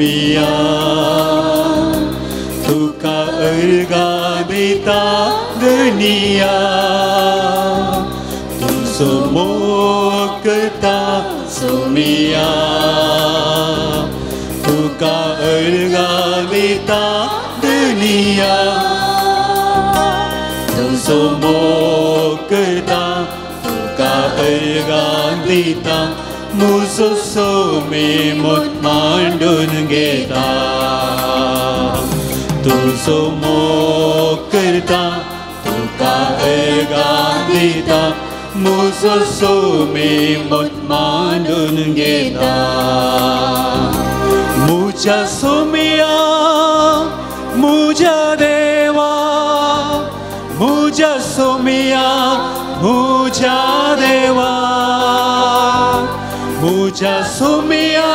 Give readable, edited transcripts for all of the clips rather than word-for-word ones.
सोमिया तुका अर्गां दिता दुनिया तुजो मोग करता सोमिया तुका अर्गां दिता दुनिया तुजो मोग करता तुका अर्गां दिता मुजो सोमे मोत मांडून घेता तुजो मोग करता तुका अर्गां दिता मुजो सोमे मोत मांडून घेता मुझ्या सोमिया मुझ्या देवा मुझ्या सोमिया मुझ्या देवा मुझ्या सोमिया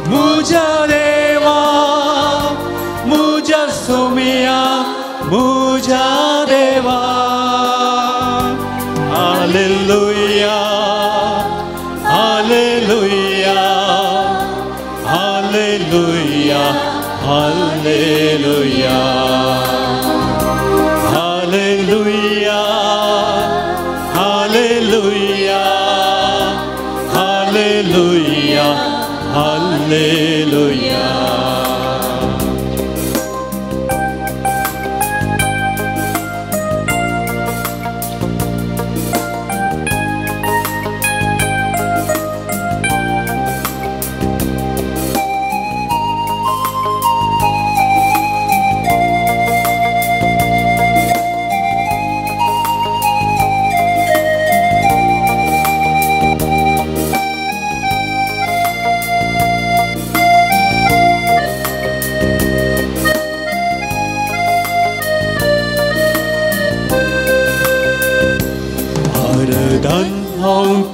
मुझ्या देवा मुझ्या सोमिया मुझ्या देवा hallelujah hallelujah hallelujah hallelujah hallelujah hallelujah hallelujah hallelujah.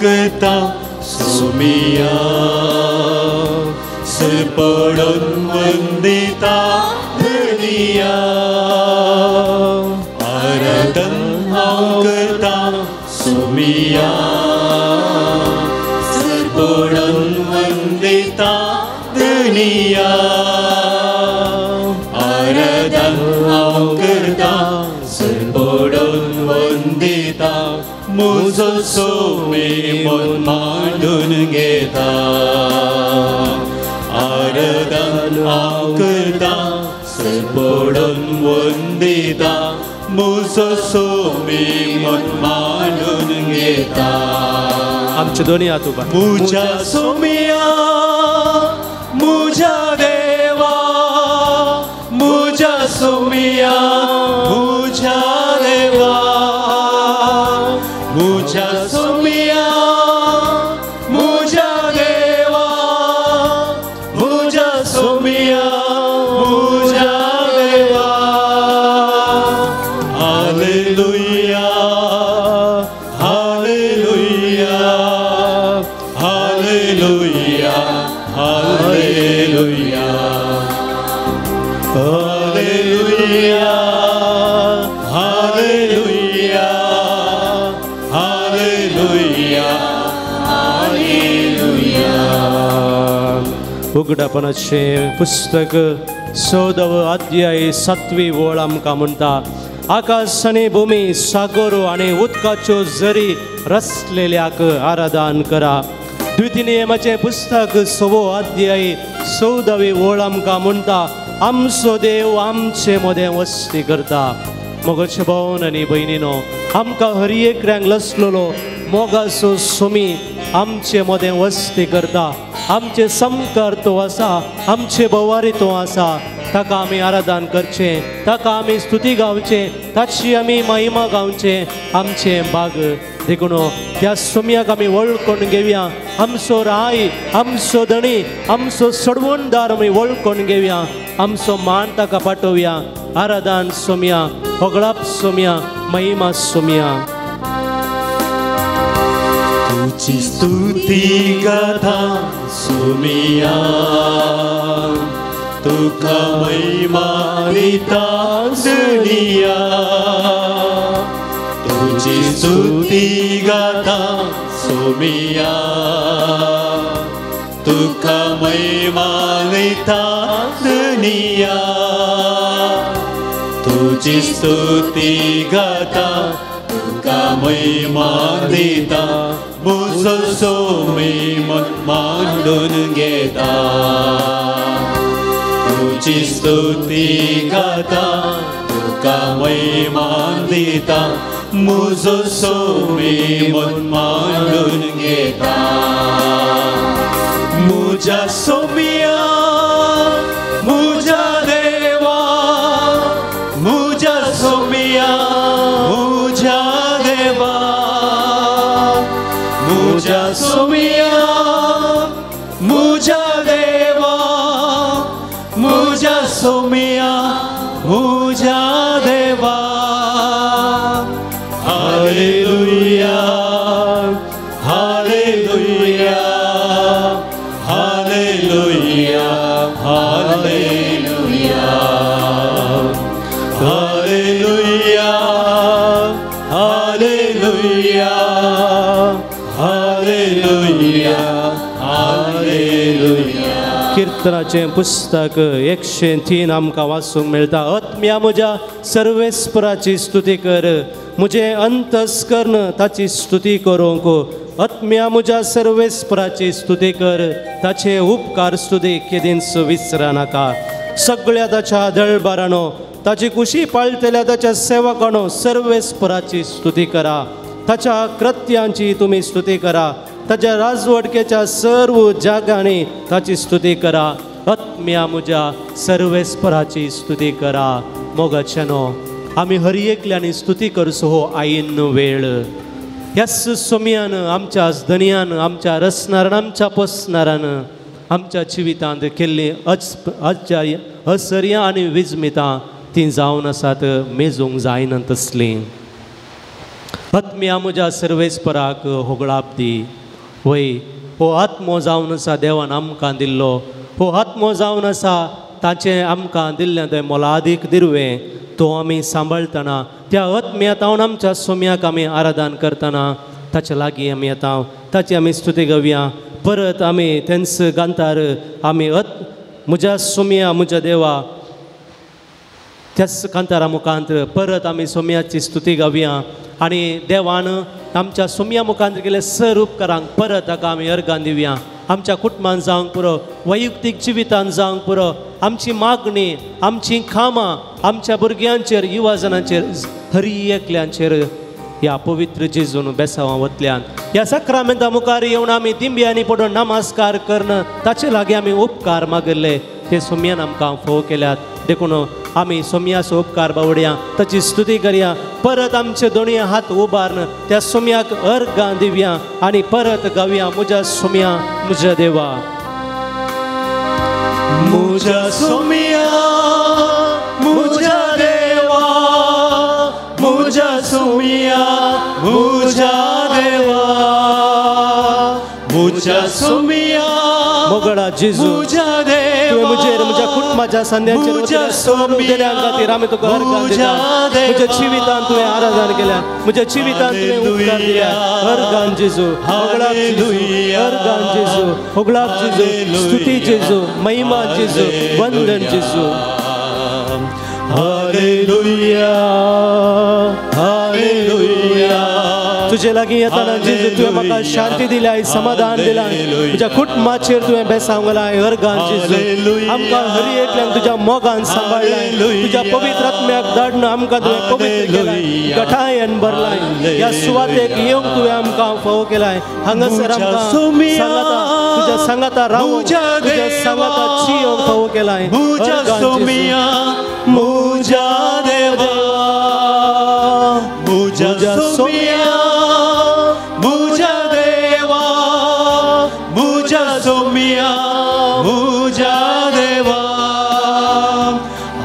करता सोमिया सरपडून वंदिता धनिया आराधन हांव करता सोमिया सरपडून वंदिता धनिया आराधन हांव करता सरपडून वंदिता मुजो सोमे मोत मांडून घेता आराधन हांव करता सरपडून वंदिता मुजो सोमे मोत मांडून घेता. आमचे दोन्ही हात उबा. मुझ्या सोमिया मुझ्या देवा मुझ्या सोमिया मुझ्या देवा मुझ्या सोमिया मुझ्या देवा मुझ्या सोमिया मुझ्या देवा hallelujah hallelujah hallelujah hallelujah hallelujah hallelujah hallelujah hallelujah. उगडापणाचें पुस्तक 14 अध्याय 7वी वळ आमकां म्हणटा आकाश आनी भूमी सागर आनी उदकाच्यो झरी रचलेल्याक आराधन करा. द्वितीय नियमाचें पुस्तक 6वो अध्याय 14वी वळ आमकां म्हणटा आमचो देव आमचे मदें वस्ती करता. मोगाचे भोवन आनी भयणीनो आमकां हर एकल्याक लसलेलो मोगाचो सोमी आमचे मदें वस्ती करता. आमचे समकार तो आसा, आमचे भोवारी तो आसा. ताका आमी आराधन करचें, ताका आमी स्तुती गावचें, ताची आमी महिमा गावचें, आमचें भाग. देखून त्या सोम्याक आमी वळखून घेवया. आमचो राय, आमचो धणी, आमचो सोडवणदार आमी वळखून घेवया. आमचो मान ताका पाठोवया. आराधन सोम्या, होगळाप सोम्या, महिमा सोम्या. तुझी स्तुती गाथा सोमिया तुका महिमा दिता दुनिया तुझी स्तुती गाथा सोमिया तुका तुका महिमा दिता दुनिया तुजी स्तुती गाता तुका महिमा दिता म्हजो सोमी मन मांडून घेता तुजी स्तुती गाता तुका महिमा दिता म्हजो सोमी मन मांडून घेता म्हज्या सोमिया म्हज्या देवा म्हज्या सोमिया म्हज्या देवा म्हज्या सोमिया म्हज्या देवा म्हज्या सोमिया म्हज्या देवा hallelujah hallelujah hallelujah hallelujah hallelujah hallelujah hallelujah hallelujah. कीर्तनाचें पुस्तक 103 आमकां वाचूंक मेळटा. आत्म्या म्हज्या सर्वेस्पराची स्तुती कर, म्हजें अंतस्कर्ण ताची स्तुती करूंक. आत्म्या म्हज्या सर्वेस्पराची स्तुती कर, ताचे उपकार स्तुती केदींच विसरा नाका. सगळ्या ताच्या दळबारानो, ताची कुशी पाळटल्या ताच्या सेवकांनो सर्वेस्पराची स्तुती करा. ताच्या कृत्यांची तुमी स्तुती करा, ताच्या राजवटकेच्या सर्व जागांनी ताची स्तुती करा. आत्म्या म्हज्या सर्वेस्पराची स्तुती करा. मोगाच्यानो, आमी हर एकल्यानी स्तुती करचो हो आयिन्न वेळ. ह्याच सोमयान आमच्या धनयान, आमच्या रसणारान, आमच्या पोसणारान आमच्या जिवितांत केल्लीं असर्यां आनी विजमितां तीं जावन आसात मेजूंक जायना तसलीं. आत्म्या म्हज्या सर्वेस्पराक होगळाप दी. वय हो आत्मो जावन आसा देवान आमकां दिल्लो, हो आत्मो जावन आसा ताचें आमकां दिल्लें तें मोलादीक दिरवें, तो आमी सांबाळटना त्या आत्म्या तावन आमच्या सोम्याक आमी आराधन करतना ताचे लागीं आमी येता, ताची आमी स्तुती गावया. परत आमी तेंच गांतार आमी म्हज्या सोम्या म्हज्या देवा त्याच कांतारा मुखांत परत आमी सोम्याची स्तुती गावया. आनी देवान आमच्या सोम्या मुखांत केले सर उपकारांक परत ताका आमी अर्गां दिवया. आमच्या कुटुंबान जावंक पुरो, वैयक्तीक जिवितान जावंक पुरो, आमची मागणी, आमची कामां आमच्या भुरग्यांचेर, युवाजनांचेर, हर एकल्यांचेर ह्या पवित्र जेजून बेसांवां वतल्यान ह्या साक्रामेंता मुखार येवन आमी दिंब्यांनी पडून नमस्कार करून ताचे लागीं आमी उपकार मागिल्ले ते सोम्यान आमकां फोव केल्यात. देखून आमी सोम्याचो उपकार बावडया, ताची स्तुती करया. परत आमचे दोनूय हात उबारून त्या सोम्याक अर्गां दिवया आनी परत गावया म्हज्या सोम्या म्हज्या देवा. म्हज्या सोम्या म्हज्या देवा म्हज्या सोम्या म्हज्या देवा म्हज्या सोम्या मोगळा जेजू तुवें म्हजेर म्हज्या कुटुंबाच्या संद्यांचेर खातीर आमी तुका अर्गां दिता. म्हज्या जिवितांत तुवें आराधन केल्या, म्हज्या जिवितांत तुवें उपकार दिल्या. अर्गां जेजू, होगळाप जेजू, अर्गां जेजू, होगळाप जेजू, स्तुती जेजू, महिमा जेजू, वंदन जेजू. Hallelujah hallelujah. तुजे लागीं येताना जेजू तुवें म्हाका शांती दिल्या, समाधान दिलां, म्हज्या कुटुंबाचेर तुवें बेसांव घालां. अर्गां जेजू, आमकां हर एकल्यान तुज्या मोगान सांबाळ्ळाय, तुज्या पवित्र आत्म्याक धाडून आमकां तुवें पवित्र केलाय, गठायन भरलाय. ह्या सुवातेक येवंक तुवें आमकां फोव केलाय. हांगासर आमकां सांगाता तुज्या सांगाता रावूंक, तुज्या सांगाता जियोंक फोव केलाय. म्हज्या सोमिया म्हज्या देवा म्हज्या सोमिया म्हज्या देवा म्हज्या सोमिया म्हज्या देवा.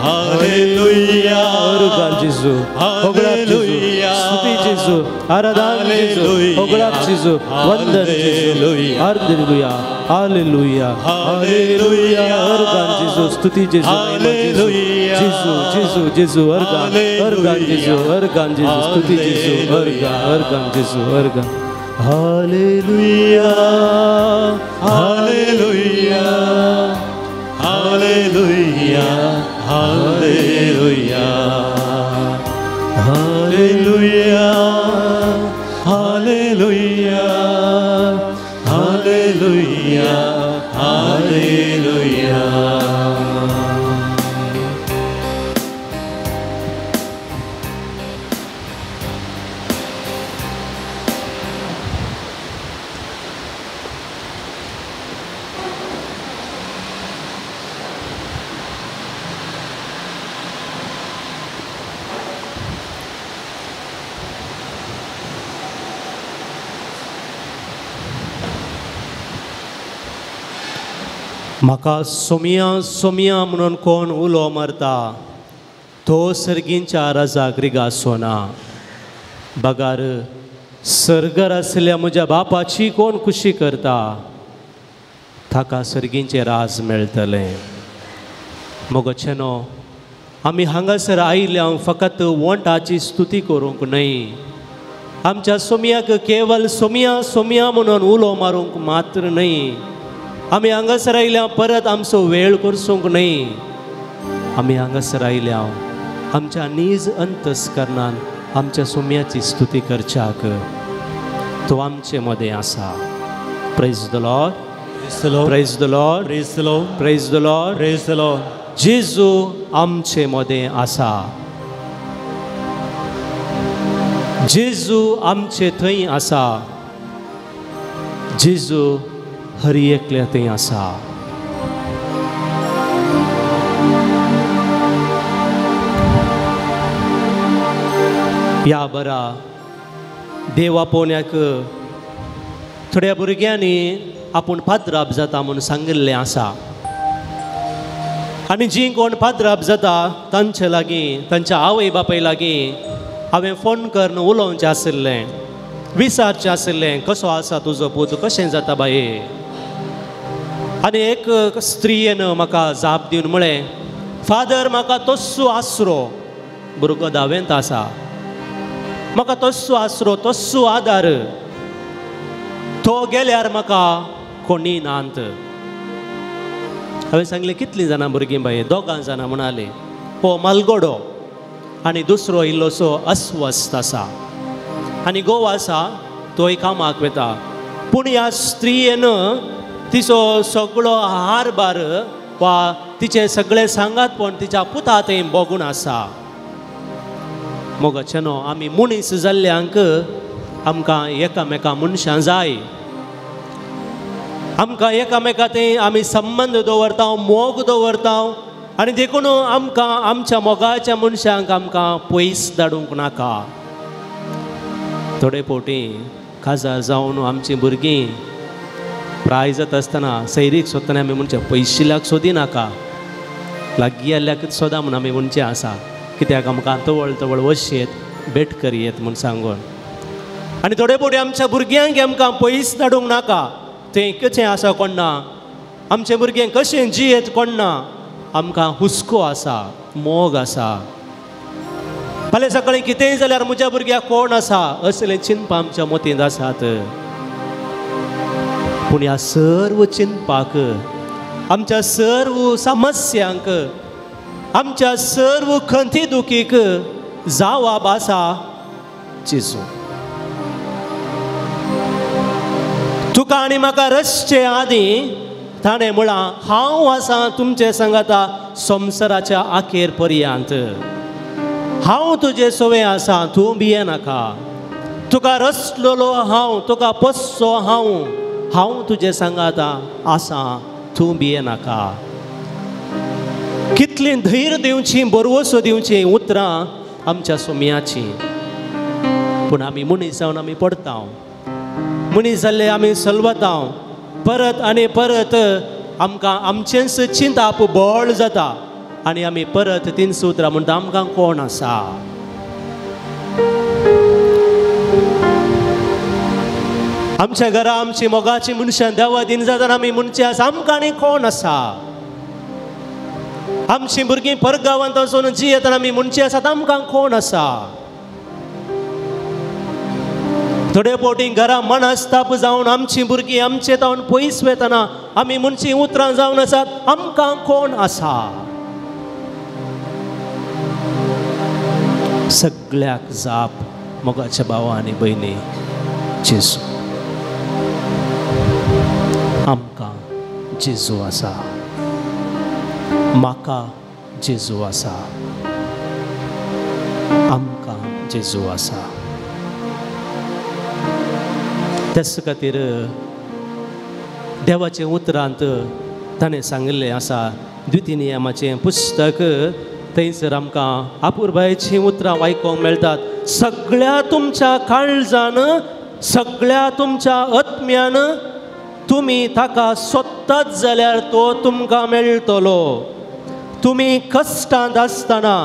हालेलुया. अर्गां जेजू, होगळाप जेजू, स्तुती जेजू, आराधन जेजू, होगळाप जेजू, वंदन जेजू. Hallelujah hallelujah hallelujah. अर्गां जेजू, स्तुती जेजू, महिमा जेजू, जेजू जेजू जेजू. अर्गां अर्गां जेजू, अर्गां जेजू, स्तुती जेजू, अर्गां अर्गां जेजू, अर्गां. Hallelujah, hallelujah, hallelujah, hallelujah, hallelujah, hallelujah, hallelujah, hallelujah. म्हाका सोमिया सोमिया म्हणून कोण उलो मारता तो सर्गींच्या राजाक रिगासोना, बगार सर्गर आसल्या म्हज्या बापाची कोण खुशी करता ताका सर्गींचें राज मेळटलें. मोगोचेनो आमी हांगासर आयिल्ल्या फकत वंटाची स्तुती करूंक न्हय, आमच्या सोमियाक केवल सोमिया सोमिया म्हणून उलो मारूंक मात्र न्हय. आमी हांगासर आयल्या परत आमचो वेळ करसूंक न्हय, आमी हांगासर आयल्या आमच्या नीज अंतस्करणान आमच्या सोम्याची स्तुती करच्याक. तो आमचे मदें आसा. Praise the Lord, praise the Lord, praise the Lord, praise the Lord, praise the Lord. जेजू आमचे मदें आसा, जेजू आमचे थंय आसा, जेजू हर एकल्या थंय आसा. ह्या बरा देवा पोन्याक थोड्या भुरग्यांनी आपूण पाद्राप जाता म्हूण सांगिल्लें आसा, आनी जीं कोण पाद्राप जाता तांचे लागीं, तांच्या आवय बापाय लागीं हांवें फोन करून उलोवचें आशिल्लें, विचारचें आशिल्लें, कसो आसा तुजो पूत, कशें जाता बाये. आनी एक स्त्रियेन म्हाका जाप दिवन म्हळें, फादर म्हाका तस्सो आसरो, भुरगो धावेंत आसा, म्हाका तस्सो आसरो, तस्सो आदार, तो गेल्यार म्हाका कोणी नात. हांवें सांगलें, कितलीं जाणां भुरगीं बाये? दोगां जाणां म्हणाले, हो मालगोडो आनी दुसरो इल्लोसो अस्वस्थ आसा आनी गोवा आसा, तोय कामाक वता. पूण ह्या स्त्रियेन तिचो सगळो हारभार वा तिचें सगळें सांगातपण तिच्या पुता थंय बगून आसा. मोगाचेनो आमी मनीस जाल्ल्यांक आमकां एकामेका मनशां जाय, आमकां एकामेका थंय आमी संबंद दवरता, मोग दवरता, आनी देखून आमकां आमच्या मोगाच्या मनशांक आमकां पयस धाडूंक नाका. थोडे फावटी काजार जावन आमचीं भुरगीं प्राय जाता आसतना सैरीक सोदतना आमी म्हणचें पयशिल्ल्याक सोदिनाका, लागीं आयिल्ल्याकच सोदा म्हूण आमी म्हणचें आसा, कित्याक आमकां तवळ तवळ वशयेत भेट करयेत म्हूण सांगून. आनी थोडे फावटी आमच्या भुरग्यांक आमकां पयस धाडूंक नाका, तें कशें आसा कोण ना, आमचें भुरगें कशें जियेत कोण ना, आमकां हुस्को आसा, मोग आसा. फाल्यां सकाळीं कितेंय जाल्यार म्हज्या भुरग्याक कोण आसा असलें चिंतपा आमच्या मतींत आसात. पूण ह्या सर्व चिंतपाक, आमच्या सर्व समस्यांक, आमच्या सर्व खंती दुखीक जवाब आसा जेजू. तुका आनी म्हाका रसचे आदीं ताणें म्हळां, हांव आसा तुमचे सांगाता संवसाराच्या आखेर पर्यंत, हांव तुजे सवे आसा, तूं भियेनाका, तुका रसलेलो हांव, तुका पोसचो हांव, हांव तुजे सांगाता आसा, तूं भियेनाका. कितलीं धैर्य दिवचीं, बरवसो दिवचीं उतरां आमच्या सोम्याचीं. पूण आमी मनीस जावन आमी पडता, मनीस जाल्ले आमी सलवता, परत आनी परत आमकां आमचेंच चिंताप बळ जाता आनी आमी परत तीन उतरां म्हणटा, आमकां कोण आसा. आमच्या घरा आमची मोगाची मनशां देवा दिन जातना आमी म्हणचें आसा, आमकां आनी कोण आसा. आमचीं भुरगीं परगांवांत वचून जियेतना आमी म्हणचें आसात, आमकां कोण आसा. थोडे फावटी घरा मनस्ताप जावन आमची भुरगीं आमचे तावन पयस वेतना आमी म्हणची उतरां जावन आसात, आमकां कोण आसा? सगळ्याक जाप मोगाच्या भावा आनी भयणी, जेजू. आमकां जेजू आसा, म्हाका जेजू आसा, आमकां जेजू आसा. त्याच खातीर देवाचे उतरांत ताणें सांगिल्लें आसा, द्वितीय नियमाचें पुस्तक, थंयसर आमकां आपुरबायेचीं उतरां आयकूंक मेळटात. सगळ्या तुमच्या काळजान, सगळ्या तुमच्या आत्म्यान तुमी ताका सोदतात जाल्यार तो तुमकां मेळटलो. तुमी कश्टांत आसतना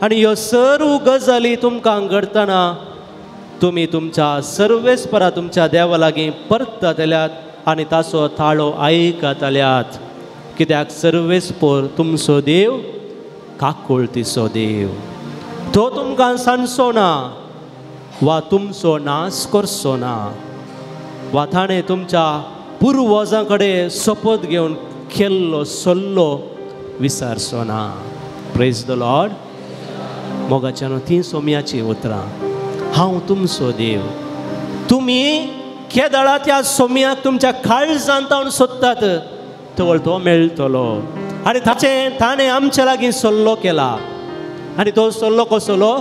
आनी ह्यो सर्व गजाली तुमकां घडटना तुमी तुमच्या सर्वेस्परा तुमच्या देवा लागीं परततल्यात आनी ताचो ताळो आयकतल्यात. कित्याक सर्वेस्पर तुमचो देव काकुळतीचो देव, तो तुमकां सांडचो ना वा तुमचो नाश करचो ना, वा ताणें तुमच्या पुर्वजां कडेन सोपत घेवन केल्लो सल्लो विसरचो ना. Praise the Lord. मोगाच्यान तीं सोम्याचीं उतरां, हांव तुमचो देव. तुमी केदळा त्या सोम्याक तुमच्या काळजांत तावन सोदतात तवळ तो मेळटलो. आनी ताचें ताणें आमच्या लागीं सल्लो केला, आनी तो सल्लो कसलो?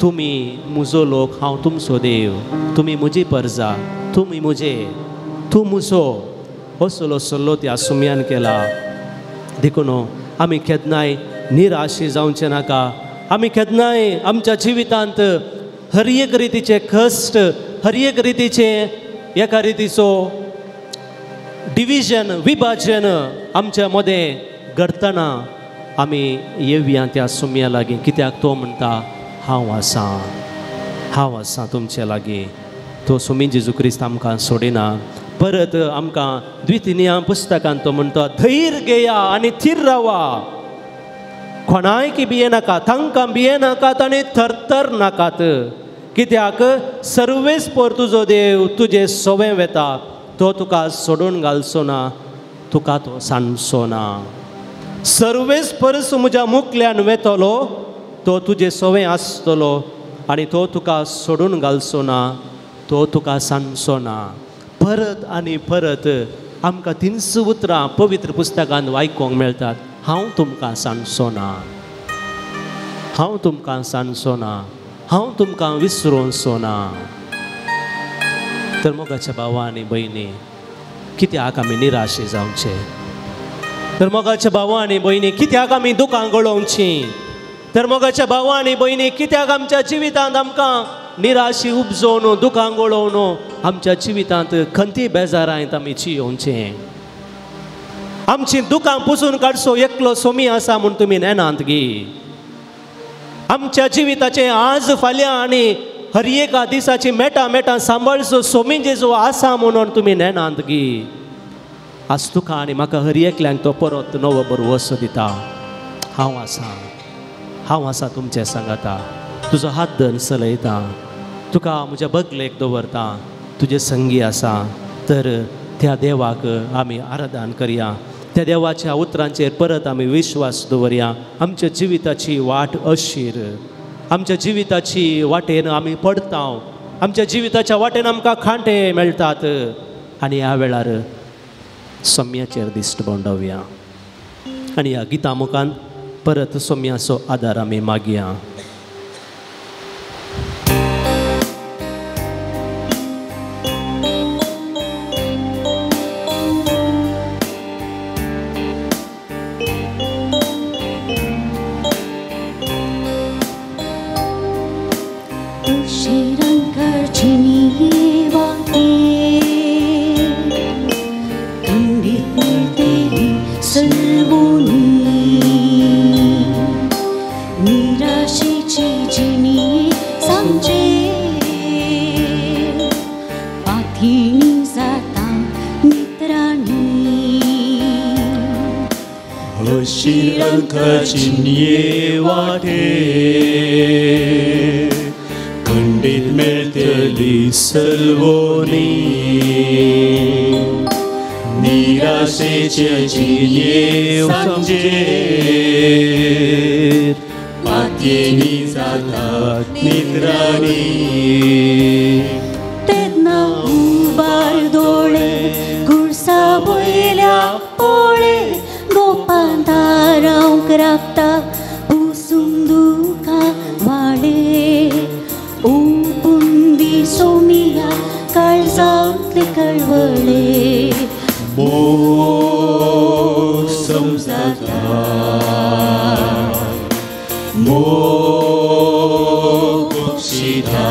तुमी म्हजो लोक, हांव तुमचो देव, तुमी म्हजी परजा, तुमी म्हजे, तूं म्हजो, असलो सल्लो त्या सुम्यान केला. देखून आमी केन्नाय निराशी जावचें नाका. आमी केन्नाय आमच्या जिवितांत हर एक रितीचे कश्ट, हर एक रितीचे एका रितीचो डिविजन, विभाजन आमच्या मदें घडटना आमी येवया त्या सुम्या लागीं. कित्याक तो म्हणटा, हांव आसां, हांव आसां तुमचे लागीं. तो सुमी जेजू क्रिस्त आमकां सोडिना. परत आमकां द्वितीय पुस्तकांत तो म्हणटा, धैर्य घेया आनी थीर रावा, कोणायकी भियेनाका, तांकां भियेनाकात आनी थरथर नाकात. कित्याक सर्वेस्पर तुजो देव तुजे सोवें वेता, तो तुका सोडून घालचो ना, तुका तो सांडचो ना. सर्वेस्पर म्हज्या मुखल्यान वेतलो, तो तुजे सोवें आसतलो आनी तो तुका सोडून घालचो ना, तो तुका सांडचो ना. परत आनी परत आमकां तीनच उतरां पवित्र पुस्तकांत आयकूंक मेळटात, हांव तुमकां सांडचो ना, हांव तुमकां सांडचो ना, हांव तुमकां विसरोवचो ना. तर मोगाच्या भावा आनी भयणी, कित्याक आमी निराशे जावचे? तर मोगाच्या भावा आनी भयणी, कित्याक आमी दुकां गळोवचीं? तर मोगाच्या भावा आनी भयणी, कित्याक आमच्या जिवितांत आमकां निराशी उपजोवन, दुकां गळोवन आमच्या जिवितांत खंती बेजारांत आमी जियोवचें? आमची दुकां पुसून काडचो एकलो सोमी आसा म्हूण तुमी नेनात गी? आमच्या जिविताचें आज फाल्यां आनी हर एका दिसाची मेटां मेटां सांबाळचो सोमी जेजू आसा म्हणून तुमी नेनात गी? आज तुका आनी म्हाका हर एकल्यांक तो परत नवो बरवसो दिता, हांव आसा, हांव आसा तुमचें सांगाता, तुजो हात धरून चलयता, तुका म्हज्या बगलेक दवरता, तुजे संगी आसा. तर त्या देवाक आमी आराधन करया, त्या देवाच्या उतरांचेर परत आमी विश्वास दवरया. आमच्या जिविताची वाट अशीर, आमच्या जिविताची वाटेन आमी पडता, आमच्या जिविताच्या वाटेन आमकां खांटे मेळटात. आनी ह्या वेळार सोम्याचेर दिश्ट भोंवडावया आनी ह्या गिता मुखान परत सोम्याचो आदार आमी मागया. वाटे खंडीत मेळते मेळटली सलवणी निराशेचे जिये सांजेर पातयेनी जाता निद्राणी तेन्ना उबार दोळे गुरसा वयल्या पोळे गोपान दारांक राखता पुसून दुकां वाळे उपुंदी सोमिया काळजांतले कळवळे मोग समजाता मोग बक्षिता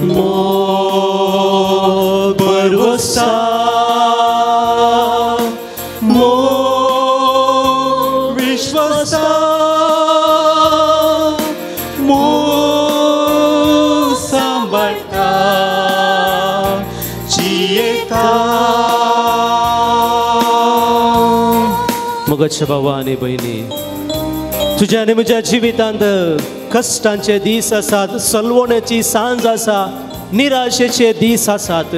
मोग भरवसा मोग विश्वासा मोग सांबाळटा जियेता. मोगाच्या भावा आनी भयणी, तुज्या आनी म्हज्या जिवितांत कश्टांचे दीस आसात, सलवण्याची सांज आसा, निराशेचे दीस आसात.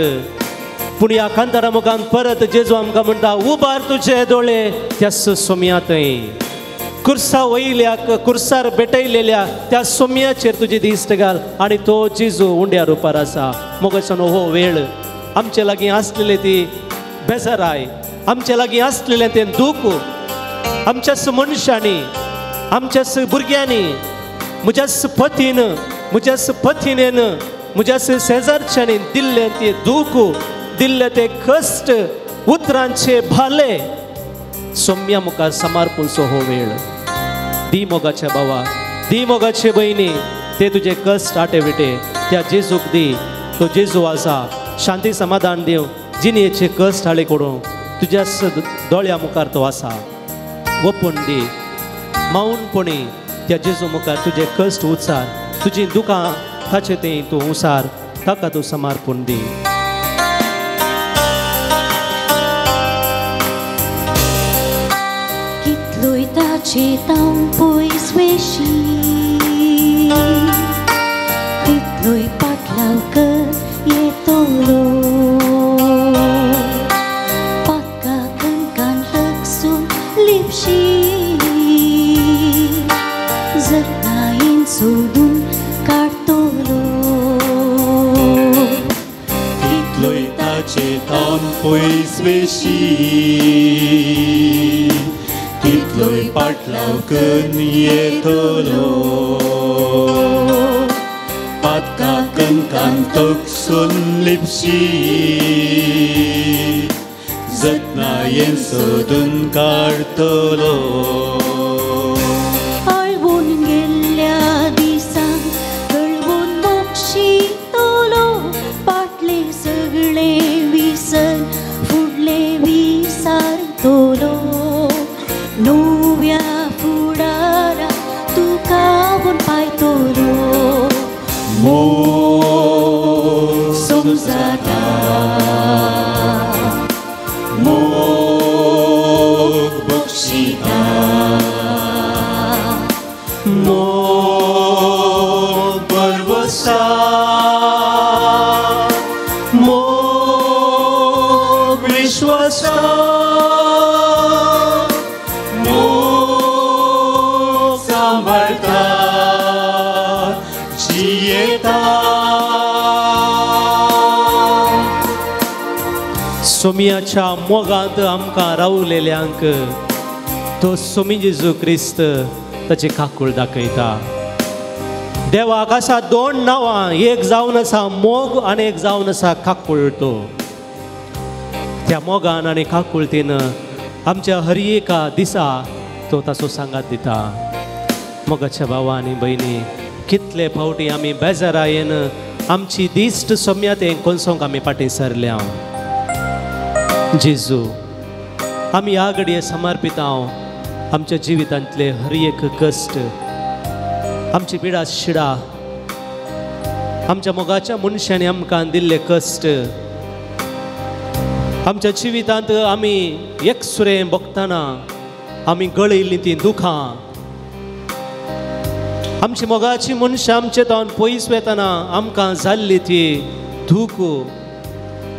पूण ह्या कांतारा मुखान परत जेजू आमकां म्हणटा, उबार तुजे दोळे त्या सोम्या थंय, कुर्सा वयल्या कुर्सार भेटयलेल्या त्या सोम्याचेर तुजी दिश्ट घाल आनी तो जेजू उंड्या रुपार आसा. मोगाच्यानो हो वेळ आमचे लागीं आसलेली ती बेजाराय, आमचे लागीं आसलेलें तें दूख, आमच्याच मनशांनी, आमच्याच भुरग्यांनी, म्हज्याच पतीन, म्हज्याच पतीनेन, म्हज्याच शेजारच्यांनी दिल्लें तें दूख, दिल्लें तें कश्ट, उतरांचे भाले सोम्या मुखार समर्पणचो हो वेळ. दी मोगाच्या भावा, दी मोगाचे भयणी, ते तुजे कश्ट आटे विटे त्या जेजूक दी. तो जेजू आसा शांती समाधान दिव जिणेचे कश्ट हाळे करूं तुज्याच दोळ्या मुखार तो आसा. ओपून दी मौनपणी त्या जेजू मुखार तुजे कश्ट उचार, तुजी दुकां ताचे ते तूं उसार, ताका तूं समर्पण दी. कितलोय ताचे तावन पयस वेशी तितलोय पाटलाव कर येतलो पातका कणकान लक्षून लिपशी जतनायेन सोदून काडटलो तितलोय ताचे तावन पयस वेशी तितलोय पाटलाव कर येतलो पातका कणकान तकसून लिपशी जतनायेन सोदून काडटलो. अळवून गेल्ल्या दिसांक कळवून बक्षितलो पाटले सगळे विसर फुडले विसारतलो नव्या फुडारा तुका म्हूण पायतलो मोग समजाता मोग बक्षिता मोग भरवसा मोग विश्वासा मोग सांबाळटा जियेता. सोम्याच्या मोगांत आमकां रावलेल्यांक तो सोमी जेजू क्रिस्त ताची काकूळ दाखयता. देवाक आसा दोन नांवां, एक जावन आसा मोग आनी एक जावन आसा काकूळ. तो त्या मोगान आनी काकुळतीन आमच्या हर एका दिसा तो ताचो सांगात दिता. मोगाच्या भावा आनी भयणी, कितले फावटी आमी बेजारायेन आमची दिश्ट सोम्या तें कोनसोंक आमी फाटीं सरल्या. जेजू आमी ह्या घडये समर्पिता आमच्या जिवितांतले हर एक कश्ट, आमची पिडा शिडा, आमच्या मोगाच्या मनशांनी आमकां दिल्ले कश्ट, आमच्या जिवितांत आमी एकसुरें भोगतना आमी गळयल्लीं तीं दुखां, आमची मोगाची मनशां आमचे तावन पयस वेतना आमकां जाल्ली ती दूख,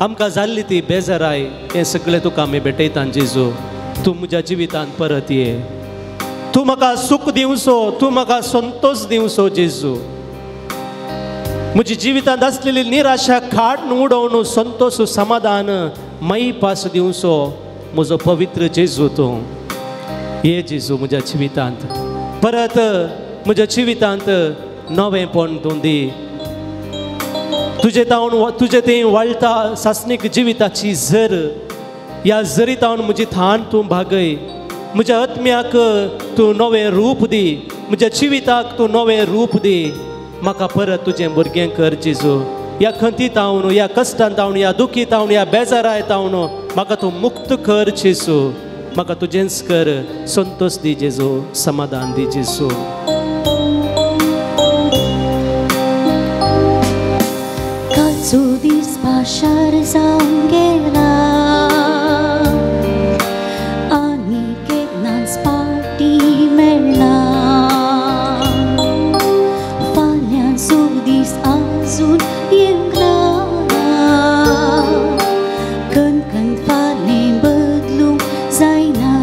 आमकां जाल्ली ती बेजाराय, हें सगळें तुका आमी भेटयता जेजू. तूं म्हज्या जिवितांत परत ये, तूं म्हाका सूख दिवचो, तूं म्हाका संतोश दिवचो जेजू. म्हज्या जिवितांत आसलेली निराशा खाट उडोवन संतोश समाधान मई पास दिवचो म्हजो पवित्र जेजू. तूं ये जेजू म्हज्या जिवितांत परत, म्हज्या जिवितांत नवेंपण तूं दी. तुजे तावन तुजे थंय वाळटा सासणीक जिविताची झर, ह्या झरी तावन म्हजी थान तूं भागय. म्हज्या आत्म्याक तूं नवें रूप दी, म्हज्या जिविताक तूं नवें रूप दी. म्हाका परत तुजें भुरगें कर जेजू. ह्या खंती तावन, ह्या कश्टान तावन, ह्या दुखी तावन, ह्या बेजाराय तावन म्हाका तूं मुक्त कर जेजू. म्हाका तुजेंच कर, संतोश दी जेजू, समाधान दी जेजू. कालचो दीस पाशार जावन गेला आनी केन्नाच पाटी मेळना. फाल्यांचो दीस आजून येवंक ना, कणकण फालें बदलूंक जायना.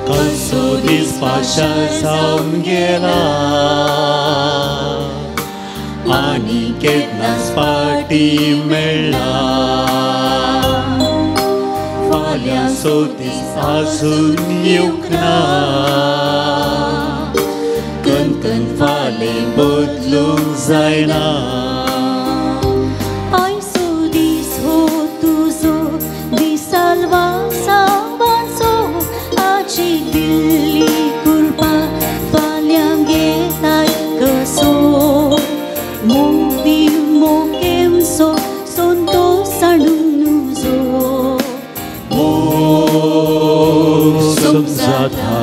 कालचो दीस पाशार जावन गेला आनी केन्नाच फाटी मेळना. फाल्यांचो दीस आजून येवंक ना, कणकण फालें बदलूंक जायना. आयचो दीस हो तुजो दिसालवासावाचो, आजी दिल्ली कृपा फाल्यां घेताय कसो. मोग दिवन मोग घेवचो, संतोश हाडूंक नुजो. मोग समजाता,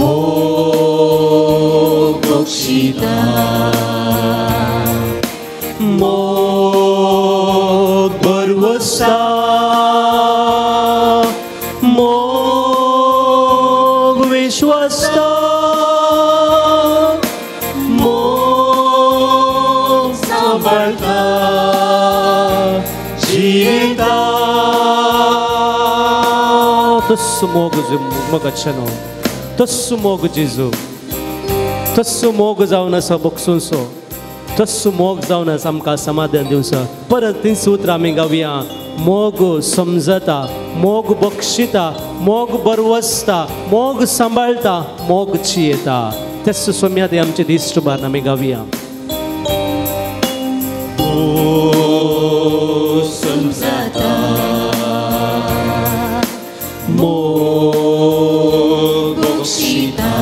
मोग बक्षिता, मोग बरवसता, मोग विश्वसता, मोग सांबाळता, जियेता. तस्सो मोग मोगाचें, तस्सो मोग जेजू, तस्सो मोग जावन आसा बक्षुंचो, तस्सो मोग जावन आसा आमकां समाधान दिवचो. परत तीं सूत्रां आमी गावया. मोग समजता, मोग बक्षिता, मोग बरवसता, मोग सांबाळटा, मोग चियेता. तेच सोम्या ते आमचे दिश्ट बार आमी गावया. मोग समजता, मोग बक्षिता,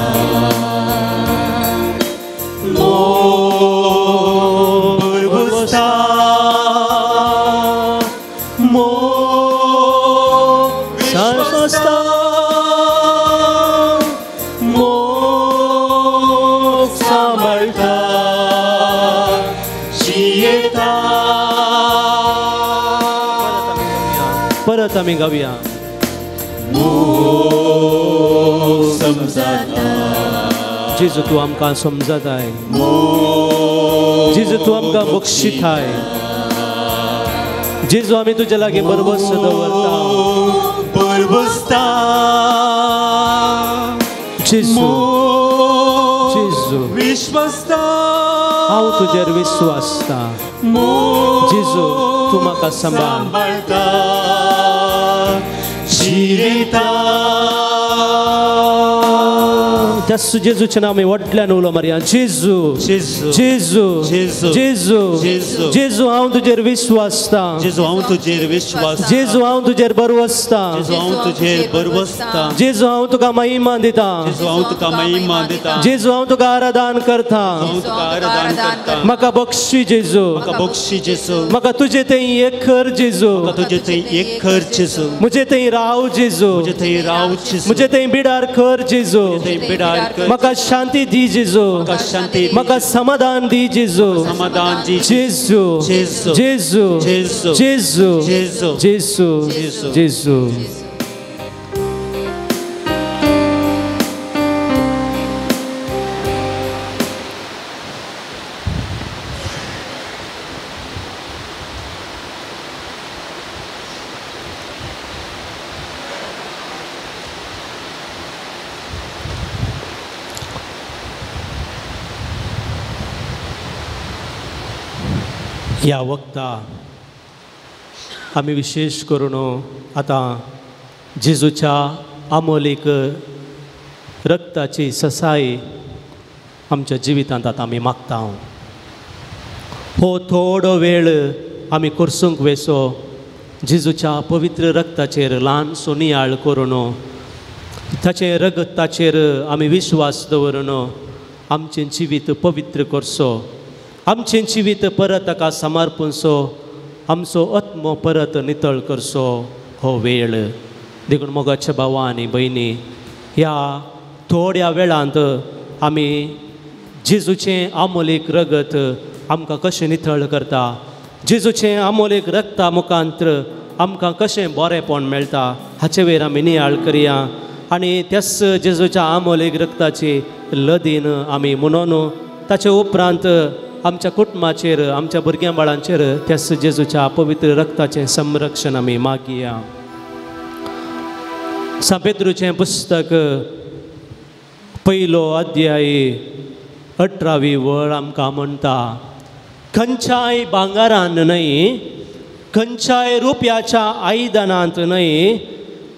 मोग बरवसता, मोग विश्वसता, मोग सांबाळटा, जियेता. परत आमी गावया. मोग समजता जेजू, तूं आमकां समजताय. जेजू, तूं आमकां बक्षिताय. जेजू, आमी तुज्या लागीं बरबस दवरता, बरबसता. जेजू, जेजू विश्वसता, हांव तुजेर विश्वासता. जेजू, तूं म्हाका सांबाळ. जियेता. त्याच जेजूचें नांव आमी व्हडल्यान उलो मारया. जेजू, जेजू, जेजू, जेजू, जेजू, जेजू, जेजू, हांव तुजेर विश्वासता. जेजू, हांव तुजेर विश्वास. जेजू, हांव तुजेर बरवसता. जेजू, हांव तुजेर बरवसता. जेजू, हांव तुका महिमा दिता. जेजू, हांव तुका महिमा दिता. जेजू, हांव तुका आराधन करता. हांव तुका आराधन करता. म्हाका बक्षी जेजू, म्हाका बक्षी जेजू. म्हाका तुजे थंय एक कर जेजू, म्हाका तुजे थंय एक कर जेजू. म्हजे थंय राव जेजू, म्हजे थंय राव जेजू. म्हजे थंय बिडार कर जेजू, म्हजे थंय बिडार कर. म्हाका शांती दी जेजू, म्हाका शांती दी. म्हाका समाधान दी जेजू, समाधान दी जेजू, जेजू, जेजू, जेजू, जेजू, जेजू, जेजू, जेजू, जेजू. ह्या वखदा आमी विशेष करून आतां जेजूच्या आमोलीक रक्ताची ससाई आमच्या जिवितांत आतां आमी मागता. हो थोडो वेळ आमी कोर्सूंक वेसो जेजूच्या पवित्र रक्ताचेर ल्हानसो नियाळ करून ताचें रगताचेर आमी विश्वास दवरून आमचें जिवीत पवित्र करचो, आमचें जिवीत परत ताका समर्पणसो, आमचो आत्मो परत नितळ करचो हो वेळ. देखून मोगाच्या भावा आनी भयणी, ह्या थोड्या वेळांत आमी जेजूचें आमोलीक रगत आमकां कशें नितळ करता, जेजूचें आमोलीक रगता मुखांत्र आमकां कशें बरेंपण मेळटा हाचे वयर आमी नियाळ करया आनी त्याच जेजूच्या आमोलीक रगताची लदीन आमी म्हणून ताचे उपरांत आमच्या कुटुंबाचेर, आमच्या भुरग्यां बाळांचेर त्याच जेजूच्या पवित्र रगताचें संरक्षण आमी मागया. सांत पेत्रूचें पुस्तक पयलो अध्याय 18वी वळ आमकां म्हणटा, खंयच्याय भांगरान न्हय, खंयच्याय रुपयाच्या आयदनांत न्हय,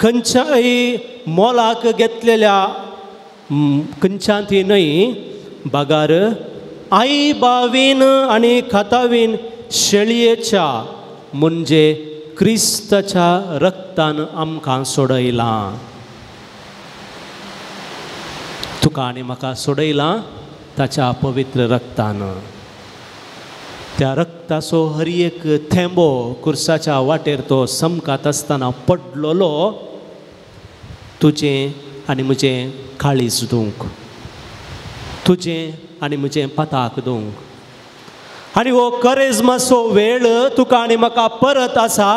खंयच्याय मोलाक घेतलेल्या खंयच्यांत न्हय, बगर आई बावीन आनी खातावीन शेळयेच्या म्हणजे क्रिस्ताच्या रक्तान आमकां सोडयलां. तुका आनी म्हाका सोडयलां ताच्या पवित्र रक्तान. त्या रक्ताचो हर एक थेंबो कुर्साच्या वाटेर तो समकात आसतना पडलोलो तुजें आनी म्हजें काळीज धुवंक, तुजें आनी म्हजें पताक धुवंक. आनी हो करेजमाचो वेळ तुका आनी म्हाका परत आसा,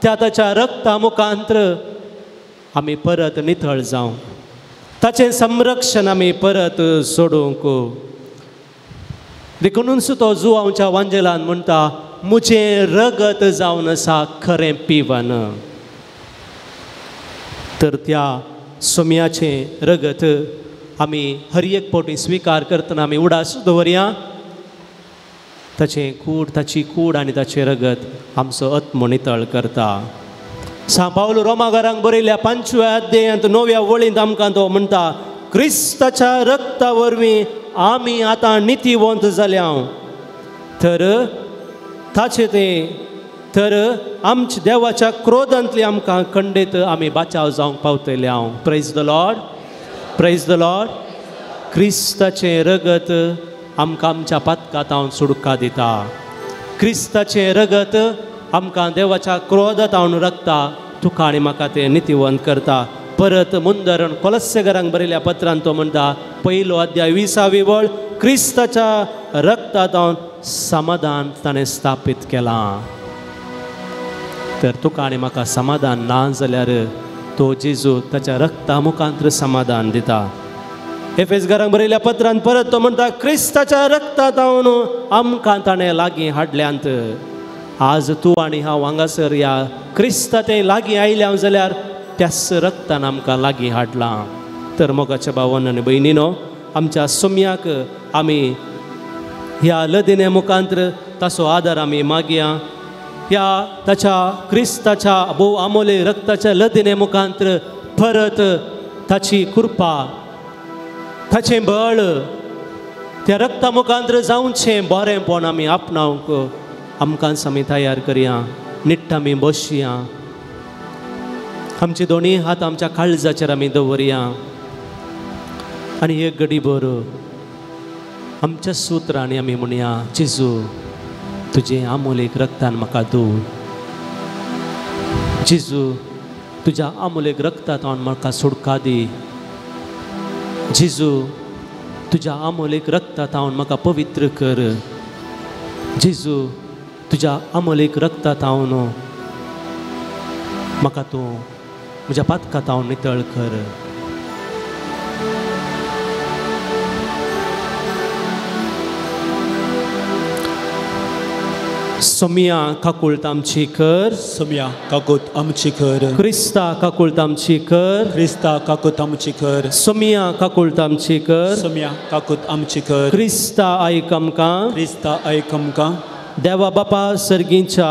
त्या ताच्या रक्ता मुखांत्र आमी परत नितळ जावं, ताचें संरक्षण आमी परत सोडूंक. देखूनच तो जुवांवच्या वांजेलान म्हणटा, म्हजें रगत जावन आसा खरें पिवन. तर त्या सोम्याचें रगत आमी हर एक फावटी स्विकार करतना आमी उडास दवरया, ताचें कूड, ताची कूड आनी ताचें रगत आमचो आत्मो नितळ करता. सांत पावल रोमागारांक बरयल्या 5व्या अध्यायांत 9व्या वळींत आमकां तो म्हणटा, क्रिस्ताच्या रक्ता वरवीं आमी आतां नितीवंत जाल्या, तर ताचें तें तर आमच्या देवाच्या क्रोधांतली आमकां खंडीत आमी बाचाव जावंक पावतले. हांव praise the Lord, praise the Lord. क्रिस्ताचें रगत आमकां आमच्या पातकांत सुडका दिता, क्रिस्ताचें रगत आमकां देवाच्या क्रोधांत रगता, तुका आनी म्हाका तें नितीवंत करता. परत मुंदरण कोलस्सेगरांक बरयल्या पत्रान तो म्हणटा, 1 अध्याय 20वी वळ, क्रिस्ताच्या रक्तांत समाधान ताणें स्थापीत केलां. तर तुका आनी म्हाका समाधान ना जाल्यार तो जेजू ताच्या रक्ता मुखांत्र समाधान दिता. एफेसगरांक बरयल्या पत्रान परत तो म्हणटा, क्रिस्ताच्या रक्तांत आमकां ताणें लागीं हाडल्यांत. आज तूं आनी हांव हांगासर ह्या क्रिस्ता तें लागीं आयल्या जाल्यार त्याच रक्तान आमकां लागीं हाडलां. तर मोगाच्या भावान आनी भयणीनो, आमच्या सोम्याक आमी ह्या लदिने मुखांत्र ताचो आदार आमी मागया. ह्या ताच्या क्रिस्ताच्या भोव आमोले रक्ताच्या लदिने मुखांत्र परत ताची कृपा, ताचें बळ, त्या रक्ता मुखांत्र जावचें बरेंपण आमी आपणावंक आमकांच आमी तयार करया. निट्ट आमी बसया, आमचे दोनी हात आमच्या काळजाचेर आमी दवरया आनी एक घडी भर आमच्या सुत्रांनी आमी म्हणया, जेजू तुजें आमोलेक रक्तान म्हाका धूव, जेजू तुज्या आमोलेक रक्तांत म्हाका सुडका दी, जेजू तुज्या आमोलेक रक्तांत म्हाका पवित्र कर, जेजू तुज्या आमोलेक रक्तांत म्हाका तूं म्हज्या पातकांत नितळ कर. सोमिया काकुळत आमची कर, सोमिया काकुत आमची कर, क्रिस्ता काकुळत आमची कर, क्रिस्ता काकुत आमची कर, सोमिया काकुळत आमची कर, सोमिया काकुत आमची कर, क्रिस्ता आयक आमकां, क्रिस्ता आयक आमकां. देवा बापा सर्गींच्या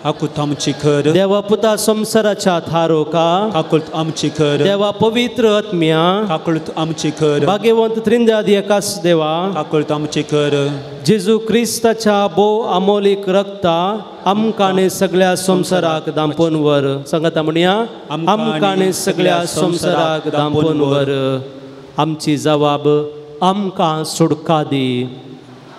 काकूत आमची कर. देवा पुता संवसाराच्या थारोका काकूत आमची कर. देवा पवित्र आत्म्या काकूत आमची कर. भाग्यवंत त्रिंदादी एकाच देवा काकूत आमची कर. जेजू क्रिस्ताच्या भोव अमोलीक रक्ता आमकां आनी सगळ्या संवसाराक दांपून वर. सांगाता म्हणया, आमकां आनी सगळ्या संवसाराक दांपून वर. आमची जवाब आमकां सुटका दी.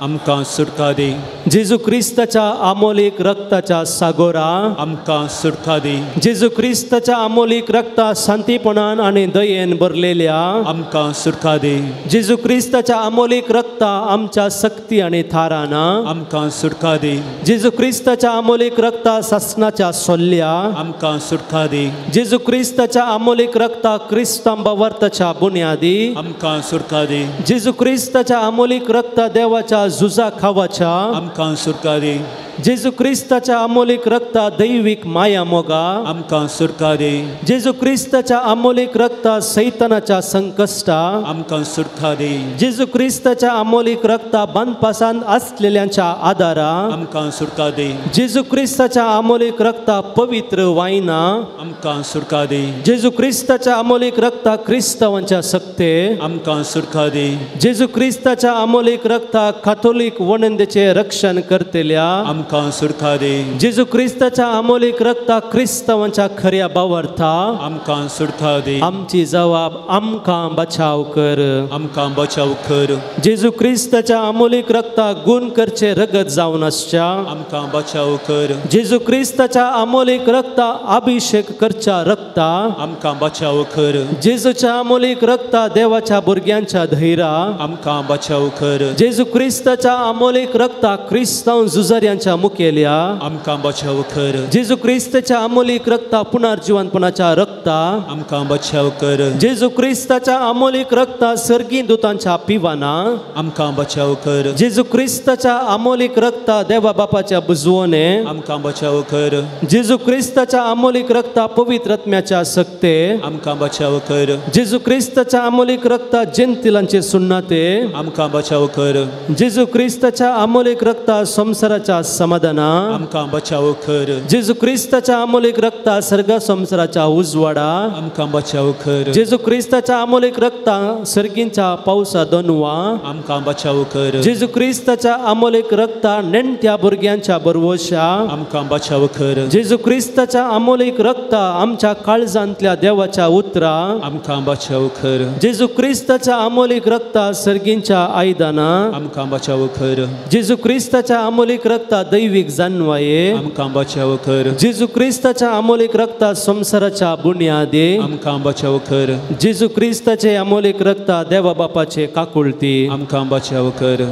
आमकां सुटका दी. जेजू क्रिस्ताच्या आमोलीक रक्ताच्या सागोरा आमकां सुटका दी. जेजू क्रिस्ताच्या आमोलीक रक्ता शांतीपणान आनी दयेन भरलेल्या आमकां सुटका दी. जेजू क्रिस्ताच्या आमोलीक रक्ता आमच्या शक्ती आनी थाराना आमकां सुटका दी. जेजू क्रिस्ताच्या आमोलीक रक्ता सासनाच्या सोल्ल्या आमकां सुटका दी. जेजू क्रिस्ताच्या आमोलीक रक्ता क्रिस्तांबा वर्ताच्या बुन्यादी आमकां सुटका दी. जेजू क्रिस्ताच्या आमोलीक रक्ता देवाच्या झुजा खावाच्या आमकां सुटका दी. जेजू क्रिस्ताच्या अमोलीक रक्ता दैवीक माया मोगा आमकां सुटका दी. जेजू क्रिस्ताच्या अमोलीक रक्ता सैतानाच्या संकश्टा आमकां सुटका दी. जेजू क्रिस्ताच्या अमोलीक रक्ता बांदपासान आसलेल्यांच्या आदारा आमकां सुटका दी. जेजू क्रिस्ताच्या अमोलीक रक्ता पवित्र वायना आमकां सुटका दी. जेजू क्रिस्ताच्या अमोलीक रक्ता क्रिस्तावांच्या सक्ते आमकां सुटका दी. जेजू क्रिस्ताच्या अमोलीक रक्ता काथोलीक वनंदेचे रक्षण करतल्या आमकां सुटका दी. जेजू क्रिस्ताच्या अमोलीक रक्ता क्रिस्तावांच्या खऱ्या भावार्था आमकां सुटका दी. आमची जवाब आमकां बचाव कर. आमकां बचाव कर. जेजू क्रिस्ताच्या अमोलीक रक्ता गुण करचे रगत जावन आसच्या आमकां बचाव कर. जेजू क्रिस्ताच्या अमोलीक रक्ता अभिषेक करच्या रक्ता आमकां बचाव कर. जेजूच्या अमोलीक रक्ता देवाच्या भुरग्यांच्या धैरा आमकां बचाव कर. जेजू क्रिस्ताच्या अमोलीक रक्ता क्रिस्तांव झुजाऱ्यांच्या मुखेल्या आमकां बचाव कर. जेजू क्रिस्ताच्या अमोलीक रक्ता पुनर्जीवनपणाच्या रक्ता आमकां बचाव कर. जेजू क्रिस्ताच्या अमोलीक रक्ता सर्गी दुतांच्या पिवाना आमकां बचाव कर. जेजू क्रिस्ताच्या अमोलीक रक्ता देवा बापाच्या बुजवणे आमकां बचाव कर. जेजू क्रिस्ताच्या अमोलीक रक्ता पवित्र आत्म्याच्या सक्ते आमकां बचाव कर. जेजू क्रिस्ताच्या अमोलीक रक्ता जेंतिलांचे सुन्नाते आमकां बचाव कर. जेजू क्रिस्ताच्या अमोलीक रक्ता संवसाराच्या समाधाना आमकां बचाव कर. जेजू क्रिस्ताच्या अमोलीक रक्ता सर्ग संवसाराच्या उजवाडा आमकां बचाव कर. जेजू क्रिस्ताच्या अमोलीक रक्ता सर्गींच्या पावसा दोनवा आमकां बचाव कर. जेजू क्रिस्ताच्या अमोलीक रक्ता नेणट्या भुरग्यांच्या बरवशा आमकां बचाव कर. जेजू क्रिस्ताच्या अमोलीक रक्ता आमच्या काळजांतल्या देवाच्या उतरा आमकां बचाव कर. जेजू क्रिस्ताच्या अमोलीक रक्ता सर्गींच्या आयदना आमकां बचाव कर. जेजू क्रिस्ताच्या अमोलीक रक्ता दैवीक जानवाये आमकां बचाव कर. जेजू क्रिस्ताच्या अमोलीक रक्ता संवसाराच्या बुन्यादे आमकां बचाव कर. जेजू क्रिस्ताचे अमोलीक रक्ता देवा बापाचे काकुळती आमकां बचाव कर.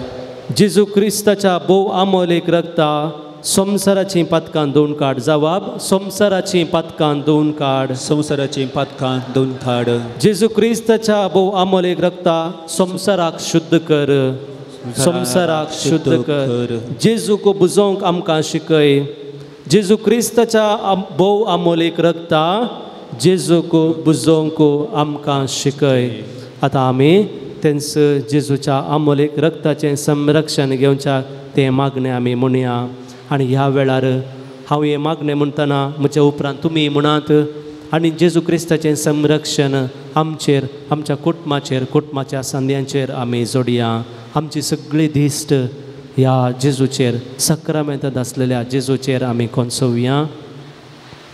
जेजू क्रिस्ताच्या भोव अमोलीक रक्ता संवसाराचीं पातकां दोन काड. जवाब संवसाराचीं पातकां दोन काड. संवसाराचीं पातकां दोन काड. जेजू क्रिस्ताच्या भोव अमोलीक रक्ता संवसाराक शुद्ध कर. संवसाराक शुद्ध कर. जेजूक बुजोवंक आमकां शिकय. जेजू क्रिस्ताच्या भोव अमोलीक रक्ता जेजूक बुजोवंक आमकां शिकय. आतां आमी तेंच जेजूच्या अमोलीक रक्ताचें संरक्षण घेवच्याक तें मागणें आमी म्हणया. आनी ह्या वेळार हांव हें मागणें म्हणटना म्हज्या उपरांत तुमी म्हणात आनी जेजू क्रिस्ताचें संरक्षण आमचेर, आमच्या कुटुंबाचेर, कुटुंबाच्या संद्यांचेर आमी जोडया. आमची सगळी दिश्ट ह्या जेजूचेर, सक्रामेंतांत आसलेल्या जेजूचेर आमी कोनसोवया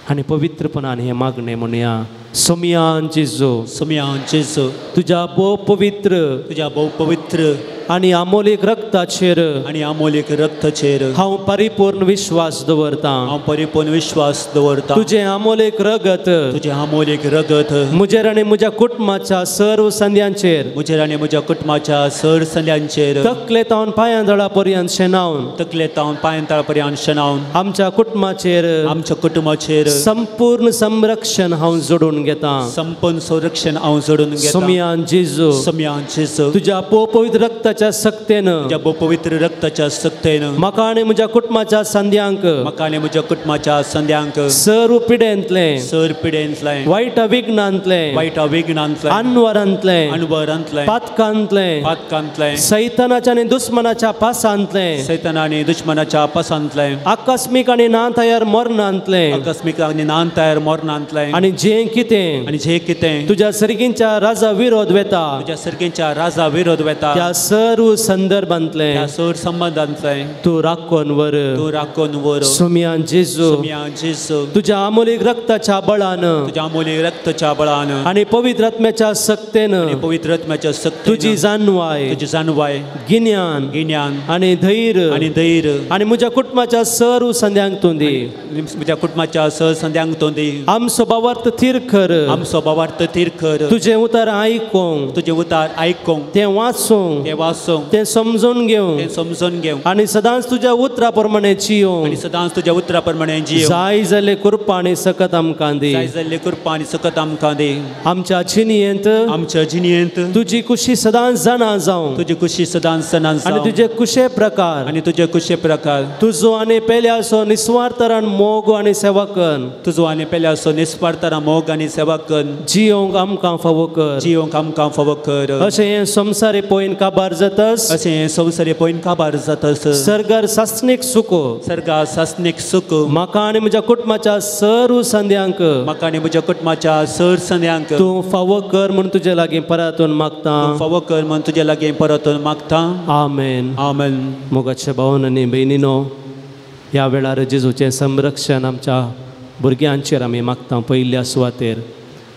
आनी पवित्रपणान हें मागणें म्हणया. सोमयान जेजू, सोमयान जेजू, तुज्या भोव पवित्र, तुज्या भोव पवित्र आनी अमोलीक रक्ताचेर, आनी अमोलीक रक्ताचेर हांव परिपूर्ण विश्वास दवरतां, हांव परिपूर्ण विश्वास दवरतां. तुजें अमोलीक रगत, तुजें अमोलीक रगत म्हजेर आनी म्हज्या कुटुंबाच्या सर्व संद्यांचेर, म्हजेर आनी म्हज्या कुटुंबाच्या सर्व संद्यांचेर तकले तावन पांयां तळा पर्यंत शेणावन, तकले तावन पांयां तळा पर्यंत शेणावन आमच्या कुटुंबाचेर, आमच्या कुटुंबाचेर संपूर्ण संरक्षण हांव जोडून घेतां, संपूर्ण संरक्षण हांव जोडून घेतां. सोमयान जेजू, सोमयान जेजू, तुज्या पवित्र रक्ताचेर रक्ताच्या सक्तेन, तुज्या पवित्र रक्ताच्या सक्तेन म्हाका आनी म्हज्या कुटुंबाच्या संद्यांक, म्हाका आनी म्हज्या कुटुंबाच्या संद्यांक सर्व पिडेंतलें, सर्व पिडेंतलें, वायट विघ्नांतलें, वायट विघ्नांतलें, अनवरांतलें, अनवरांतलें, पातकांतलें, पातकांतलें, सैतानाच्या आनी दुस्मनाच्या पासांतलें, सैताना आनी दुश्मनाच्या पासांतलें, आकस्मीक आनी ना तयार मरणांतलें, आकस्मीक आनी ना तयार मरणांतलें, आनी जें कितें, आनी जें कितें तुज्या सर्गींच्या राजा विरोध वेता, तुज्या सर्गींच्या राजा विरोध वेता, त्या सर्व संदर्भांतलें, त्या सर्व संबंधांतलें तूं राखून व्हर, तूं राखून व्हर. सोम्या जेजू, सोम्या जेजू, तुज्या अमोलीक रक्ताच्या बळान, तुज्या अमोलीक रक्ताच्या बळान आनी पवित्र आत्म्याच्या सक्तेन, आनी पवित्र आत्म्याच्या सक्तेन तुजी जाणवाय, तुजी जाणवाय, गिन्यान, गिन्यान आनी धैर्य, आनी धैर्य आनी म्हज्या कुटुंबाच्या सर्व संद्यांक तूं दी, म्हज्या कुटुंबाच्या सर्व संद्यांक तूं दी. आमचो भावार्थ थीर कर, आमचो भावार्थ थीर कर, तुजें उतर आयकूंक, तुजें उतर आयकूंक, तें वाचूंक, तें वाचूंक, तें समजून घेवंक, तें समजून घेवंक आनी सदांच तुज्या उतरा प्रमाणे जियोंक, आनी सदांच तुज्या उतरा प्रमाणे जियोंक. जाय जाल्ले कृपा आनी सकत आमकां दी, जाय जाल्ले कृपा आनी सकत आमकां दी. आमच्या जिणेंत, आमच्या जिणेंत तुजी कुशी सदांच जाणा जावं, तुजी कुशी सदांच जाणा जावं आनी तुजे कुशे प्रकार, आनी तुजे कुशे प्रकार तुजो आनी पेल्याचो निस्वार्थान मोग आनी सेवा कर, तुजो आनी पेल्याचो निस्वार्थान मोग आनी सेवा कर, जियोंक आमकां फावो कर, जियोंक आमकां फावो कर. अशें हें संवसारी पळोवन काबार जातस, अशें हें संवसारी पळोवन काबार जातस, सर्गार सासणीक सुख, सर्गार सासणीक सुख म्हाका आनी म्हज्या कुटुंबाच्या सर्व संद्यांक, म्हाका आनी म्हज्या कुटुंबाच्या सर्व संद्यांक तूं फावो कर म्हूण तुजे लागीं परतून मागता, फावो कर म्हूण तुजे लागीं परतून मागता. आमेन, आमेन. मोगाच्या भावन आनी भयणीनो, ह्या वेळार जेजूचें संरक्षण आमच्या भुरग्यांचेर आमी मागता पयल्या सुवातेर.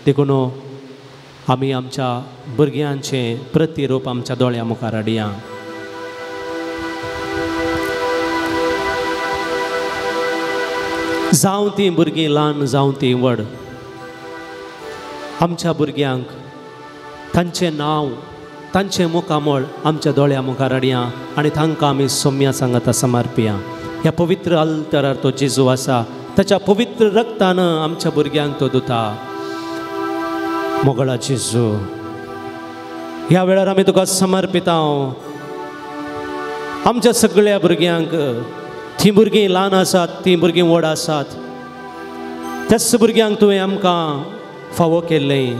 देखून आमी आमच्या भुरग्यांचें प्रतिरूप आमच्या दोळ्या मुखार हाडया. जावं तीं भुरगीं ल्हान, जावं तीं व्हड, आमच्या भुरग्यांक तांचें नांव, तांचें मुखामळ आमच्या दोळ्या मुखार हाडया आनी तांकां आमी सोम्या सांगाता समर्पया. ह्या पवित्र अल्तरार तो जेजू आसा, ताच्या पवित्र रक्तान आमच्या भुरग्यांक तो धुता. मोगळा जेजू, ह्या वेळार आमी तुका समर्पिता. आमच्या सगळ्या भुरग्यांक, तीं भुरगीं ल्हान आसात, तीं भुरगीं व्हड आसात, त्याच भुरग्यांक तुवें आमकां फावो केल्लें.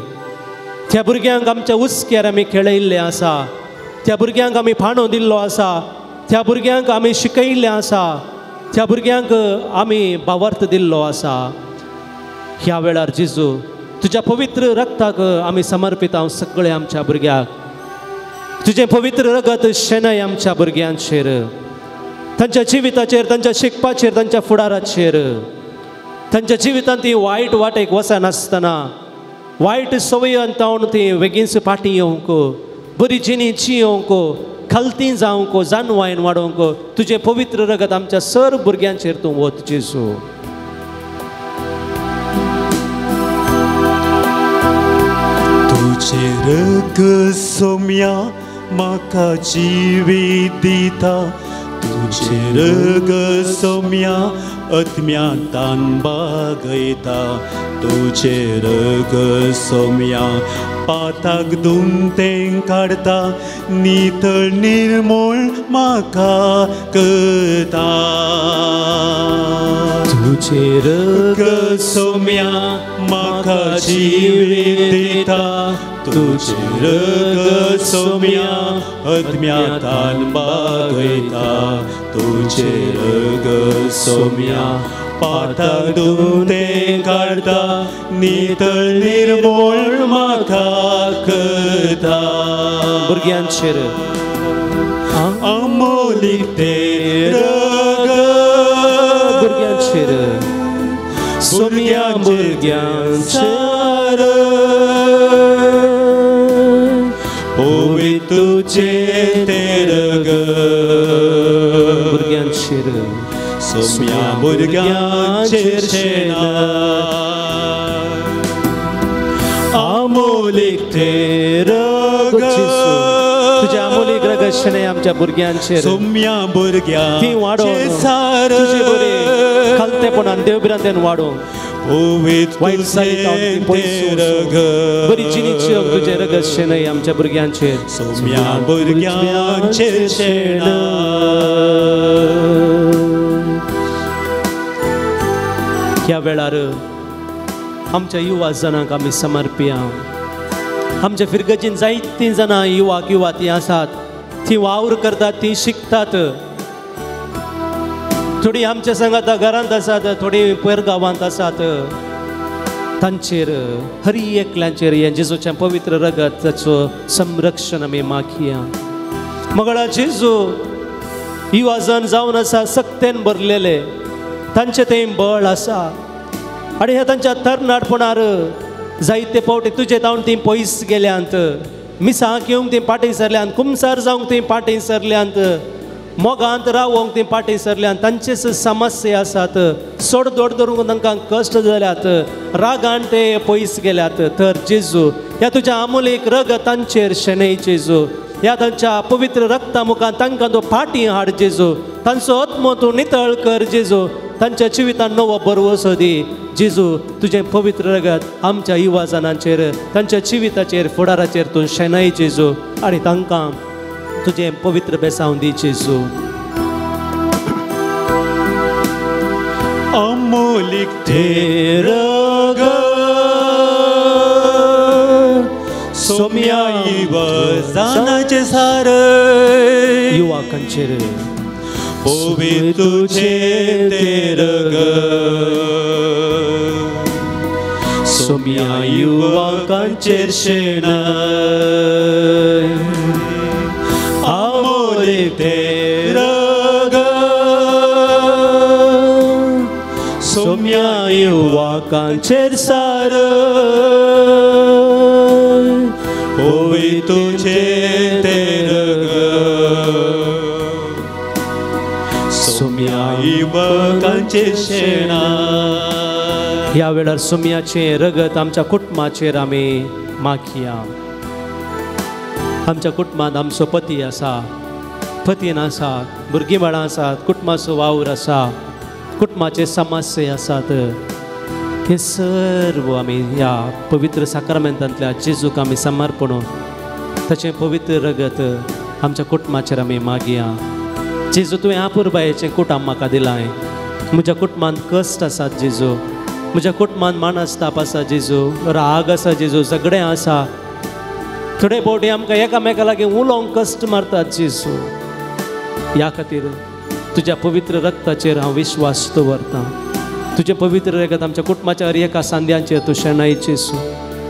त्या भुरग्यांक आमच्या हुस्क्यार आमी खेळयल्लें आसा, त्या भुरग्यांक आमी फाणो दिल्लो आसा, त्या भुरग्यांक आमी शिकयल्लें आसा, त्या भुरग्यांक आमी भावार्थ दिल्लो आसा. ह्या वेळार जेजू, तुज्या पवित्र रक्ताक आमी समर्पिता सगळे आमच्या भुरग्यांक. तुजें पवित्र रगत शेणय आमच्या भुरग्यांचेर, तांच्या जिविताचेर, तांच्या शिकपाचेर, तांच्या फुडाराचेर. तांच्या जिवितांत ती वायट वाटेक वचनासतना, वायट संवयन तावन ती बेगीनच फाटीं येवंक, बरी जिणी जियोवंक, खालती जावंक, जानवायन वाडोवंक तुजें पवित्र रगत आमच्या सर्व भुरग्यांचेर तूं वत जेजू. तुजें रगत सोम्या म्हाका जिवीत दिता, तुजें रगत सोम्या आत्म्यांतान बागयता, तुजें रगत सोम्या पाताक दुमतें काडता, नितळ निर्मूळ म्हाका करता. तुजें रगत सोम्या म्हाका जिवीत दिता, तुजें रगत सोम्या आत्म्यांतान बागयता, तुजें रगत सोम्या पाताक दुमतें काडता, नितळ निर्मूळ म्हाका करता. भुरग्यांचेर अमोलीक तें रगत, भुरग्यांचेर सोम्या भुरग्यांचेर पवित्र तुजें तें रगत, भुरग्यांचेर सोम्या भुरग्यांचेर शेणा अमोलीक तें रगत, तुज्या अमोलीक रगत शेणय आमच्या भुरग्यांचेर, सोम्या भुरग्यां ती वाडोवन तुजे बरे खालतेपणान देवभिरांतेन वाडोवन वायट सारी बरी जिणेची तुजें रगत शेणय आमच्या भुरग्यांचेर, सोम्या भुरग्यांचेर शेणय. ह्या वेळार आमच्या युवा जणांक आमी समर्पया. आमच्या फिरगजीन जायतीं जाणां युवा युवा तीं आसात, तीं वावर करतात, तीं शिकतात. थोडीं आमच्या सांगाता घरांत आसात, थोडीं परगांवांत आसात. तांचेर हरी एकल्यांचेर हें जेजूचें पवित्र रगत ताचो संरक्षण आमी मागया. मगळा जेजू युवा जण जावन आसा सक्तेन भरलेले, तांचें तें बळ आसा आनी ह्या तांच्या तरणाटपणार जायते फावटी तुजे तावन तीं पयस गेल्यांत, मिसाक येवंक तीं फाटीं सरल्यांत, कुमसार जावंक तीं फाटीं सरल्यांत, मोगांत रावोंक तीं फाटीं सरल्यांत. तांचेच समस्या आसात, सोडदोड धरूंक तांकां कश्ट जाल्यात, रागान ते पयस गेल्यात. तर जेजू ह्या तुज्या आमोलीक रगत तांचेर शेणय जेजू, ह्या तांच्या पवित्र रक्ता मुखार तांकां तूं फाटीं हाड जेजू, तांचो आत्मो तूं नितळ कर जेजू, तांच्या जिवितान नवो भरवसो दी जेजू. तुजें पवित्र रगत आमच्या युवा जणांचेर, तांच्या जिविताचेर, फुडाराचेर तूं शेणय जेजू आनी तांकां तुजें पवित्र बेसांव दी जेजू. अमोलीक ते रगत सोम्या युवा जणांचेर सार युवकांचेर ओवी तुझे ते रगत सोम्या युवकांचेर शेणय. आमोलीक ते रगत सोम्या युवकांचेर सार ओवी तुझे ते रगत सोम्या युवकांचेर शेणय. ह्या वेळार सोम्याचें रगत आमच्या कुटुंबाचेर आमी मागया. आमच्या कुटुंबांत आमचो पती आसा, पतीन आसा, भुरगीं बाळां आसात, कुटुंबाचो वावर आसा, कुटुंबाचे समस्या आसात. हे सर्व आमी ह्या पवित्र साक्रामेंतांतल्या जेजूक आमी समर्पण, ताचें पवित्र रगत आमच्या कुटुंबाचेर आमी मागया. जेजू तुवें आपुरबायेचें कुटुंब म्हाका दिलां. म्हज्या कुटुंबांत कश्ट आसात जेजू, म्हज्या कुटुंबांत मानसताप आसा जेजू, राग आसा जेजू, झगडें आसा. थोडे फावटी आमकां एकामेका लागीं उलोवंक कश्ट मारतात जेजू. ह्या खातीर तुज्या पवित्र रक्ताचेर हांव विश्वास दवरतां. तुजें पवित्र रगत आमच्या कुटुंबाच्या हर एका सांद्यांचेर तूं शेणय जेजू.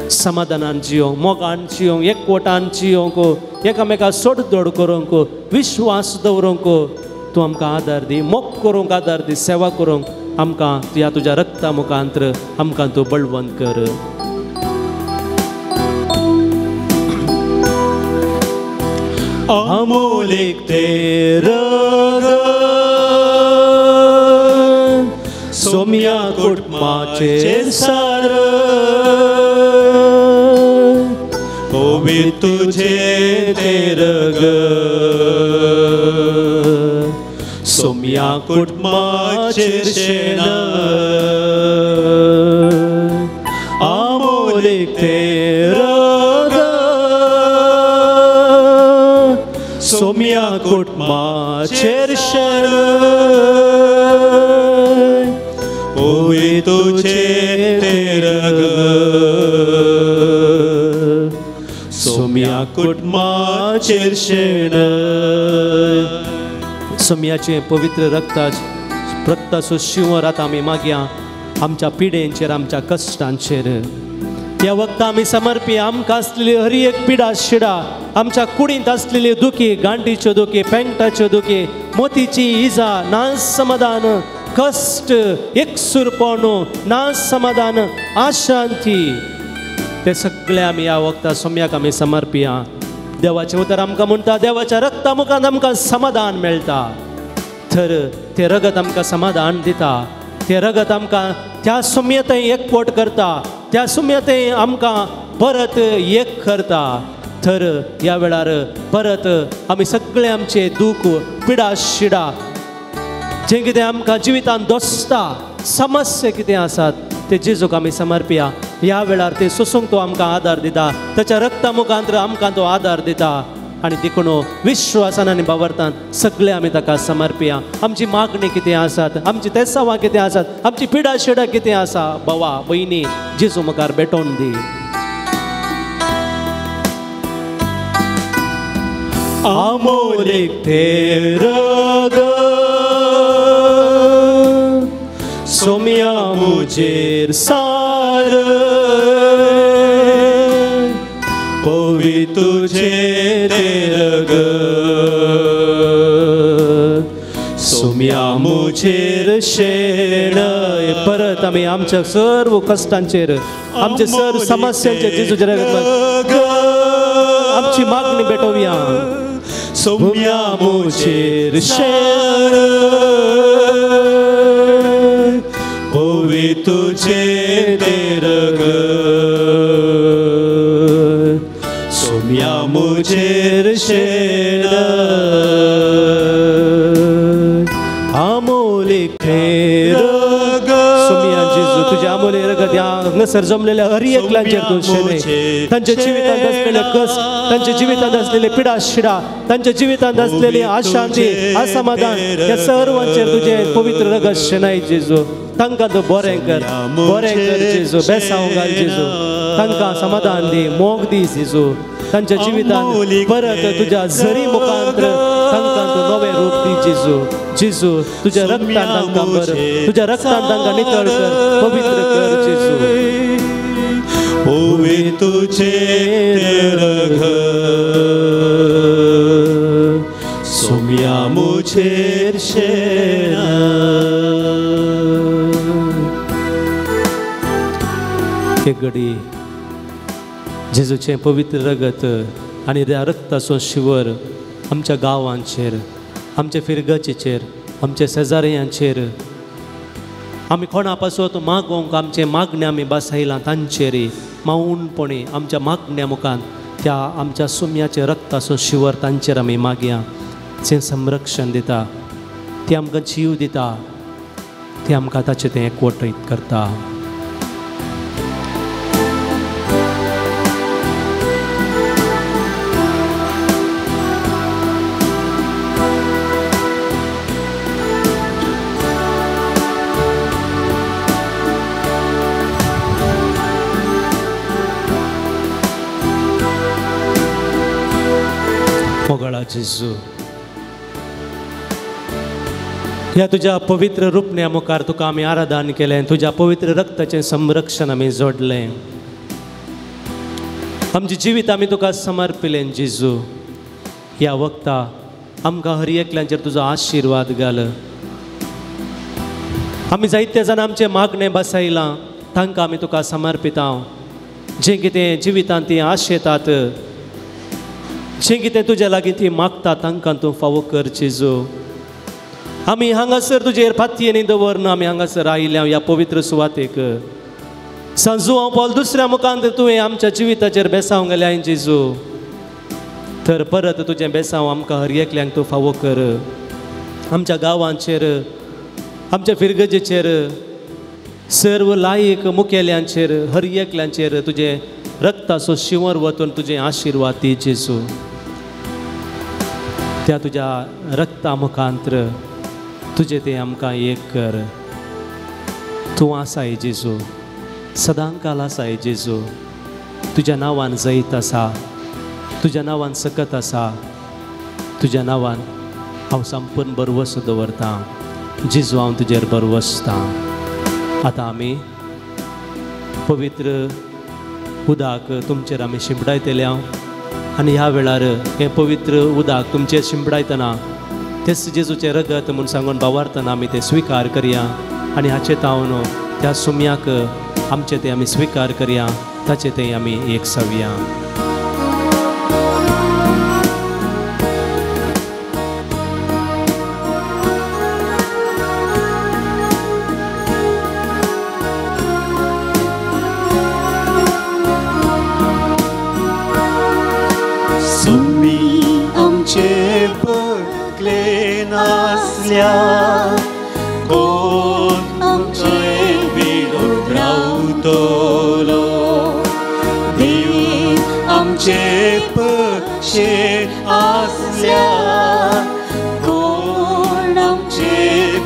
समाधानान जियोंक, मोगान जियोंक, एकवटान जियोंक, एकामेका सोडदोड करूंक, विश्वास दवरूंक तूं आमकां आदार दी, मोग करूंक आदार दी, सेवा करूंक आमकां ह्या तुज्या रक्ता मुखांतर आमकां तूं बळवंत कर. अमोलीक ते रगत सोम्या कुटुंबाचेर सार ओवी तुझे ते रगत सोम्या कुटुंबाचेर शेणय. अमोलीक ते रगत सोम्या कुटुंबाचेर शेणय. ओवी तुझे ते रगत सोम्या कुटुंबाचेर शेणय. सोम्याचें पवित्र रक्ताचो शिंवर आतां आमी मागया आमच्या पिडेंचेर, आमच्या कश्टांचेर. ह्या वखदां आमी समर्पी आमकां आसलेली हर एक पिडा शिडा, आमच्या कुडींत आसलेली दुखी, गांठीच्यो दुखी, पेंटाच्यो दुखी, मोतीची इजा, नासमाधान, कश्ट, एकसूरपण, नासमाधान, अशांती, ते सगळे आमी ह्या वखदां सोम्याक आमी समर्पिया. देवाचें उतर आमकां म्हणटा, देवाच्या रक्ता मुखान आमकां समाधान मेळटा. तर तें रगत आमकां समाधान दिता, तें रगत आमकां त्या सुम्यतय एकवट करता, त्या सुम्यतय आमकां परत एक करता. तर ह्या वेळार परत आमी सगळे आमचे दूख, पिडा शिडा, जें कितें आमकां जिवितांत दोसता, समस्या कितें आसात, ते जेजूक आमी समर्पया. ह्या वेळार ते सोसूंक तो आमकां आदार दिता, ताच्या रक्ता मुखांतर आमकां तो आदार दिता आनी देखून विश्वासान आनी भावार्थान सगळे आमी ताका समर्पया. आमची मागणी कितें आसात, आमची तेसावां कितें आसात, आमची पिडा शिडा कितें आसा, भावा भयणी जेजू मुखार भेटोवन दी. आमोलीक तें रगत सोम्या मुजेर सार पवी तुझे तें रगत सोम्या मुजेर शेण. परत आमी आमच्या सर्व कश्टांचेर, आमच्या सर्व समस्यांचेर जेजूच्या रगत आमची मागणी भेटोवया. सोम्या मुजेर शेण पवी तुझे तें रगत सोम्या मुजेर शेण. आमोलीक तें रगत सोम्या जेजू तुझ्या आमोलीक रगत ह्या हांगासर जमलेल्या हर एकल्यांचेर तूं शेणय. तांच्या जिवितांत आसलेले कश्ट, तांच्या जिवितांत आसलेले पिडा शिडा, तांच्या जिवितांत आसलेली अशांती असमाधान ह्या सर्वांचेर तुजें पवित्र रगत शेणय जेजू. तांकां तूं बरें कर, बरें कर जेजू, बेसांव घाल जेजू, तांकां समाधान दी, मोग दी जेजू. तांच्या जिवितांत परत तुज्या झरी मुखांतर तांकां तूं नवें रूप दी जेजू. जेजू तुज्या रक्तान तांकां बर, तुज्या रक्तान तांकां नितळ कर, पवित्र कर जेजू. पवी तुझे तें रगत सोम्या मुजेर शेण. एक घडी जेजूचें पवित्र रगत आनी त्या रक्ताचो शिवर आमच्या गांवांचेर, आमच्या फिरगचेचेर, आमच्या शेजाऱ्यांचेर, आमी कोणा पासत मागोवंक आमचें मागणें आमी बसयलां तांचेर माऊनपणी आमच्या मागण्या मुखान त्या आमच्या सुम्याच्या रक्ताचो शिवर तांचेर आमी मागया. जें संरक्षण दिता, तें आमकां जीव दिता, तें आमकां ताचें तें एकवटीत करता. मोगळा जेजू, ह्या तुज्या पवित्र रुपण्या मुखार तुका आमी आराधन केलें, तुज्या पवित्र रक्ताचें संरक्षण आमी जोडलें, आमचें जिवीत आमी तुका समर्पिलें जेजू. ह्या वखता आमकां हर एकल्यांचेर तुजो आशिर्वाद घाल. आमी जायते जाण आमचें मागणें बसयलां, तांकां आमी तुका समर्पिता. जें कितें जिवितांत तीं आशेतात, जें कितें तुज्या लागीं ती मागता, तांकां तूं फावो कर जेजू. आमी हांगासर तुजेर फातयेनी दवरन आमी हांगासर आयल्या ह्या पवित्र सुवातेक. सांजू हांव पावल दुसऱ्या मुखांत तुवें आमच्या जिविताचेर बेसांव गेल्याय जेजू, तर परत तुजें बेसांव आमकां हर एकल्यांक तूं फावो कर. आमच्या गांवांचेर, आमच्या फिरगजेचेर, सर्व लायक मुखेल्यांचेर, हर एकल्यांचेर तुजें रक्ताचो शिंवर वतून तुजें आशिर्वाद दी जेजू. त्या तुज्या रक्ता मुखांतर तुजें तें आमकां एक कर. तूं आसाय जेजू, सदांकाल आसाय जेजू. तुज्या नांवान जैत आसा, तुज्या नांवान सकत आसा, तुज्या नांवान हांव संपूर्ण बरवस दवरतां जेजू, हांव तुजेर बरवसतां. आतां आमी पवित्र उदक तुमचेर आमी शिंपडायतले हांव आनी ह्या वेळार हें पवित्र उदक तुमचेर शिंपडायतना तेच जेजूचें रगत म्हूण सांगून भावार्थान आमी तें स्विकार करया आनी हाचे तावन त्या सुम्याक आमचें तें आमी स्विकार करया, ताचें तें आमी एक जावया. नासल्या कोण आमचे विरोध रावतलो. पक्षे आसल्यार कोण आमचे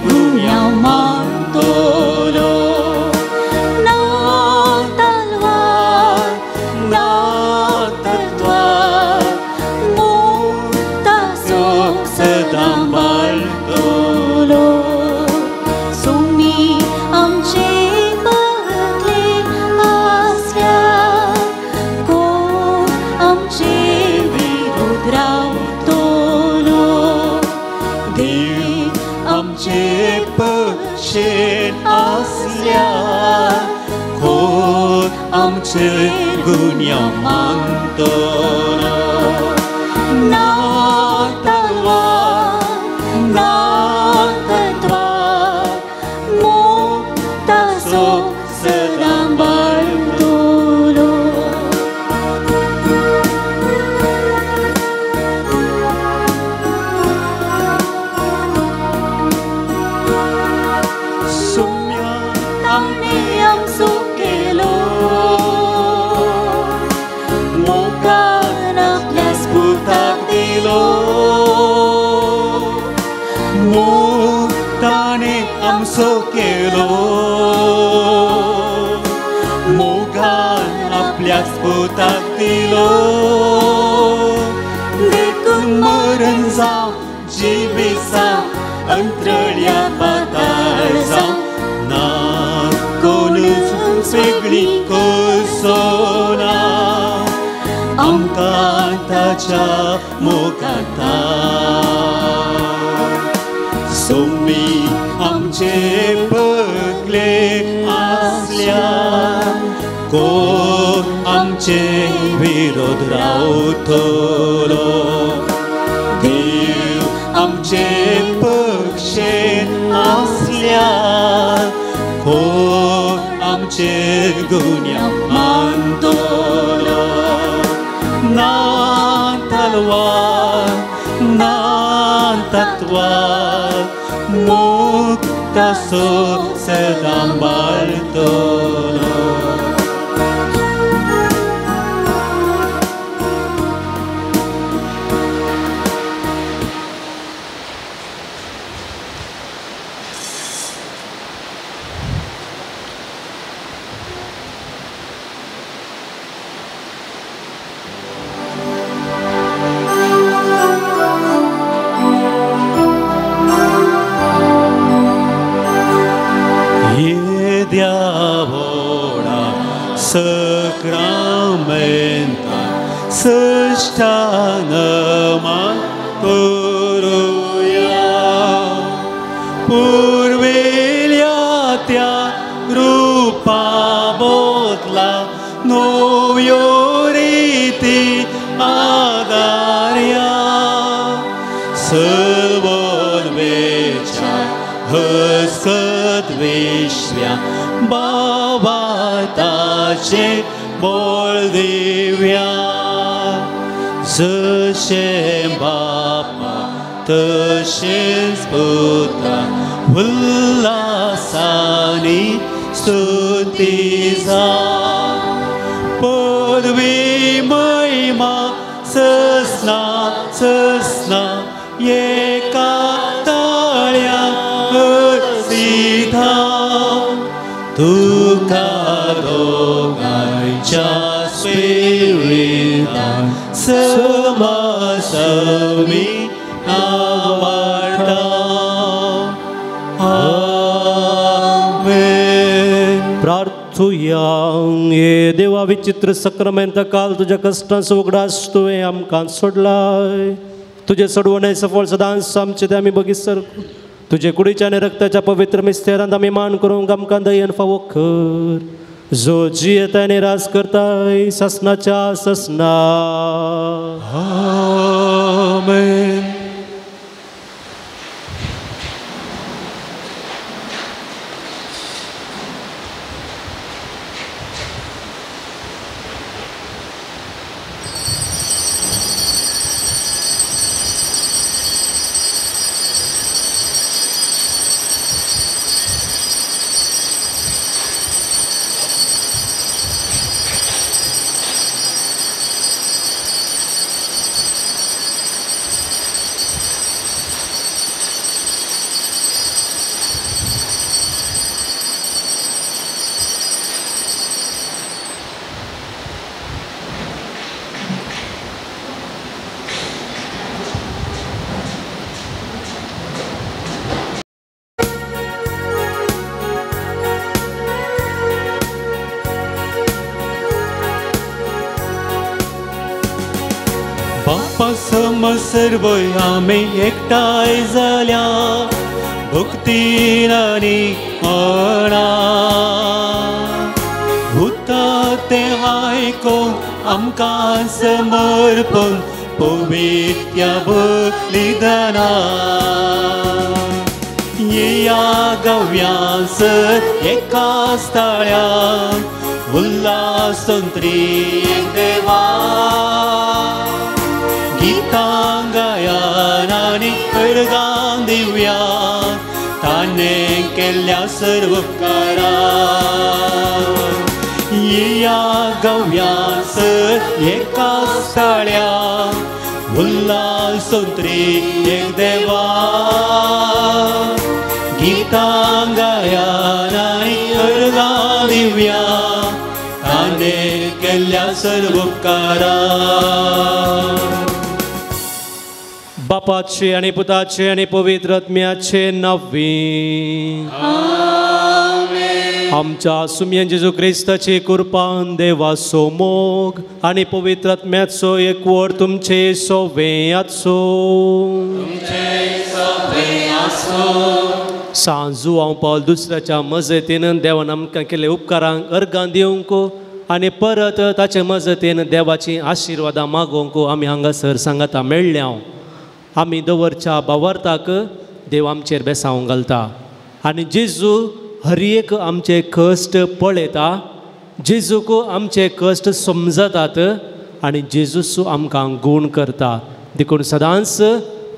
गुन्यांव मानतलो ना तलवार ना तत्वार मुक्तासो सदां बाळटलो सुमी आमचे बदले आसल्यार कोण आमचे विरोध रावतलो देव आमचे पक्षे आसल्यार कोण आमचे गुन्यांव मानतलो ना तलवार ना तत्वार मुक्तासो सदां बाळटलो सुम्या ताणें आमचो केलो मोगान आपल्या स्फुर्ताक दिलो मोग ताणें आमचो केलो मोगान आपल्या स्फुर्ताक दिलो देखून मरण जावं जिवीत जावं अंतरळ्या पाताळ जावं ना कोणूच वेगळी कसो ना आमकां ताच्या मोगांत सुमी आमचे बगले आसल्यार कोण आमचे विरोध रावतलो देव आमचे पक्षे आसल्यार कोण आमचे गुन्यांव मानतलो ना तलवार ना तत्वार मुक्तासो सदां बाळटलो येद्या सक्रामेंता सष्टांगमा करूया पुर्वेल्या त्या रूपा बदला नव्यो रिती आदार्या सर्वोन्वेच्या हसत विश्व्या बाबाताचे बोल दिव्या जशें बापा तशेंच पुता उल्हासानी स्तुती जावं पदवी महिमा ससना ससना एका ताळ्या हसीधा तुका दोगांच्या स्पिरितान समसमी आवडटा आमेन. प्रार्थुया. हे देवा विचित्र सक्रमेंत काल तुज्या कश्टांचो उगडास तुवें आमकां सोडलाय तुजें सोडवणें सफळ सदांच आमचें तें आमी बगीत सरकू तुजे कुडीच्या आनी रक्ताच्या पवित्र मिस्तेरांत आमी मान करूंक आमकां दयेन फावो कर जो जियेता आनी राज करताय ससनाच्या ससना. आमेन. बापा समज सर्वय आमी एकठांय जाल्या भक्तीन आनी म्हणा उता तें आयकून आमकां समर्पण पवित्र बलिदाना येया गव्यासर एका स्थळ्यान उल्हासन त्रिएक देवा गीतां गायन आनी अर्गां दिव्या ताणें केल्ल्या सर्व उपकारां येया गव्यासर एका स्थळ्यान उल्हासन त्रिएक देवा गीतां गायन आनी अर्गां दिव्या ताणें केल्ल्या सर्व उपकारां. बापाचे आनी पुताचे आनी पवित्र आत्म्याचे नांवी आमच्या सुम्यान जेजू क्रिस्ताची कृपान देवाचो मोग आनी पवित्र आत्म्याचो एकवट तुमचे सोवे आसो. सांजू हांव पावल दुसऱ्याच्या मजतीन देवान आमकां केल्ले उपकारांक अर्गां दिवंक आनी परत ताचे मजतीन देवाची आशिर्वादां मागोवंक आमी हांगासर सांगाता मेळ्ळ्या. आमी दवरच्या बावार्थाक देव आमचेर बेसावंक घालता आनी जेजू हर एक आमचे कश्ट पळयता, जेजूक आमचे कश्ट समजतात आनी जेजूस आमकां गूण करता. देखून सदांच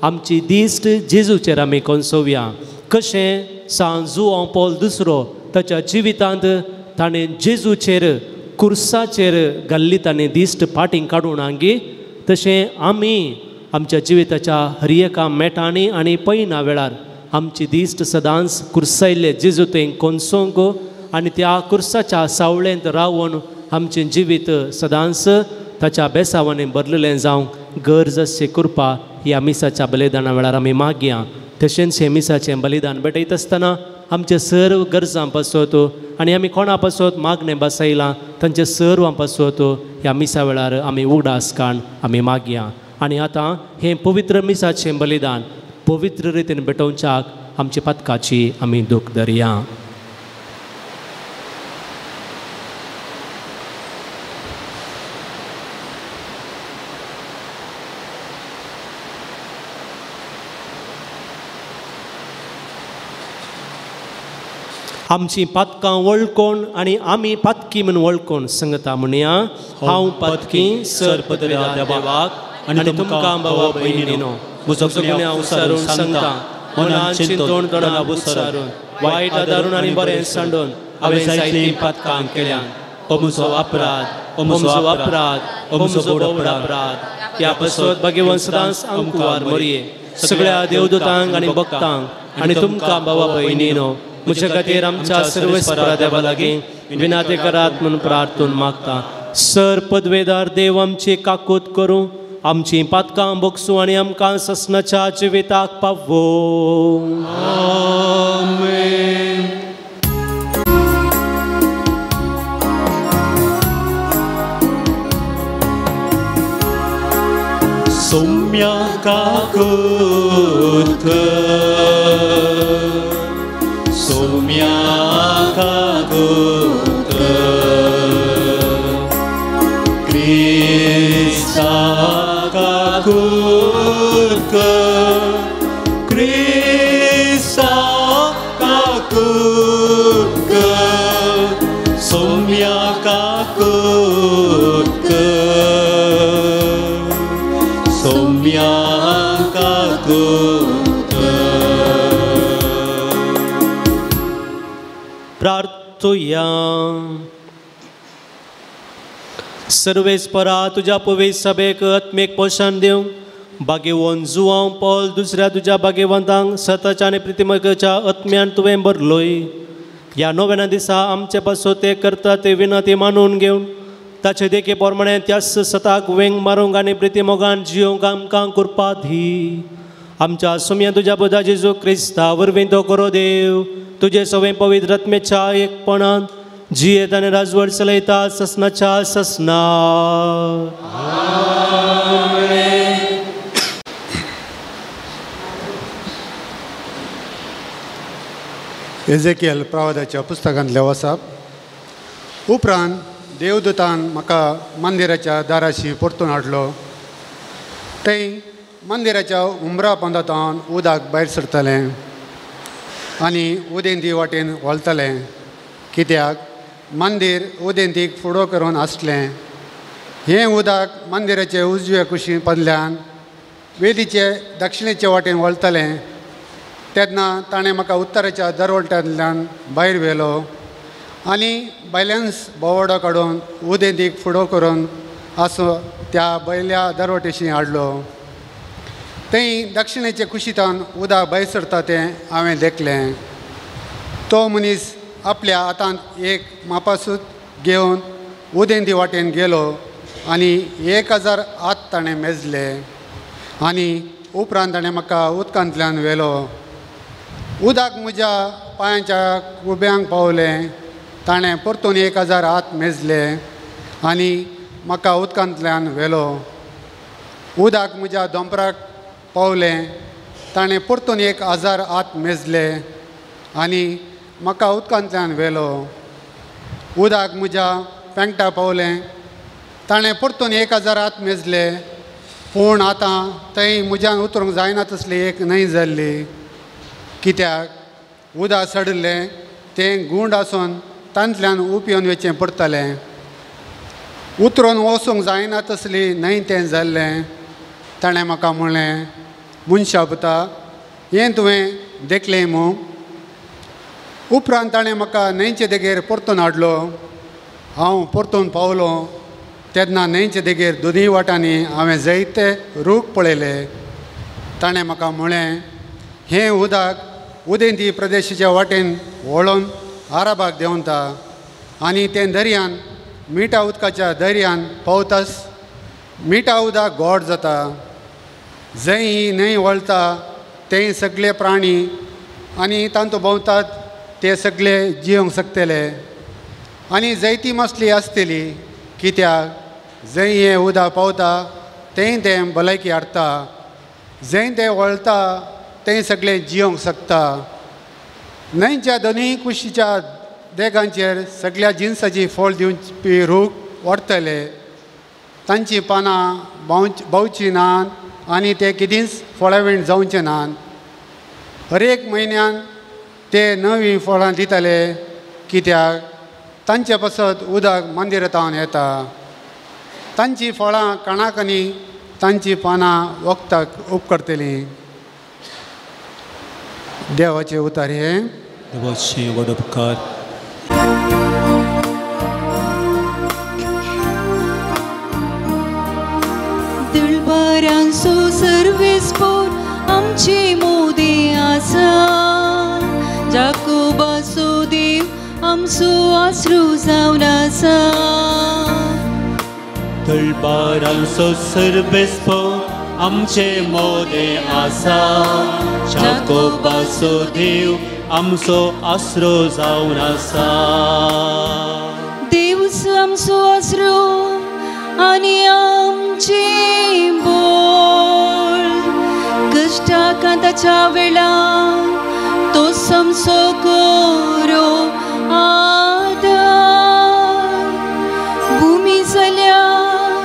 आमची दिश्ट जेजूचेर आमी कोनसोवया. कशें सांजू हांव पॉल दुसरो ताच्या जिवितांत ताणें जेजूचेर कुर्साचेर घाल्ली ताणें दिश्ट फाटीं काडून आंगी, तशें आमी आमच्या जिविताच्या हर एका मेटांनी आनी पयना वेळार आमची दिश्ट सदांच कुर्सायल्ले जेजू थंय कोनसोवंक आनी त्या कुर्साच्या सावळेंत रावन आमचें जिवीत सदांच ताच्या बेसावांनी भरलेलें जावंक गरज आसची कृपा ह्या मिसाच्या बलिदाना वेळार आमी मागया. तशेंच हें मिसाचें बलिदान भेटयत आसतना आमचे सर्व गरजां पासत आनी आमी कोणा पासत मागणें बसयलां तांचे सर्वां पासत ह्या मिसा वेळार आमी उगडास काण आमी मागया. आनी आतां हें पवित्र मिसाचें बलिदान पवित्र रितीन भेटोवच्याक आमच्या पातकाची आमी दूख धरया. आमची पातकां वळखून आनी आमी पातकी म्हूण वळखून सांगता म्हणया, हांव पातकी सर पदव्या देवाक आनी तुमकां भावा भयणीनो म्हजो गुन्यांव विचारून सांगता, मनान चिंतून तोंडान उच्चारून वायट आदारून आनी बरें सांडून हांवें जायतीं पातकां केल्यान. हो म्हजो अपराध, हो म्हजो अपराध, हो म्हजो व्हड अपराध. ह्या पासत भाग्यवंत सदांच आमकां मरये सगळ्या देवदूतांक आनी भक्तांक आनी तुमकां भावा भयणीनो म्हज्या खातीर आमच्या सर्वेस्परा देवा लागीं विनाते करात म्हूण प्रार्थून मागता. सर पदवेदार देव आमची काकूत करूं, आमची पातकां बोगसूं आनी आमकां ससनाच्या जिविताक पावो. आमेन. सोम्या काकूत कर, सोम्या काकूत कर, क्रिस्ता काकूत कर, क्रिस्ता काकूत कर, सोम्या काकूत कर, सोम्या काकूत कर. प्रार्थुया. सर्वेस्परा तुज्या पवित्र सभेक आत्मीक पोशण दिवंक भाग्यवंत जुवांव पॉल दुसऱ्या तुज्या भाग्यवंतांक सताच्या आनी प्रितिमकाच्या आत्म्यान तुवें भरलोय. ह्या नव्याना दिसा आमचे पासून ते करता ते विनती मानून घेवन ताचे देखी प्रमाणे त्याच सताक वेंग मारूंक आनी प्रितिमोगान जियोंक आमकां कृपा दी. आमच्या सुम्या तुज्या पुता जेजू क्रिस्ता वरवीं तो करो देव तुजे सवें पवित्र आत्म्याच्या एकपणान जियेत आनी राजवट चलयता ससनाच्या ससना. आमेन. एजेकियल प्रवादाच्या पुस्तकांतलें वसाप. उपरांत देवदूतान म्हाका मंदिराच्या दाराशी परतून हाडलो. थंय मंदिराच्या उमरा पोंदांतल्यान उदक भायर सरतालें आनी उदेंती वाटेन व्हलतालें, कित्याक मंदीर उदेंतीक फुडो करून आसलें. हें उदक मंदिराचे उजव्या कुशी पदल्यान वेदीचे दक्षिणेचे वाटेन व्हलतालें. तेन्ना ताणें म्हाका उत्तराच्या दरवट्यांतल्यान भायर व्हेलो आनी बॅलन्स भोंवडो काडून उदेंतीक फुडो करून आसो त्या बैल्या दरवटेशी हाडलो. थंय दक्षिणेचे कुशींतल्यान उदक भायर सरता तें हांवें देखलें. तो मनीस आपल्या हातांत एक मापासूत घेवन उदेंती वाटेन गेलो आनी 1000 हात ताणें मेजले आनी उपरांत ताणें म्हाका उदकांतल्यान व्हेलो. उदक म्हज्या पांयांच्या कुब्यांक पावलें. ताणें परतून 1000 हात मेजले आनी म्हाका उदकांतल्यान व्हेलो. उदक म्हज्या दोंपराक पावलें. ताणें परतून 1000 हात मेजले आनी म्हाका उदकांतल्यान व्हेलो. उदक म्हज्या पेंगटा पावलें. ताणें परतून 1000 हात मेजले, पूण आतां थंय म्हज्यान उतरूंक जायना तसली एक न्हंय जाल्ली, कित्याक उदक सडिल्लें तें गूंड आसून तांतल्यान उपयोन वचचें पडटालें. उतरून वचूंक जायना तसली न्हंय तें जाल्लें. ताणें म्हाका म्हणलें, मनशा पुता, हें तुवें देखलें मू? उपरांत ताणें म्हाका न्हंयचे देगेर परतून हाडलो. हांव परतून पावलो तेन्ना न्हंयचे देगेर दोनूय वाटांनी हांवें जायते रूख पळयले. ताणें म्हाका म्हणलें, हें उदक उदेंती प्रदेशाच्या वाटेन वळोन आराबाक देंवता आनी तें दर्यान मिठा उदकाच्या दर्यान पावतास मिठा उदक गोड जाता. जंय ही न्हंय वळता थंय सगळे प्राणी आनी तांतू भोंवतात ते सगळे जियोंक शकतले आनी जैती मासली आसतली, कित्याक जंय हें उदक पावता थंय तें भलायकी हाडटा. जंय तें वळता थंय सगळें जियोंक शकता. न्हंयच्या दोनूय कुशीच्या देगांचेर सगळ्या जिनसाची फळ दिवपी रूख वाडटले. तांचीं पानां बावचीं नात आनी ते कितेंच फळावीण जावचें नात. हर एक म्हयन्यान ते नवीं फळां दिताले, कित्याक तांचे पासत उदक मंदिरांत येता. तांचीं फळां काणाक आनी तांचीं पानां वखदाक उपकारतलीं. देवाचे उतार हे. देवाचे व्हड उपकार. दिळबरांचो सर्वेस्पोर आमचे मोदी आसा, जाकोबाचो देव आमचो आसरो जावन आसा. दळबारांचो सर्वेस्पोर आमचे मोदे आसा, जाकोबाचो देव आमचो आसरो जावन आसा. देवूच आमचो आसरो आनी आमची बोल, कश्टाकांताच्या वेळार तो आमचो कोरो आदार. भुमी जाल्यार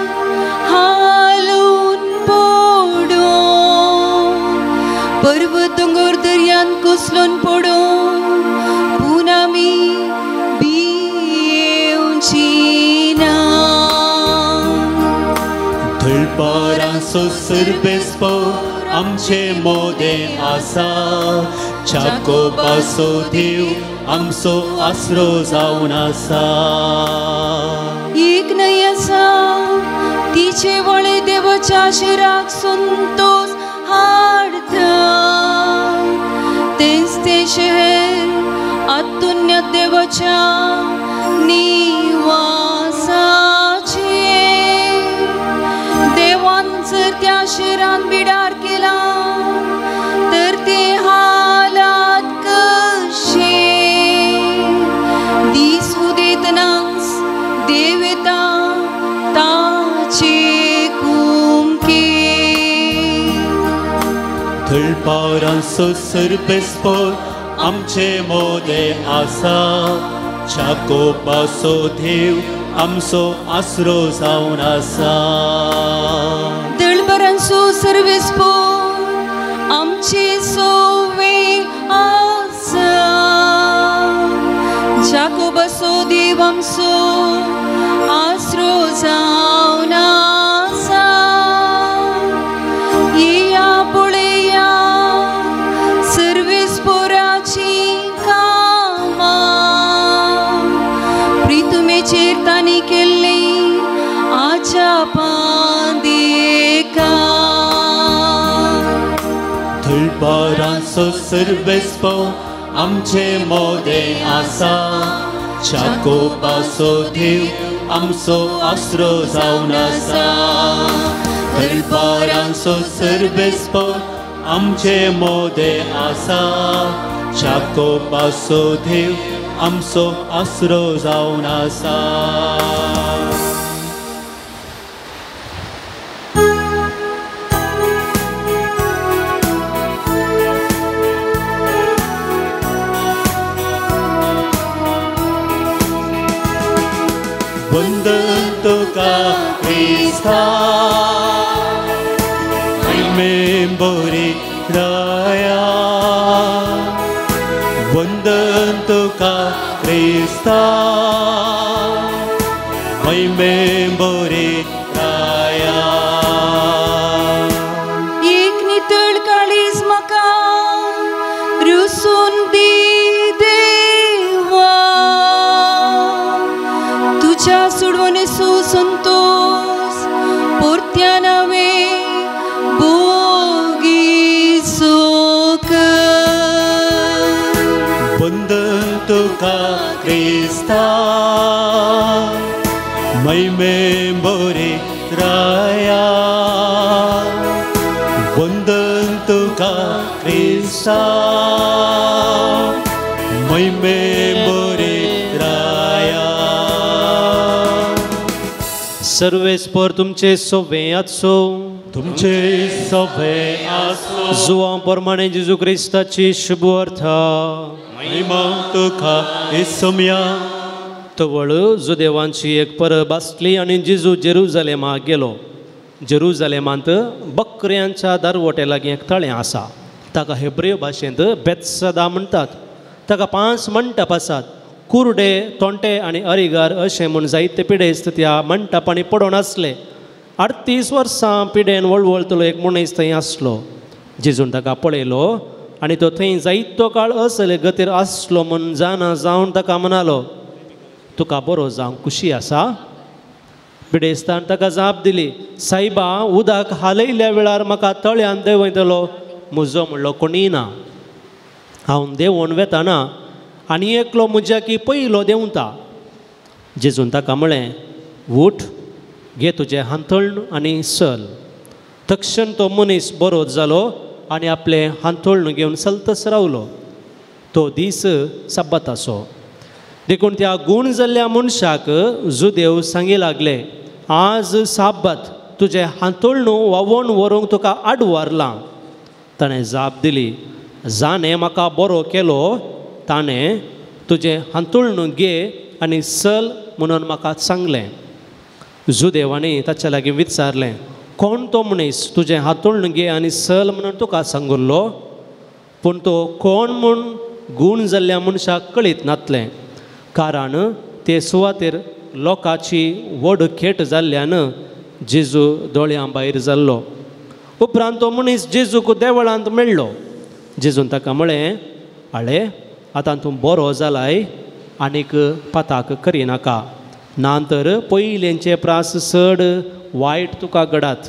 हालून पडूं, पर्वत दोंगर दर्यान कोसळून पडूं, पूण आमी भियेवची ना. दळबारांचो सर्वेस्पोर आमचे मोदे आसा, जाकोबाचो देव आमचो आसरो जावन आसा. एक न्हंय आसा तिचे वळे देवाच्या शिराक संतोस हाडटा. तेंच तें शहर आतुन्य देवाच्या निवासाचें. देवान जर त्या शहरान बिडार केला तर ते हालात कशे. दीस उदेतनाच देव येता ताचे कुमके. दळबारांचो सर्वेस्पोर आमचे मोदे आसा जाकोबाचो देव आमचो आसरो जावन आसा. दळबरांचो सर्वेस्पोर आमचे सोवे आसा जाकोबाचो देव आमचो आसरो जावन आसा. येया पळया सर्वेस्पोराची कामां प्रितुमेचेर तांणी केल्ली आजापां देखा. दळबरांचो सर्वेस्पोर आमचे मोदे आसा जाकोबाचो देव आमचो आसरो जावन आसा. दळबरांचो सर्वेस्पोर आमचे मोदे आसा जाकोबाचो देव आमचो आसरो जावन आसा. वंदन तुका क्रिस्ता मेंबोरी राया वंदन तुका क्रिस्ता मेंबोरी राया. एक नितळ काळीज म्हाका रुसून दी देवा तुज्या सोडवणेचो संतोस परत्यान हांवें भोगिसोक. वंदन तुका क्रिस्ता मेंबोरी राया वंदन तुका क्रिस्ता मेंबोरी राया. सर्वेस्पोर तुमचे सोवे आसो तुमचे सोवे आसो. जुवां प्रमाणे जेजू क्रिस्ताची शुभ अर्थ महिमा तुका येसुम्या. तवळ जुदेवांची एक परब आसली आनी जेजू जेरुजलेमाक गेलो. जेरुजलेमांत बकऱ्यांच्या दारवटे लागीं एक तळें आसा ताका हेब्रेव भाशेंत बेत्सदा म्हणटात. ताका 5 मंटप आसात. कुर्डे तोंटे आनी अरिगार अशें म्हूण जायते पिडेस्त त्या मंटपांनी पडून आसले. 38 वर्सां पिडेन वळवळतलो एक मनीस थंय आसलो. जेजून ताका पळयलो आनी तो थंय जायतो काळ असले गतीर आसलो म्हूण जाणा जावन ताका म्हणालो, तुका बरो जावंक खुशी आसा? पिडेस्तान ताका जाप दिली, सायबा उदक हालयल्या वेळार म्हाका तळ्यान देंवयतलो म्हजो म्हणलो कोणीय ना. हांव देंवोन वेताना आनी एकलो म्हज्या की पयलो देंवता. जेजून ताका म्हळें, उठ, घे तुजें हांतळण आनी चल. तक्षण तो मनीस बरो जालो आनी आपलें हांतळण घेवन चलतच रावलो. तो दीस सब्बताचो. देखून त्या गूण जाल्ल्या मनशाक जुदेव सांगी लागले, आज साब्बत, तुजें हांतळण व्हांवोवन व्हरूंक तुका आडवारलां. ताणें जाप दिली, जाणें म्हाका बरो केलो ताणें तुजें हांतळण घे आनी चल म्हणून म्हाका सांगलें. जुदेवांनी ताच्या लागीं विचारलें, कोण तो मनीस तुजें हांतळण घे आनी चल म्हणून तुका सांगिल्लो? पूण तो कोण म्हूण गूण जाल्ल्या मनशाक कळीत नातलें, कारण ते सुवातेर लोकांची व्हड खेट जाल्ल्यान जेजू दोळ्यां भायर जाल्लो. उपरांत तो मनीस जेजूक देवळांत मेळ्ळो. जेजून ताका म्हळें, आळे आतां तूं बरो जालाय, आनीक पाताक करिनाका, ना तर पयलेंचे प्रास चड वायट तुका घडात.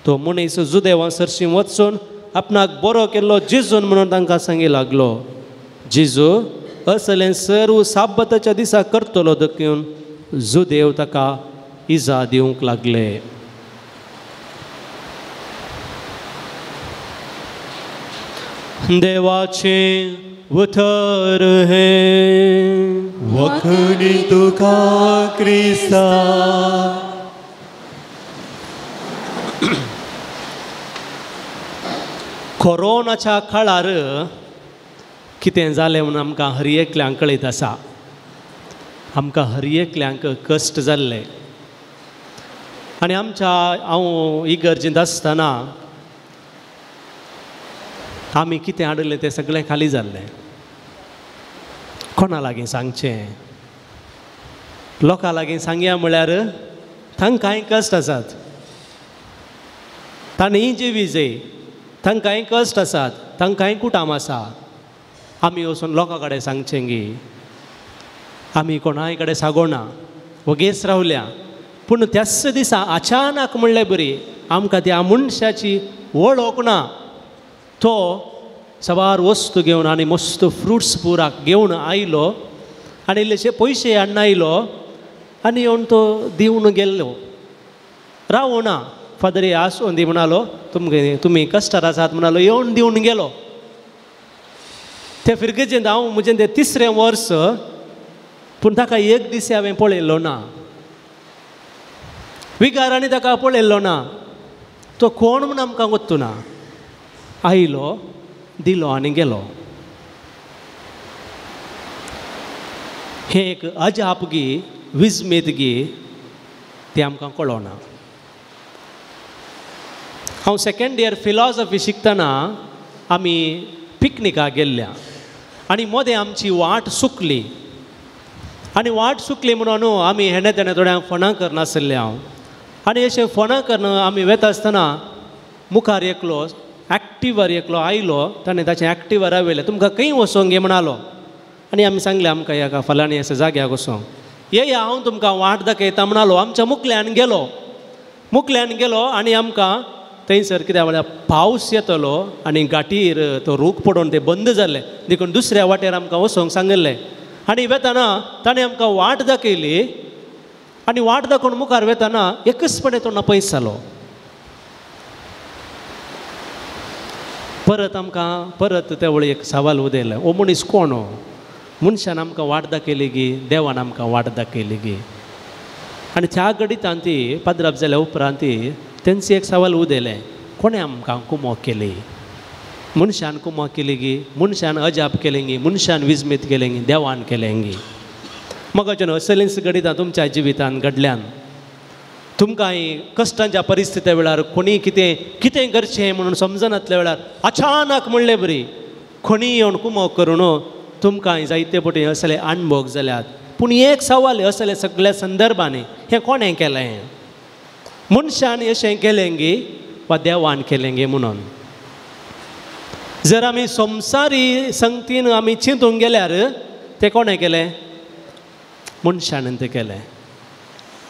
तो मनीस जुदेवां सरशीं वचून आपणाक बरो केल्लो जेजून म्हणून तांकां सांगी लागलो. जेजू असलें सर्व साब्बताच्या दिसा करतलो देखून जुदेव ताका इजा दिवंक लागले. देवाचें उतर हें. वखणी तुका क्रिस्ता. कोरोनाच्या काळार कितें जालें म्हणून आमकां हर एकल्यांक कळयत आसा. आमकां हर एकल्यांक कश्ट जाल्ले. आनी आमच्या हांव इगर्जेंत आसतना आमी कितें हाडिल्लें तें सगळें खाली जाल्लें. कोणा लागीं सांगचें, लोकां लागीं सांगया म्हळ्यार तांकांय कश्ट आसात, तांणी जिवी जाय, तांकांय कश्ट आसात, तांकांय कुटाम आसा. आमी वचून लोकां कडेन सांगचें गी, आमी कोणाय कडेन सांगोना, वगेच रावल्या. पूण त्याच दिसा अचानक म्हणले बरी आमकां त्या मनशाची वळख ना. तो सवार वस्तू घेवन आनी मस्त फ्रुट्स पुराक घेवन आयलो आनी इल्लेशे पयशे हाडून आयलो आनी येवन तो दिवन गेल्लो. रावना, फादर आसूं दी म्हणालो, तुमगे तुमी कश्टार आसात म्हणालो, येवन दिवन गेलो. ते फिरगेजेंत हांव म्हजें तें तिसरें वर्स, पूण ताका एक दीस हांवें पळयल्लो ना, विगारांनी ताका पळयल्लो ना, तो कोण म्हूण आमकां वत्तू ना. आयलो, दिलो आनी गेलो. हें एक अजाप गी, विजमेत गी, तें आमकां कळना. हांव सेकेंड इयर फिलॉसॉफी शिकतना आमी पिकनिकाक गेल्ल्या आनी मदें आमची वाट चुकली. आनी वाट चुकली म्हणून आमी हेणे तेणे थोड्यांक फोनां करनासलें हांव. आनी अशें फोनां करून आमी वेता आसतना मुखार एकलो एक्टिवार एकलो आयलो, ताणें ताचें एक्टिवार रावयलें, तुमकां खंय वचोंक गे म्हणालो. आनी आमी सांगलें आमकां ह्या फलाणी अशा जाग्याक वचोंक. येया हांव तुमकां वाट दाखयता म्हणालो. आमच्या मुखल्यान गेलो, मुखल्यान गेलो आनी आमकां थंयसर कित्याक म्हळ्यार पावस येतलो आनी घाटीर तो रूख पडून ते बंद जाल्ले, देखून दुसऱ्या वाटेर आमकां वचोंक सांगिल्लें. आनी वेताना ताणें आमकां वाट दाखयली आनी वाट दाखोवन मुखार वेताना एकचपणे तो नपयस जालो. परत आमकां परत त्या वळी एक सवाल उदयलें, ओ मनीस कोण हो? मनशान आमकां वाट दाखयली गी, देवान आमकां वाट दाखयली गी? आनी त्या घडितान ती पाद्राप जाल्या उपरांत तेंचे एक सवाल उदयलें, कोणें आमकां कुमोक केली? मनशान कुमोक केली गी, मनशान अजाप केलें गी, मनशान विजमीत केलें गी, देवान केलें गी? मगाच्यान असलींच घडितां तुमच्या जिवितान घडल्यान. तुमकां कश्टांच्या परिस्थिती वेळार कोणी कितें कितें करचें म्हणून समजनातल्या वेळार अचानक म्हणले बरी कोणी येवन कुमोक करून तुमकां जायते पटी असले अणभोग जाल्यात. पूण एक सवाल असले सगळ्या संदर्भांनी, हें कोणें केलें? मनशान अशें केलें गी वा देवान केलें गी म्हणून? जर आमी संवसारी संगतीन आमी चिंतूंक गेल्यार तें कोणें केलें? मनशान तें केलें.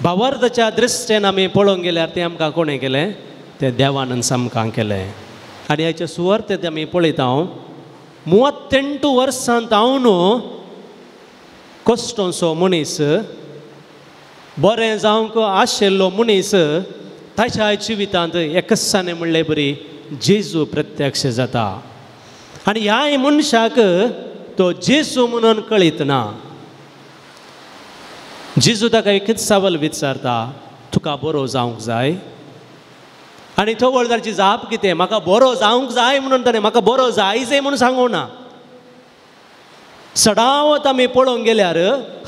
भावार्थाच्या दृश्टेन आमी पळोवंक गेल्यार तें आमकां कोणें केलें? तें देवान आमकां केलें. आनी हाच्या सुवार्तेंत आमी पळयता हांव 38 वर्सांत हांव न्हू कश्टोसो मनीस, बरें जावंक आशिल्लो मनीस, ताच्या जिवितांत एकसाने म्हणले बरी जेजू प्रत्यक्ष जाता. आनी ह्याय मनशाक तो जेजू म्हणून कळीत ना. जेजू ताका एकच सवाल विचारता, तुका बरो जावंक जाय? आनी तो वळदारची जाप कितें? म्हाका बरो जावंक जाय म्हणून ताणें म्हाका बरो जाय जाय म्हणून सांगू ना. सदांच आमी पळोवंक गेल्यार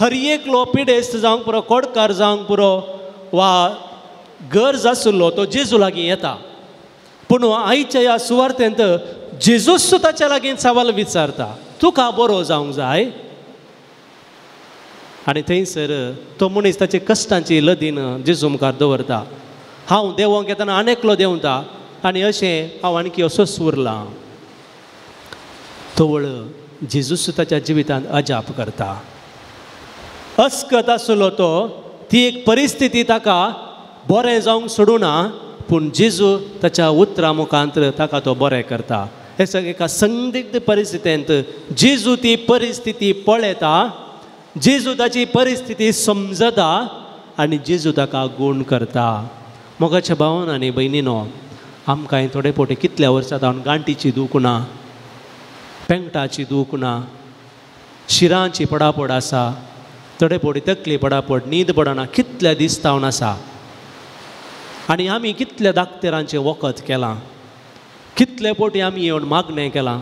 हर एकलो पिडेस्त जावंक पुरो, कोडकार जावंक पुरो वा गरज आशिल्लो तो जेजू लागीं येता. पूण आयच्या ह्या सुवार्तेंत जेजूच ताच्या लागीं सवाल विचारता, तुका बरो जावंक जाय? आनी थंयसर तो मनीस ताचे कश्टांची लदीन जेजू मुखार दवरता. हांव देवोंक येतना आनी एकलो देंवता आनी अशें हांव आणकी असोच उरलां. तवळ जेजूस ताच्या जिवितांत अजाप करता. अस्कत आसलो तो, ती एक परिस्थिती ताका बरें जावंक सोडूना, पूण जेजू ताच्या उतरां मुखांत ताका तो बरें करता. हे सगळें एका संदिग्ध परिस्थितींत जेजू ती परिस्थिती पळयता, जेजू ताची परिस्थिती समजता आनी जेजू ताका गूण करता. मोगाच्या भावान आनी भयणीनो, आमकां थोडे फावटी कितल्या वर्सां जावन गांठीची दूख ना, पेंगटाची दूख ना, शिरांची पडापड आसा, थोडे फावटी तकली पडापड, न्हीद पडना, कितल्या दीस जावन आसा. आनी आमी कितल्या दाक्तेरांचें वखद केलां, कितले फावटी आमी येवन मागणें केलां.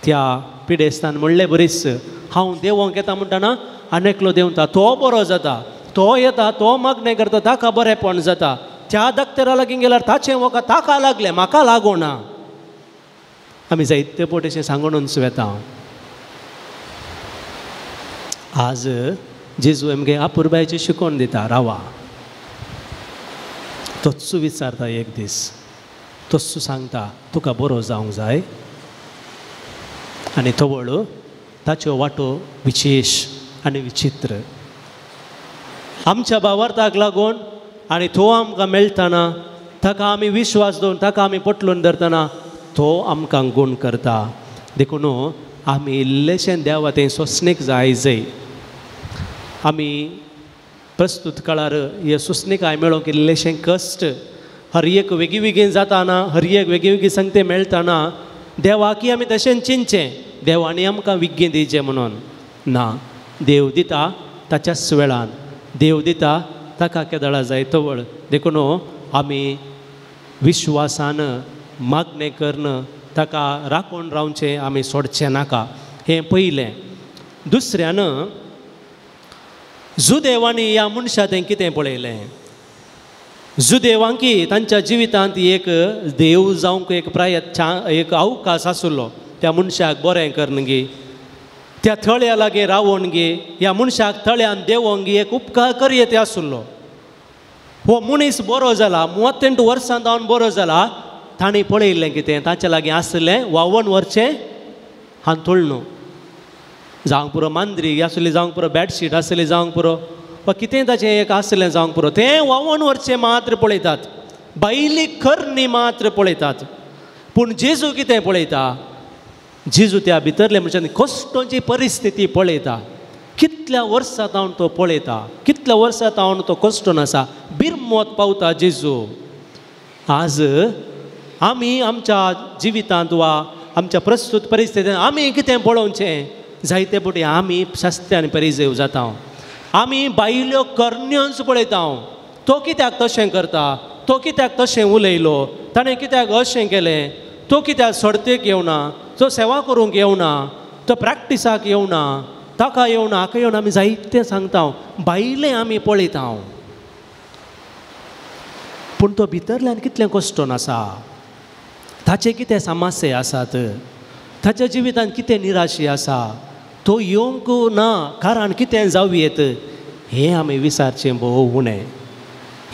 त्या पिडेस्तान म्हणलें बरीच हांव देवोंक येता म्हणटाना आनी एकलो देंवता तो बरो जाता, तो येता तो मागणें करता ताका बरेंपण जाता, त्या दाक्तरा लागीं गेल्यार ताचें वखद ताका लागलें म्हाका लागूना. आमी जायते पोट अशें सांगूनच वेता. आज जेजू आमगे अपुरबायेची शिकोवन दिता, रावा. तोच विचारता एक दीस, तोच सांगता तुका बरो जावंक जाय. आनी तवळ ताच्यो वाटो विशेश आनी विचित्र. आमच्या भावार्थाक लागून आनी तो आमकां मेळटना ताका आमी विश्वास दवरून ताका आमी पटलून धरतना तो आमकां गूण करता. देखून आमी इल्लेशें देवा तें सोंसणीक जाय जय. आमी प्रस्तूत काळार हे सोंसणीकाय मेळोवंक इल्लेशें कश्ट, हर एक वेगळी वेगळी जाताना, हर एक वेगळी वेगळी संगते मेळटना देवाकी आमी तशें चिंतचें देवांनी आमकां विज्ञ दिवचें म्हणून ना. देव दिता ताच्याच वेळान, देव दिता ताका केदळा जाय तवळ. देखून आमी विश्वासान मागणें करून ताका राखून रावचें, आमी सोडचें नाका. हें पयलें. दुसऱ्यान जुदेवांनी ह्या मनशा तें कितें पळयलें? जुदेवांकी तांच्या जिवितांत एक देव जावंक एक प्रयत्न, एक अवकाश आशिल्लो त्या मनशाक बरें करून गी, त्या थळ्या लागीं रावोन गी, ह्या मनशाक थळ्यान देवोंक गी एक उपकार करयेत आशिल्लो. हो मनीस बरो जाला, 38 वर्सां जावन बरो जाला. तांणी पळयल्लें कितें? तांच्या लागीं आसलें व्हांवून व्हरचें हांतूळ न्हू, जावंक पुरो मांद्री आसली, जावंक पुरो बेडशीट आसली, जावंक पुरो वा कितें ताचें एक आसलें जावंक पुरो, तें व्हांवून व्हरचें मात्र पळयतात, बायली करणी मात्र पळयतात. पूण जेजू कितें पळयता? जेजू त्या भितरले मनशान कश्टांची परिस्थिती पळयता. कितल्या वर्सां तावन तो पळयता, कितल्या वर्सां तावन तो कश्टून आसा, बिरमोत पावता जेजू. आज आमी आमच्या जिवितांत वा आमच्या प्रस्तूत परिस्थितींत आमी कितें पळोवचें? जायते फावटी आमी शास्त्री आनी परिजय जाता, आमी बायल्यो करण्योच पळयता. तो कित्याक तशें करता, तो कित्याक तशें उलयलो, ताणें कित्याक अशें केलें, तो कित्याक सर्तेक येवना, तो सेवा करूंक येवना, तो प्रॅक्टिसाक येवना, ताका येवना, हाका येवना. आमी जायतें सांगता, बायलें आमी पळयता. पूण तो भितरल्यान कितलें कश्टून आसा, ताचे कितें समस्या आसात, ताच्या जिवितांत कितें निराशी आसा, तो येवंक ना कारण कितें जावं येत, हें आमी विचारचें भोव उणें,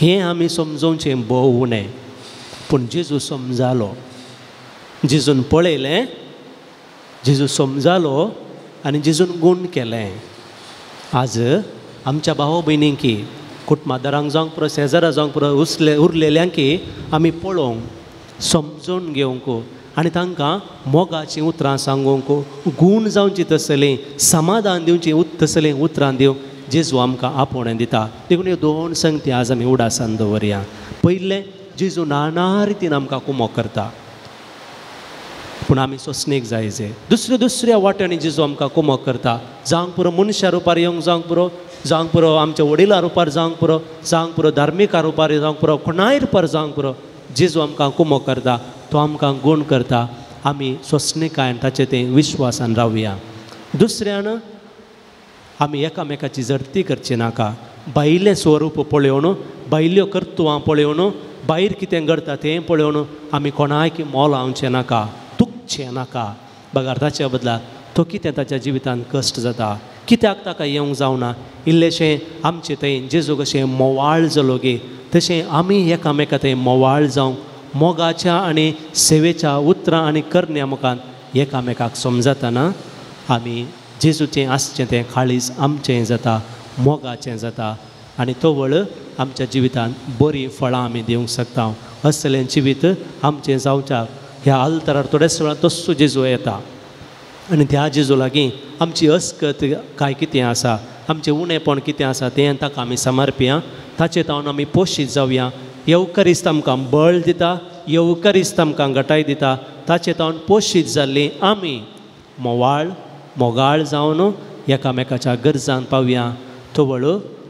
हें आमी समजोवचें भोव उणें. पूण जेजू समजालो, जेजून पळयलें, जेजू समजालो आनी जेजून गूण केलें. आज आमच्या भाव भयणींकी, कुटुंबादारांक जावंक पुरो, शेजारा जावंक पुरो, उसले उरलेल्यांकी आमी पळोवंक, समजून घेवंक आनी तांकां मोगाचीं उतरां सांगूंक, गूण जावची तसलीं, समाधान दिवचीं तसलीं उतरां दिवंक जेजू आमकां आपोवणें दिता. देखून ह्यो दोन संगती आज आमी उडासान दवरया. पयलें, जेजू नाना रितीन आमकां कुमोक करता, पूण आमी सोंसणीक जाय जे. दुसऱ्या दुसऱ्या वाट्यांनी जेजू आमकां कुमोक करता. जावंक पुरो मनशा रुपार येवंक जावंक पुरो, जावंक पुरो आमच्या वडिलां रुपार जावंक पुरो, जावंक पुरो धार्मिका रुपार जावंक पुरो, कोणाय रुपार जावंक पुरो, जेजू आमकां कुमोक करता, तो आमकां गूण करता. आमी सोंसणीकायेन ताचे तें विश्वासान रावया. दुसऱ्यान आमी एकामेकाची जडती करची नाका. भायलें स्वरूप पळोवन, भायल्यो कर्तुवां पळोवन, भायर कितें घडटा तें पळोवन आमी कोणाक मोलावचें नाका, तुकचें नाका. बगर ताच्या बदला तो कितें ताच्या जिवितांत कश्ट जाता, कित्याक ताका येवंक जावना, इल्लेशें आमचें थंय जेजू कशें मोवाळ जालो गे तशें आमी एकामेका थंय मोवाळ जावंक मोगाच्या आनी सेवेच्या उतरां आनी करण्या मुखान एकामेकाक समजतना आमी जेजूचें आसचें तें काळीज आमचें जाता, मोगाचें जाता आनी तवळ आमच्या जिवितांत बरीं फळां आमी दिवंक शकता. असलें जिवीत आमचें जावच्याक ह्या आल्तरार थोड्याच वेळान तस्सो जेजू येता आनी त्या जेजू लागीं आमची अस्कत काय कितें आसा, आमचें उणेपण कितें आसा तें ताका आमी समर्पया. ताचे तावन आमी पोशीत जावया. येवकारिस्त आमकां बळ दिता, येवकारिस्त आमकां घटाय दिता. ताचे तावन पोशीत जाल्ली आमी मोवाळ मोगाळ जावन एकामेकाच्या गरजान पावया. तवळ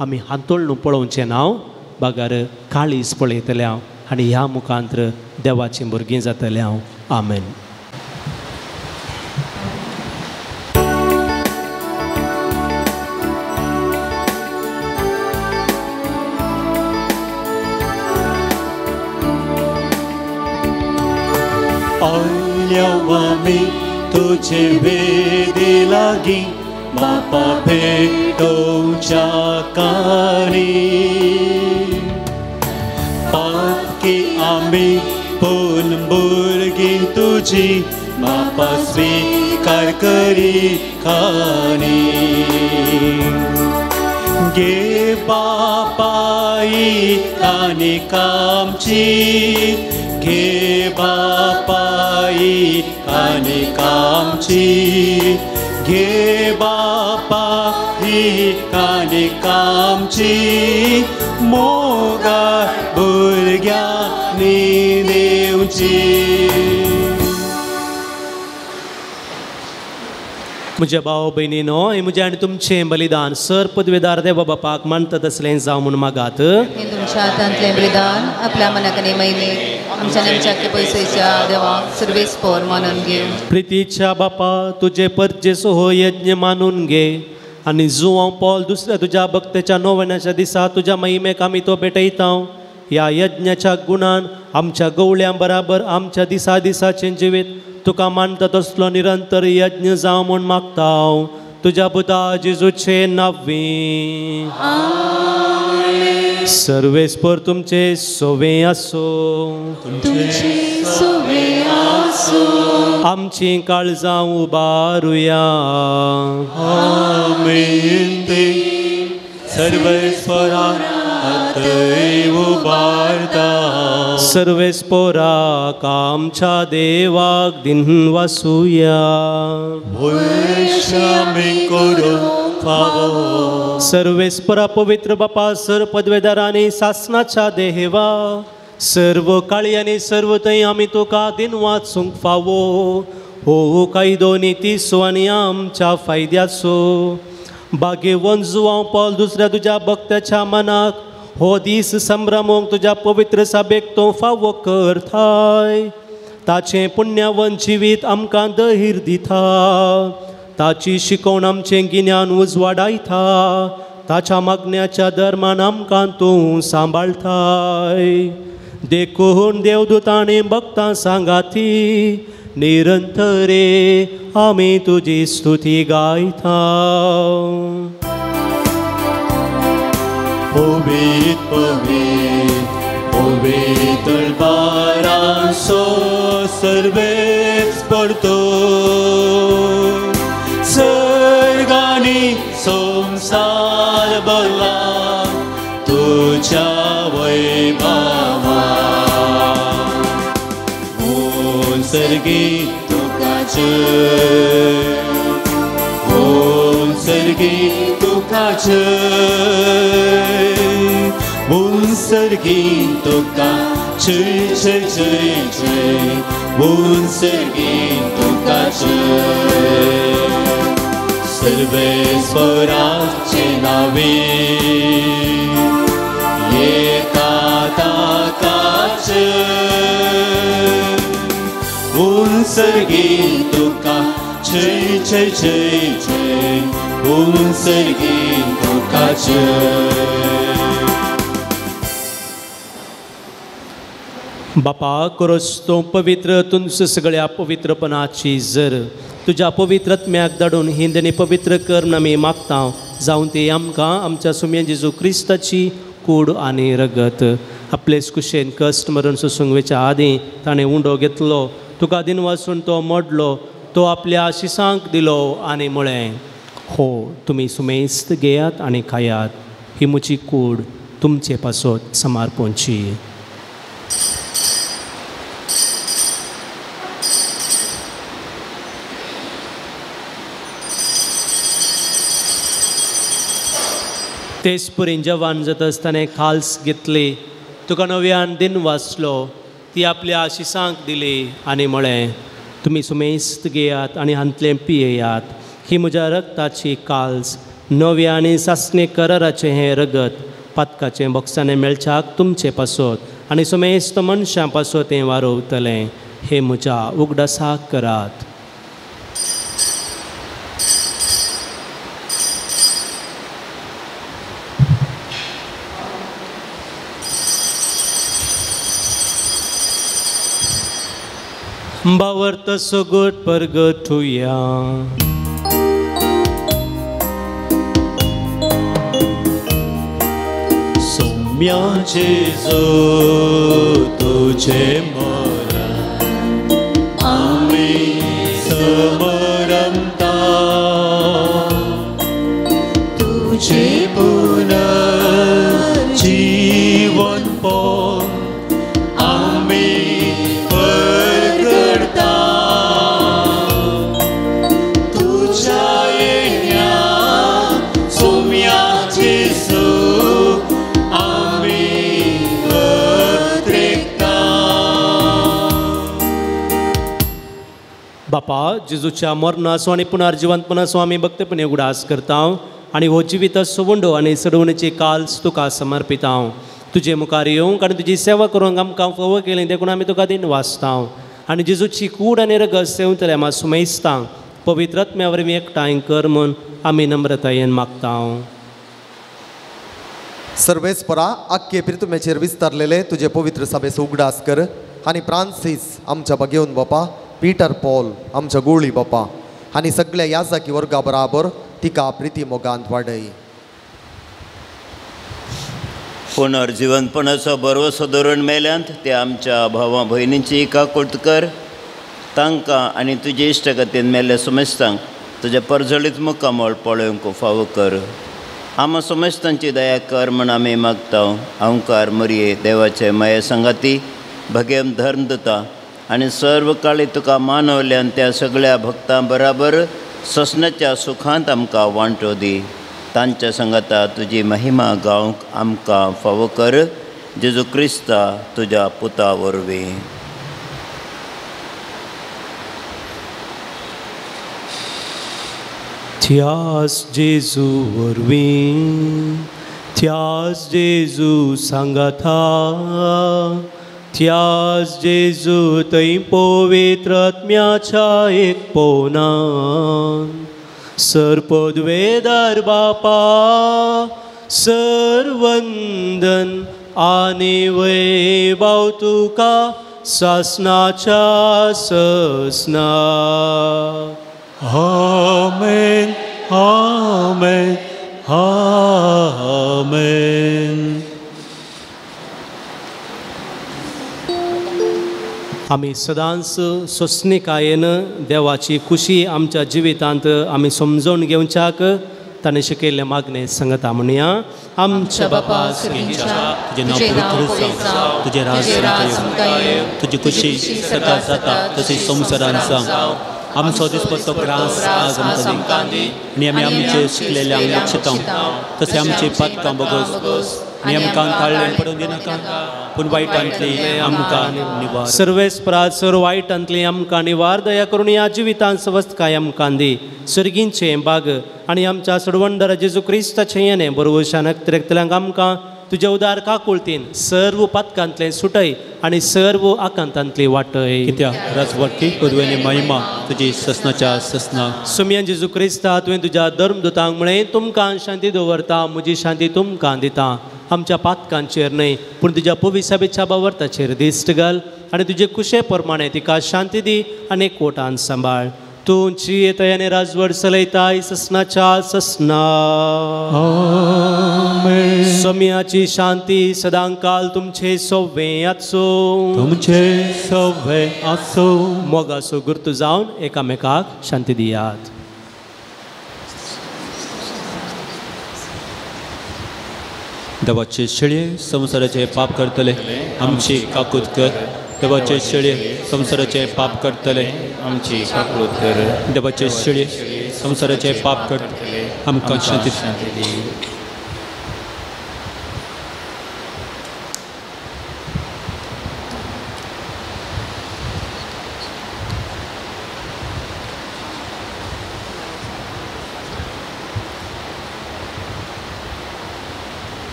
आमी हांतोळणू पळोवचें नांव बगर काळीज पळयतलें हांव आनी ह्या मुखांत्र देवाचीं भुरगीं जातलें हांव. आमेन. आयल्या आमी तुजे वेदी लागीं बापा भेटोवच्या कारी पातकी आमी पूण भुरगीं तुजी बापा स्वीकार करी खाणी गे बापाई कानिका आमची घे बापाई कानिका आमची घे बापाई कानिका आमची मोगा भुरग्यांनी दिवची. म्हज्या भाव भयणीनो हें म्हजें आनी तुमचें बलिदान सर पदवेदार देवा बापाक मानता तसलें जावं म्हूण मागात. हें तुमच्या हातांतलें बलिदान आपल्या मनाक आनी महिमेक आमच्या आनी आमच्या पयशेच्या देवाक सर्वेस पोर मानून घे. प्रितीच्या बापा तुजे परजेचो हो यज्ञ मानून घे आनी जुवांव पॉल दुसऱ्या तुज्या भक्तेच्या नोवेनाच्या दिसा तुज्या महिमेक आमी तो भेटयता. ह्या यज्ञाच्या गुणान आमच्या गवळ्यां बराबर आमच्या दिसा दिसाचें जिवीत तुका मानता तसलो निरंतर यज्ञ जावं म्हूण मागता तुज्या पुता जेजूचे नांवी. सर्वेस्पर तुमचे सोवे आसो. आमची काळजां उबारुया. आमेन. सर्वेस्परा उबारता. सर्वेस्पोराक आमच्या देवाक दिनवासुया. सर्वेस्परा पवित्र बापा सर पदवेदार आनी सासनाच्या देवा सर्व काळी आनी सर्व थंय आमी तुका दिनवासूंक फावो हो कायदो नितीचो आनी आमच्या फायद्याचो. भाग्यवंत जुवांव पॉल दुसऱ्या तुज्या भक्ताच्या मनाक हो दीस संभ्रमोंक तुज्या पवित्र सभेक तो फावो करताय. ताचें पुण्यावन जिवीत आमकां धैर्य दिता. ताची शिकवण आमचें गिन्यान उजवाडायता. ताच्या मागण्याच्या धर्मान आमकां तूं सांबाळताय. देखून देवदूतांनी भक्तां सांगाती निरंतरे आमी तुजी स्तुती गायता. पवित्र पवित्र पवित्र बारासो सर्वेच पडतो सर्गानी संसार भरला तुझ्या वैभवा सर्गी तुका जय ओम सर्गी तुका जय ओम सर्गी तुका जय जय जय जय ओम सर्गी तुका जय सर्वेश्वराचे नावे येता ताकाचे ओम सर्गी तुका जय जय जय जय ओम सर्गी तुका जय. बापा करोस तूं पवित्र तुमचं सगळ्या पवित्रपणाची जर तुज्या पवित्र आत्म्याक धाडून हिंदनी पवित्र कर म्हूण आमी मागता जावन ती आमकां आमच्या सुम्या जेजू क्रिस्ताची कूड आनी रगत. आपलेच कुशेन कश्ट मरण सोसूंक वेच्या आदीं ताणें उंडो घेतलो तुका दिनवासून तो मोडलो तो आपल्या शिसांक दिलो आनी म्हळें हो तुमी सुमेस्त घेयात आनी खायात ही म्हजी कूड तुमचे पासत समर्पणची. तेच पुरीन जवान जातच ताणें खाल्स घेतली तुका नव्यान दिन वाचलो ती आपल्या शिसांक दिली आनी म्हळें तुमी सुमेस्त घेयात आनी हांतलें पियेयात ही म्हज्या रक्ताची काल्स नव्या आनी सासणे कराराचें हें रगत पातकाचें बोक्साणें मेळच्याक तुमचे पासत आनी सुमेस्त मनशां पासत हें वारोवतलें हें म्हज्या उगडासाक करात. भावार्थ सगट परगटुया. सोम्या जेजू तुझे मरण आमी समरंता, तुझे पुनर्जीवन पण आमी परगडता, तुझ्या येण्या सोम्या जेजू आमी अत्रेकता. बापा, जेजूच्या मरणाचो आनी पुनर्जिवंतपणाचो आमी भक्तपणे उगडास करता आनी हो जिविताचो वंडो आनी सडवणेची काल्स तुका समर्पिता. तुजे मुखार येवंक आनी तुजी सेवा करूंक आमकां फावो केली देखून आमी तुका दिन वाचता आनी जेजूची कूड आनी रगत सेवतले आमा सुमेस्ता पवित्र आत्म्या वरवीं एकठांय कर म्हूण आमी नम्रतायेन मागता. सर्वेस्परा, आख्खे प्रितुमेचेर विस्तारलेले तुजे पवित्र सभेचो उगडास कर आनी फ्रांसीस आमच्या बगेवन बापा, पीटर पॉल आमच्या गोळी बापा आनी सगळ्या याजाकी वर्गा बराबर तिका प्रिती मोगांत वाडय. पुनर्जिवनपणाचो भरवसो धरून मेल्यांत ते आमच्या भावा भयणींची काकूट कर, तांकां आनी तुजे इश्टगतीन मेल्ल्या समेस्तांक तुज्या परजळीत मुखामळ पळोवंक फावो कर. आमा समेस्तांची दया कर म्हण आमी मागता. अंकार मरये देवाचे माये संगाती भगेम धर्म दिता आनी सर्व काळी तुका मानवल्यान त्या सगळ्या भक्तां बराबर ससनाच्या सुखांत आमकां वांटो दी. तांच्या संगाता तुजी महिमा गावंक आमकां फावो कर, जेजू क्रिस्ता तुज्या पुता वरवीं. त्यास जेजू वरवीं, त्यास जेजू सांगाता, त्यास जेजू थंय पवित्र आत्म्याच्या एकपणान सर्पद्वेदार बापा सर्वंदन आनी वैभव तुका सासनाच्या ससना. आमेन, आमेन, आमेन. आमी सदांच सोंसणीकायेन देवाची खुशी आमच्या जिवितांत आमी समजून घेवच्याक ताणें शिकयल्लें मागणें सांगता. म्हणया, आमच्या बापा तुजें नांव पवित्र जावं, तुजें राज आमकां येवं, तुजी खुशी सदां जाता तशी संवसारांत जावं. आमचो दिसपट्टो ग्रास आज आमकां दी आनी आमी आमचे शिकलेल्यांक लक्षिता तशें आमची पातकां बगोस आनी आमकां ताळ्ळें पडून दिनाका, पूण वायटांतली आमकां निवार. सर्वेस्परा सर्व वायटांतली आमकां निवार. दया करून ह्या जिवितांत सवस्तकाय आमकां दी. सर्गींचें बाग आनी आमच्या सडवणदार जेजू क्रिस्ताचें येणें बरोवशान अत्रेकतल्यांक आमकां तुज्या उदार काकुळतीन सर्व पातकांतलें सुटय आनी सर्व आकांतांतली वाटय. कित्याक राजवटकी पदवेनी महिमा तुजी ससनाच्या ससना. सुमयान जेजू क्रिस्ता, तुवें तुज्या धर्मदूतांक म्हळें, तुमकां शांती दवरता, म्हजी शांती तुमकां दिता. आमच्या पातकांचेर न्हय पूण तुज्या पविसाबेच्या बावर्ताचेर दिश्ट घाल आनी तुजे कुशे प्रमाणे तिका शांती दी आनी एकवटान सांबाळ. तूं जियेताय आनी राजवट चलयताय ससनाच्या ससना. सोम्याची शांती सदांकाल तुमचे सव्वे आसूं, तुमचे सव्वे आसूं. मोगाचो गुर्तू जावन एकामेकाक शांती दियात. देवाचे शेळये संवसाराचे पाप करतले आमची काकूत कर. देवाचे शेळये संवसाराचे पाप करतले आमची काकूत कर. देवाचे शेळये संवसाराचे पाप करतले आमकां शांती दी.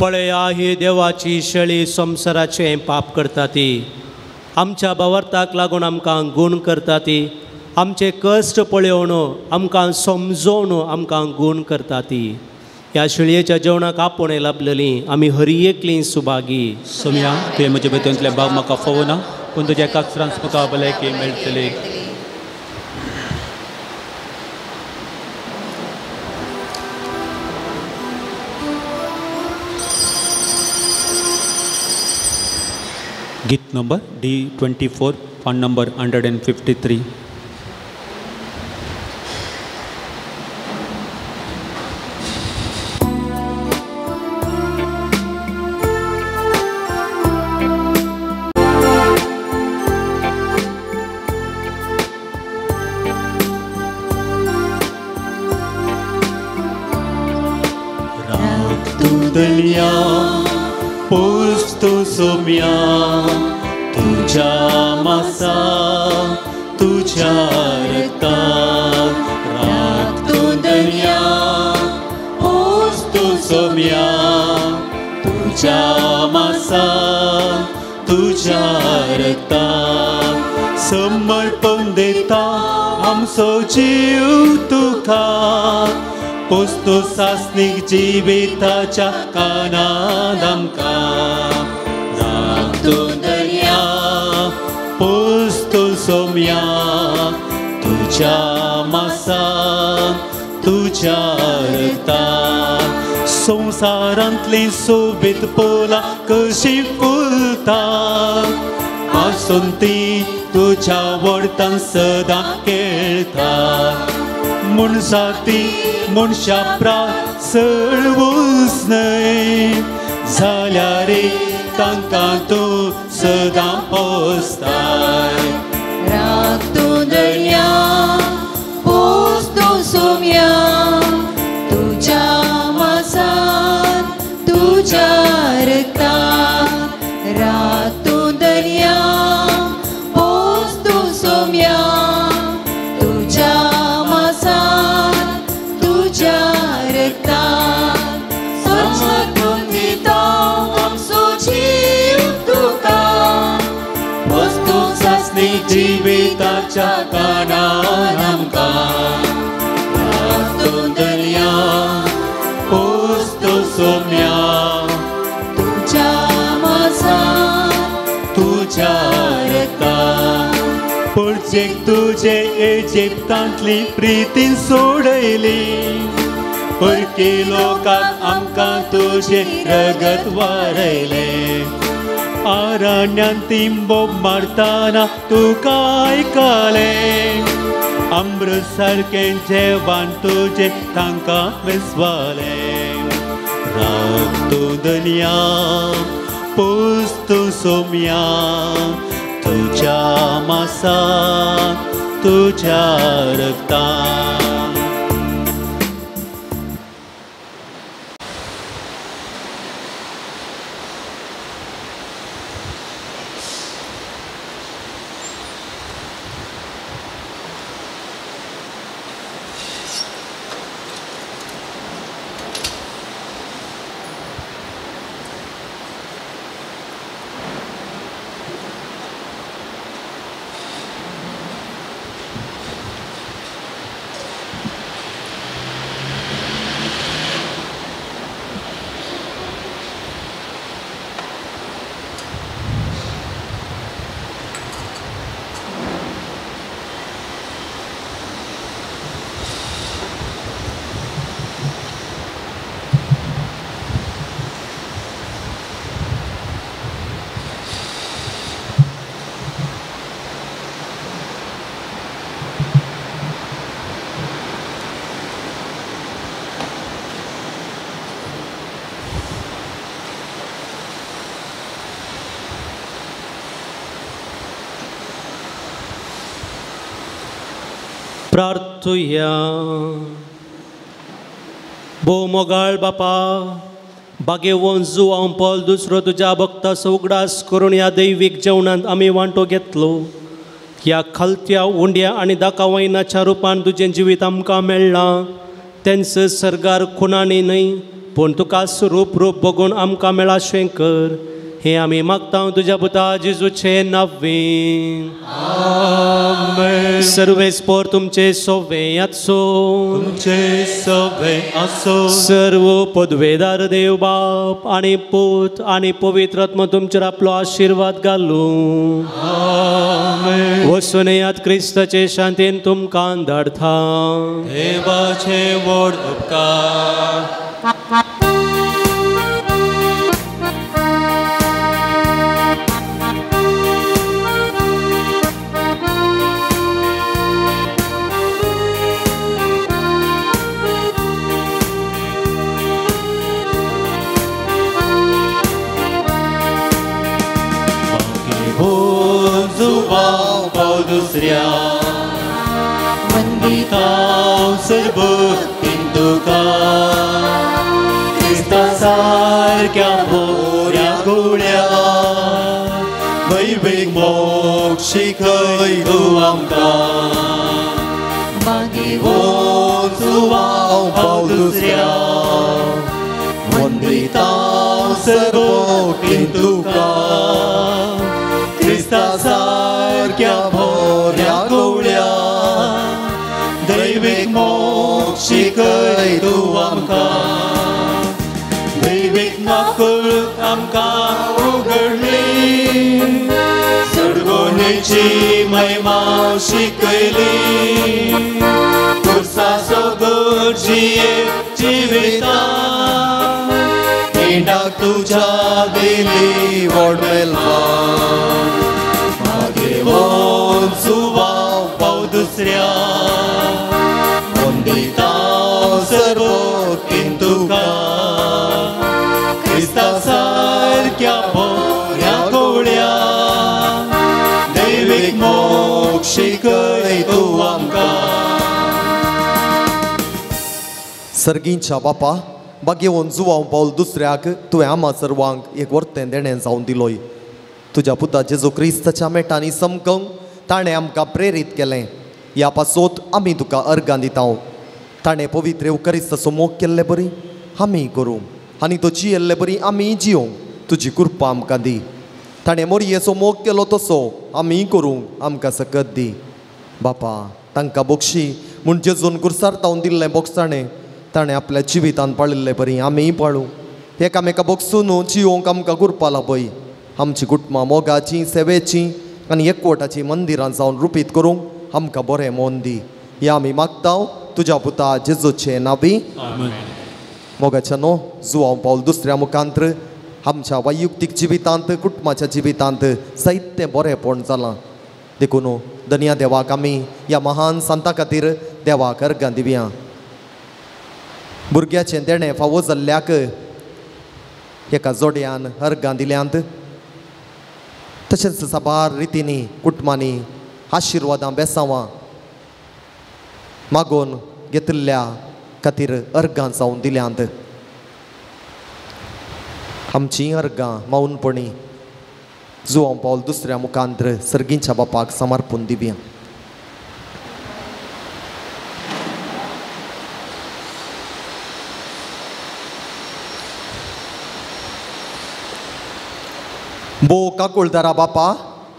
पळया ही देवाची शेळी संवसाराचें पाप करता ती, आमच्या भावार्थाक लागून आमकां गूण करता ती, आमचे कश्ट पळोवन आमकां समजोवन आमकां गूण करता ती. ह्या शिळयेच्या जेवणाक आपोवणें लाभलेली आमी हरी एकली सुभागी. सोम्या तुवें म्हज्या भितरले भाग म्हाका फोवना पूण तुज्या एकाच म्हाका भलायकी मेळटली. गीत नंबर D24, fund number 153. रात पोस तूं सोम्या तुझ्या मासा तुझ्या रक्तान राख तूं दर्या पोस तूं सोम्या तुझ्या मासा तुझ्या रक्तान समर्पण देता आमचो जीव तुका पोस तूं सासणीक जिविताच्या कानान आमकां राख तूं दर्या पोस तूं सोम्या तुझ्या मासान तुझ्या रक्तान संवसारांतलीं सोबीत फुलां कशीं फुलता आसून ती तुझ्या वडतान सदां खेळटा मनशां ती मनशां प्रास चडवूच न्हय जाल्यार तांकां तूं सदां पोसताय. राख तूं दर्या पोस तूं सोम्या तुझ्या मासान तुझ्या रक्तान राख तूं दर्या पोस तूं सोम्या तुझ्या मासान तुझ्या रक्तान समर्पण दिता आमचो जीव तुका पोस तूं सासणीक जिविताच्या कानान आमकां राख तूं दर्या पोस तूं सोम्या तुझ्या मासान तुझ्या रक्तान परजेक तुजे इजिप्तांतली प्रितीन सोडयली परकी लोकांक आमकां तुजें रगत वारयलें आरण्यांत ती बोब मारतना तुका आयकलें अमृत सारकें जेवण तुजें तांकां विसवलें. राख तूं दर्या पोस तूं सोम्या तुझ्या मासान तुझ्या रक्तान. प्रार्थुया. भोव मोगाळ बापा बागेवन जुवांव पॉल दुसरो तुज्या भक्ताचो उगडास करून ह्या दैवीक जेवणांत आमी वांटो घेतलो. ह्या खालत्या उंड्या आनी दाकावयनाच्या रुपान तुजें जिवीत आमकां मेळ्ळां तेंच सरगार खुणांनी न्हय पूण तुका रूप रूप बघून आमकां मेळाशें कर. हे आमी मागता तुज्या पुता जेजूचे नांवे. आमेन. सर्वेस्पोर तुमचे सोवे आसो, तुमचे सोवे आसो. सर्व पदवेदार देव बाप आनी पूत आनी पवित्र आत्मा तुमचेर आपलो आशिर्वाद घालूं. आमेन. वचून येयात क्रिस्ताचे शांतीन तुमकां धाडता. देवाचे व्हड उपकार. दुसऱ्या वंदितां सर्वतीन तुका क्रिस्ता सारक्या बोऱ्या गोळ्या वैवेक मोग शिकय तूं आमकां. मागीर जुवांव पाव दुसऱ्या वंदितां सर्वतीन तुका क्रिस्ता सारक्या बोऱ्या गोळ्या दैवीक मोग शिकय तूं आमकां. दैवीक नाकूळ आमकां उगडली सडगोणेची महिमा शिकयली पुरसा सोगोर जिये जिविता इंडाक तुज्या दिली व्हड मेलपा. मागीर जुवांव पाव दुसऱ्या वंदितां सर्वतीन तुका क्रिस्ता सारक्या बोऱ्या गोळ्या दैवीक मोग शिकय तूं आमकां. सर्गींच्या बापा बागेवन जुवांव पावल दुसऱ्याक तुवें आमा सर्वांक एक वर्तें देणें जावन दिलोय. तुज्या पुता जेजू क्रिस्ताच्या मेटांनी समकंक ताणें आमकां प्रेरीत केलें. ह्या पासोत आमी तुका अर्गां दिता. ताणें पवित्र येवकारिस्ताचो मोग केल्ले बरी आमी करूं आनी तो जियेल्ले बरी आमी जियोंक तुजी कृपा आमकां दी. ताणें मोरयेचो मोग केलो तसो आमी करूंक आमकां सकत दी. बापा तांकां बोक्षी म्हूण जेजून कुर्सार तावन दिल्लें बोगसाणें ताणें आपल्या जिवितान पाळिल्ले बरी आमीय पाळूं. एकामेका बोगसून जियोंक आमकां कृपा लाभय. आमची कुटुंबां मोगाचीं सेवेचीं आनी एकवटाचीं मंदिरां जावन रुपीत करूंक आमकां बरें मोन दी. ह्या आमी मागता तुज्या पुता जेजूचे नांवी. मोगाच्या न्हू जुवांव पावल दुसऱ्या मुखांत्र आमच्या वैयक्तीक जिवितांत कुटुंबाच्या जिवितांत जायतें बरेंपण जालां. देखून धनया देवाक आमी ह्या महान संता खातीर देवाक अर्गां दिवया. भुरग्याचें देणें फावो जाल्ल्याक एका जोडयान अर्गां दिल्यांत. तशेंच साबार रितींनी कुटुंबांनी आशिर्वादां बेसांवां मागोवन घेतिल्ल्या खातीर अर्गां जावन दिल्यांत. आमचीं अर्गां मौनपणी जुवांव पावल दुसऱ्या मुखांत्र सर्गींच्या बापाक समर्पून दिवया. बो काकुळदारा बापा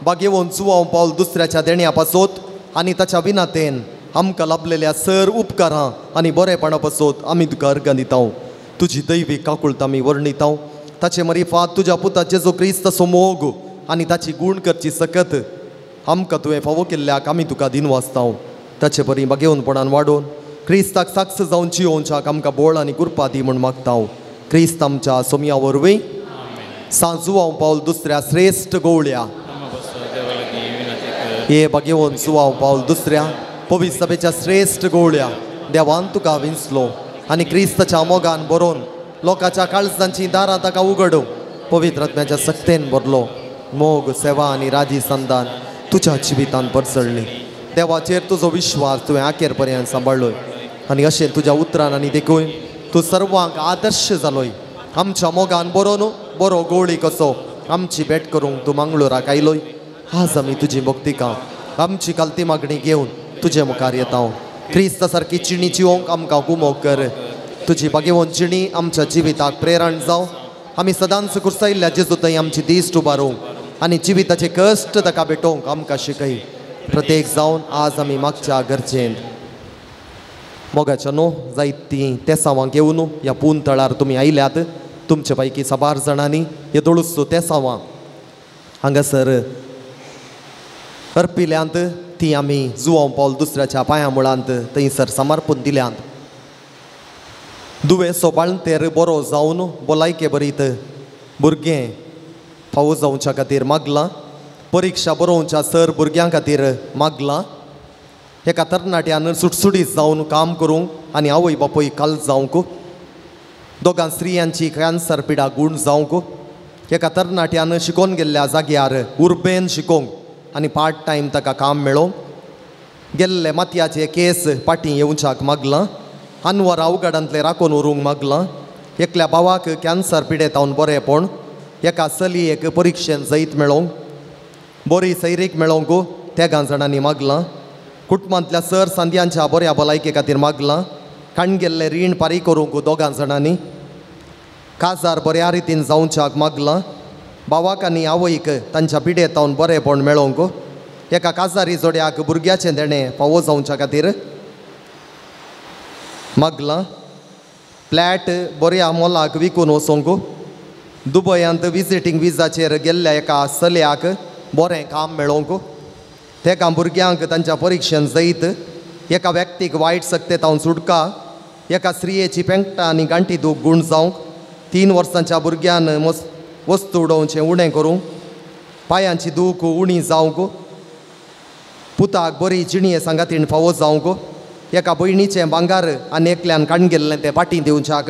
बागेवन जुवांव पावल दुसऱ्याच्या देण्या पासोत आनी ताच्या विनातेन आमकां लाभलेल्या सर उपकारां आनी बरेपणा पासोत आमी तुका अर्गां दिता. तुजी दैवी काकुळत आमी वर्णिता. ताचे मरिफात तुज्या पुता जेजू क्रिस्ताचो मोग आनी ताची गूण करची सकत आमकां तुवें फावो केल्ल्याक आमी तुका दिनवासता. ताचे बरी बागेवनपणान वाडोवन क्रिस्ताक साक्ष जावन जियोवच्याक आमकां बोळ आनी कृपा दी म्हूण मागता. क्रिस्त आमच्या सोमया वरवीं. सांजुवांव पावल दुसऱ्या श्रेश्ठ गोवळ्या हे बागेवन जुवांव पावल दुसऱ्या पवित्र सभेच्या श्रेश्ठ गोवळ्या देवान तुका विंचलो आनी क्रिस्ताच्या मोगान बरोवन लोकांच्या काळजांची दारां ताका उगडूं पवित्र आत्म्याच्या सक्तेन भरलो. मोग सेवा आनी राजी संदान तुज्या जिवितान परसळ्ळी. देवाचेर तुजो विश्वास तुवें आखेर पर्यंत सांबाळ्ळोय आनी अशें तुज्या उतरान आनी देखून तूं सर्वांक आदर्श जालोय. आमच्या मोगान बरोवन बरो गोळी कसो आमची भेट करूंक तूं मंगळुराक आयलोय. आज आमी तुजी भक्तिका आमची कालती मागणी घेवन तुजे मुखार येता. क्रिस्ता सारकी चिणी जिवोंक आमकां गुमोग कर. तुजी बागेवन चिणी आमच्या जिविताक प्रेरण जावं. आमी सदांच कुर्सायल्ल्या जेजू थंय आमची दिश्ट उबारूंक आनी जिविताचे कश्ट ताका भेटोवंक आमकां शिकय. प्रत्येक जावन आज आमी मागच्या गरजेन मोगाच्या न्हू जायतीं तेसांवां घेवन ह्या पून तळार तुमी आयल्यात. तुमचे पैकी साबार जाणांनी हे दोळूसो तेसांवां हांगासर अर्पिल्यांत ती आमी जुवांव पावल दुसऱ्याच्या पांया मुळांत थंयसर समर्पून दिल्यांत. दुयेंसो बाळंतेर बरो जावन भलायके बरीत भुरगें फावो जावच्या खातीर मागलां. परिक्षा बरोवच्या सर भुरग्यां खातीर मागलां. एका तरणाट्यान सुटसुटीत जावन काम करूंक आनी आवय बापूय काल जावंक. दोगां स्त्रियांची कॅन्सर पिडा गूण जावंक. एका तरणाट्यान शिकोवन गेल्ल्या जाग्यार उर्बेन शिकोवंक आनी पार्ट टायम ताका काम मेळोवंक. गेल्ले मातयाचे केस पाटी येवच्याक मागलां. अनवर अवघडांतलें राखून उरूंक मागलां. एकल्या भावाक कॅन्सर पिडेतावन बरेंपण. एका चलयेक परिक्षेन जैत मेळोवंक, बरी सैरीक मेळोवंक तेगां जाणांनी मागलां. कुटुंबांतल्या सर सांद्यांच्या बऱ्या भलायके खातीर मागलां. काण गेल्लें रीण फारीक करूंक दोगां जाणांनी. काजार बऱ्या रितीन जावच्याक मागलां. भावाक आनी आवयक तांच्या पिडेतावन बरेंपण मेळोवंक. एका काजारी जोड्याक भुरग्याचें देणें फावो जावच्या खातीर मागलां. फ्लॅट बऱ्या मोलाक विकून वचोंक. दुबयांत विजिटींग विजाचेर गेल्ल्या एका चलयाक बरें काम मेळोवंक. तेका भुरग्यांक तांच्या परिक्षेन जैत. एका व्यक्तीक वायट सक्तेतावन सुटका. एका स्त्रियेची पेंकटां आनी गांठी दूख गूण जावंक. 3 वर्सांच्या भुरग्यान वस्तू उडोवचें उणें करूंक. पांयांची दूख उणी जावंक. पुताक बरी जिणये सांगातीण फावो जावंक. एका भयणीचें भांगार आनी एकल्यान काडून गेल्लें तें पाटी दिवच्याक.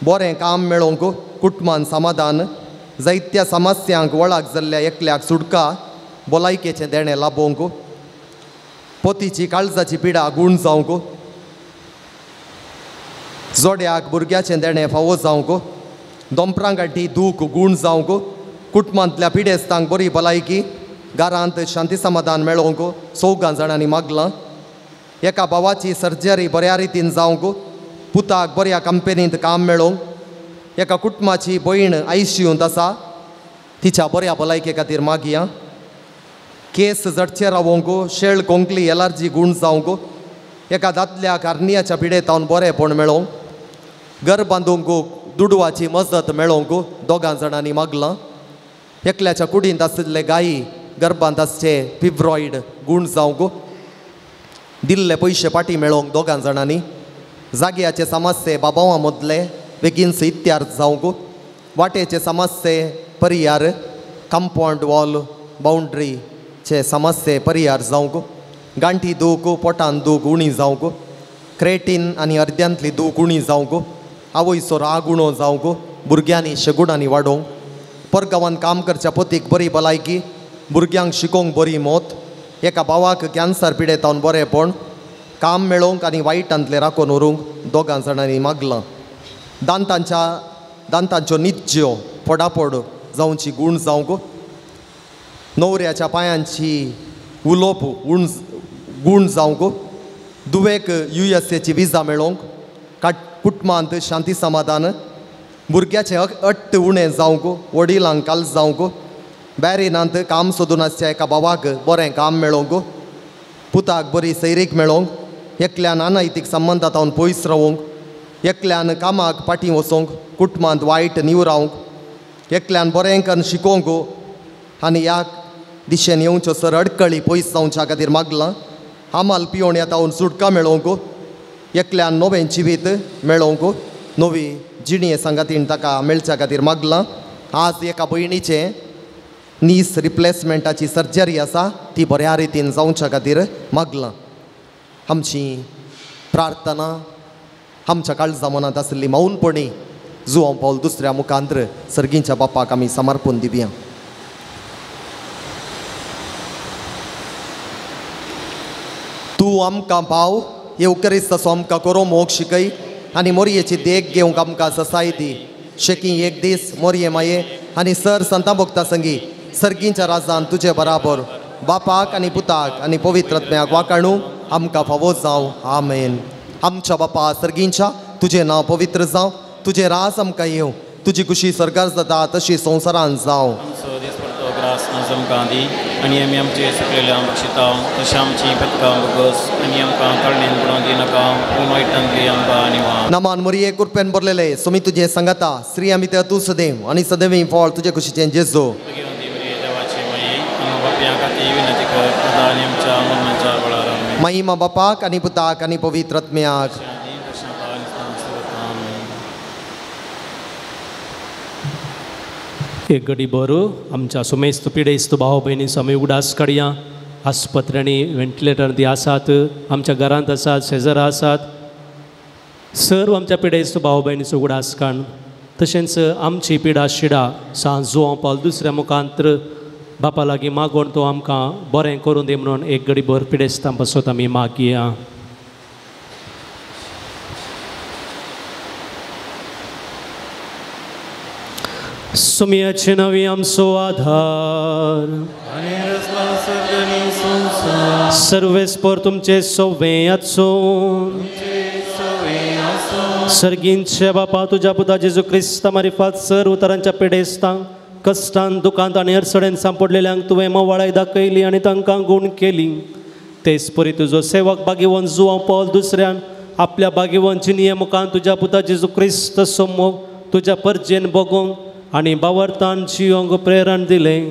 बरें काम मेळोवंक. कुटुंबान समाधान. जायत्या समस्यांक वळख जाल्ल्या एकल्याक सुटका. भलायकेचें देणें लाबोवंक. पोतीची काळजाची पिडा गूण जावंक. जोड्याक भुरग्याचें देणें फावो जावंक. दोंपरां गांठी दूख गूण जावंक. कुटुंबांतल्या पिडेस्तांक बरी भलायकी. घरांत शांती समाधान मेळोवंक चौगां जाणांनी मागलां. एका भावाची सर्जरी बऱ्या रितीन जावंक. पुताक बऱ्या कंपनींत काम मेळोवंक. एका कुटुंबाची भयण आयसीयूंत आसा तिच्या बऱ्या भलायके खातीर मागया. केस जडचे रावोवंक. शेळ कोंकली एलर्जी गूण जावंक. एका दादल्याक आर्नियाच्या पिडेतावन बरेंपण मेळोवंक. घर बांदूंक दुडवाची मजत मेळोवंक दोगां जाणांनी मागलां. एकल्याच्या कुडींत आशिल्ले गायी गर्भांत आसचे फिब्रॉयड गूण जावंक. दिल्ले पयशे पाटी मेळोवंक दोगां जाणांनी. जाग्याचे समस्ये बाबावां मदले बेगीनच इत्यार्थ जावंक. वाटेचे समस्ये परियार. कंपावंड वॉल बावंड्रीचे समस्ये परियार जावंक. गांठी दूख पोटान दूख उणी जावंक. क्रेटीन आनी अर्द्यांतली दूख उणी जावंक. आवयचो राग उणो जावंक. भुरग्यांनी शेगुणांनी वाडोवंक. परगांवान काम करच्या पोतीक बरी भलायकी. भुरग्यांक शिकोवंक बरी मोत. एका भावाक कॅन्सर पिडेतावन बरेंपण. काम मेळोवंक आनी वायटांतलें राखून उरूंक दोगां जाणांनी मागलां. दांतांच्यो निज्ज्यो फोडाफोड जावची गूण जावंक. न्हवऱ्याच्या पांयांची उलोवप गूण जावंक. दुवेक USAची विजा मेळोवंक. कुटुंबांत शांती समाधान. भुरग्याचें अट्ट उणें जावंक. वडिलांक काल जावंक. बॅरिनांत काम सोदून आसच्या एका भावाक बरें काम मेळोवंक. पुताक बरी सैरीक मेळोवंक. एकल्यान अनैतीक संबंदांत पयस रावोवंक. एकल्यान कामाक पाटी वचोवंक. कुटुंबांत वायट निवरावंक. एकल्यान बरें करून शिकोवंक आनी ह्या दिशेन येवच्यो सर अडकळी पयस जावच्या खातीर मागलां. आमाल पियोण येतावन सुटका मेळोवंक. एकल्यान नवें जिवीत मेळोवंक. नवी जिणये सांगातीन ताका मेळच्या खातीर मागलां. आज एका भयणीचें नीस रिप्लेसमेंटाची सर्जरी आसा ती बऱ्या रितीन जावच्या खातीर मागलां. आमची प्रार्थना आमच्या काळजा मनांत आशिल्ली मौनपणी जुवांव पावल दुसऱ्या मुखांत्र सर्गींच्या बापाक आमी समर्पून दिवया. तूं आमकां पाव येवकरीस्त तसो आमकां करो मोग शिकय आनी मोरयेची देख घेवंक आमकां ससाय दी. शेकी एक दीस मोरये माये आनी सर संता भोगता संगी सर्गींच्या राजान तुजे बराबर बापाक आनी पुताक आनी पवित्रत्म्याक वाकाणू आमकां फावो जावं. आमेन. आमच्या बापा सर्गींच्या तुजें नांव पवित्र जावं, तुजें राज आमकां येवं, तुजी खुशी सरकार जाता तशी संवसारान जावं. आमचो दिसपडतो ग्रास आमकां दी आनी आमी आमचे सुकलेल्या बक्षिता तशें आमची पथकां बगस आनी आमकां कळणेन पडोवन दिनाका पूण वायटांतली आमकां निवार. नमान मरिये कृपेन भरलेले सुमी तुजें सांगाता स्त्री आमी ते तूं सदैव आनी सदैव फळ तुजे खुशीचें जेजू. देवाची माई आमकां पापयां खातीर विनंती कर आतां आनी आमच्या मरणाच्या वेळार. महिमा बापाक आनी पुताक आनी पवित्र आत्म्याक. एक घडी बरो आमच्या सुमेस्त पिडेस्त भाव भयणीचो आमी उगडास काडया. आस्पत्र्यांनी व्हेंटिलेटर ती आसात, आमच्या घरांत आसात, शेजरा आसात, सर्व आमच्या पिडेस्त भाव भयणीचो उगडास काड. तशेंच आमची पिडा शिडा सांत जुवांव पावल दुसऱ्या मुखांत्र बापा लागीं मागोवन तो आमकां बरें करून दी म्हणून एक घडी भर पिडेस्तां पासत आमी मागया. सुमयाचे नवी आमचो आधार सर्वेस्पर तुमचे सोवे आसूं. सर्गींचे बापा तुज्या पुता जेजू क्रिस्ता मारिफात सर्व तरांच्या पिडेस्तांक कश्टान दुकांत आनी अडचणेन सांपडलेल्यांक तुवें मवाळाय दाखयली आनी तांकां गूण केली. तेच परी तुजो सेवक बागेवन जुवांव पावल दुसऱ्यान आपल्या बागेवन जिनिये मुखान तुज्या पुता जेजू क्रिस्त सोमोक तुज्या परजेन बगोवंक आनी बावर्तान जियोंक प्रेरण दिलें.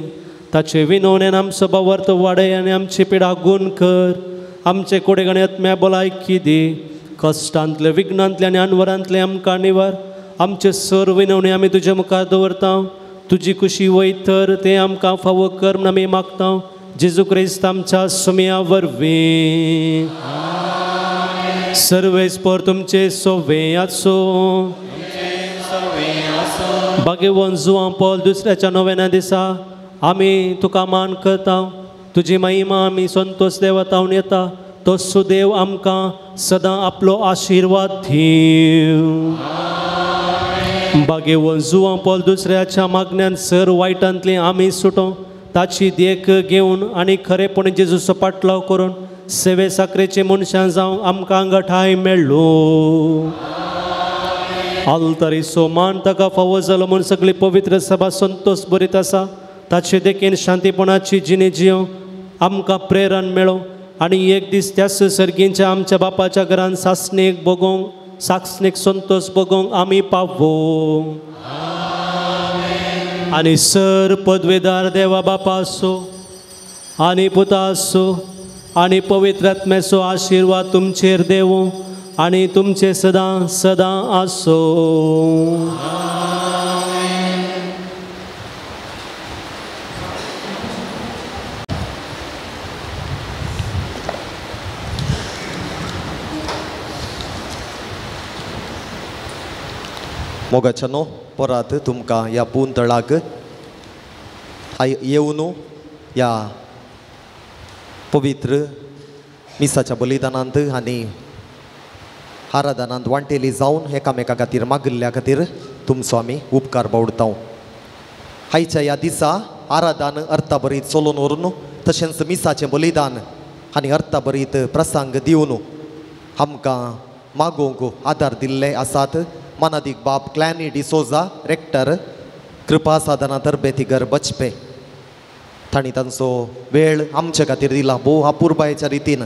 ताचे विनवणेन आमचो बावर्त वाडय आनी आमची पिडा गूण कर. आमचे कुडीक आनी आत्म्या भलायकी दी. कश्टांतले विघ्नांतले आनी अनवरांतले आमकां निवार. आमचे सर्व विनवणी आमी तुजे मुखार दवरता. तुजी खुशी वयत तर तें आमकां फावो कर म्हूण आमी मागता. जेजू क्रिस्त आमच्या सुमया वरवीं. सर्वेस्पर तुमचे सोवे आसूं. बागेवन जुवांव पावल दुसऱ्याच्या नोवेना दिसा आमी तुका मान करता. तुजी महिमा आमी संतोष देवतावन येता. तो सुदेव आमकां सदां आपलो आशिर्वाद दिवं. बागेवन जुवांव पावल दुसऱ्याच्या मागण्यान सर वायटांतली आमी सुटों. ताची देख घेवन आनी खरेपणी जेजूचो पाटलाव करून सेवे साकरेचे मनशां जावंक आमकां गठाय मेळ्ळो. आल्तारीचो मान ताका फावो जालो म्हूण सगळी पवित्र सभा संतोष बरीत आसा. ताचे देखीन शांतीपणाची जिणे जियोंक आमकां प्रेरण मेळो आनी एक दीस त्याच सर्गींच्या आमच्या बापाच्या घरान सासणेक बगोवंक सासणेक संतोष बगोवंक आमी पावो. आनी सर पदवेदार देवा बापा आसो आनी पुता आसो आनी पवित्र आत्म्याचो आशिर्वाद तुमचेर देवूं आनी तुमचे सदां सदां आसो. मोगाच्यानो परत तुमकां ह्या पुंतळाक येवन ह्या पवित्र मिसाच्या बलिदानांत आनी आराधनांत वांटेली जावन एकामेका खातीर मागिल्ल्या खातीर तुमचो आमी उपकार बावडता. आयच्या ह्या दिसा आराधन अर्थाभरीत चलोवन व्हरून तशेंच मिसाचें बलिदान आनी अर्थाभरीत प्रसंग दिवन आमकां मागोवंक आदार दिल्ले आसात. मानादीक बाप क्लॅनी डिसोजा रेक्टर कृपा साधना तरबेतीगर बचपे तांणी तांचो वेळ आमचे खातीर दिला. भोव अपुरबायेच्या रितीन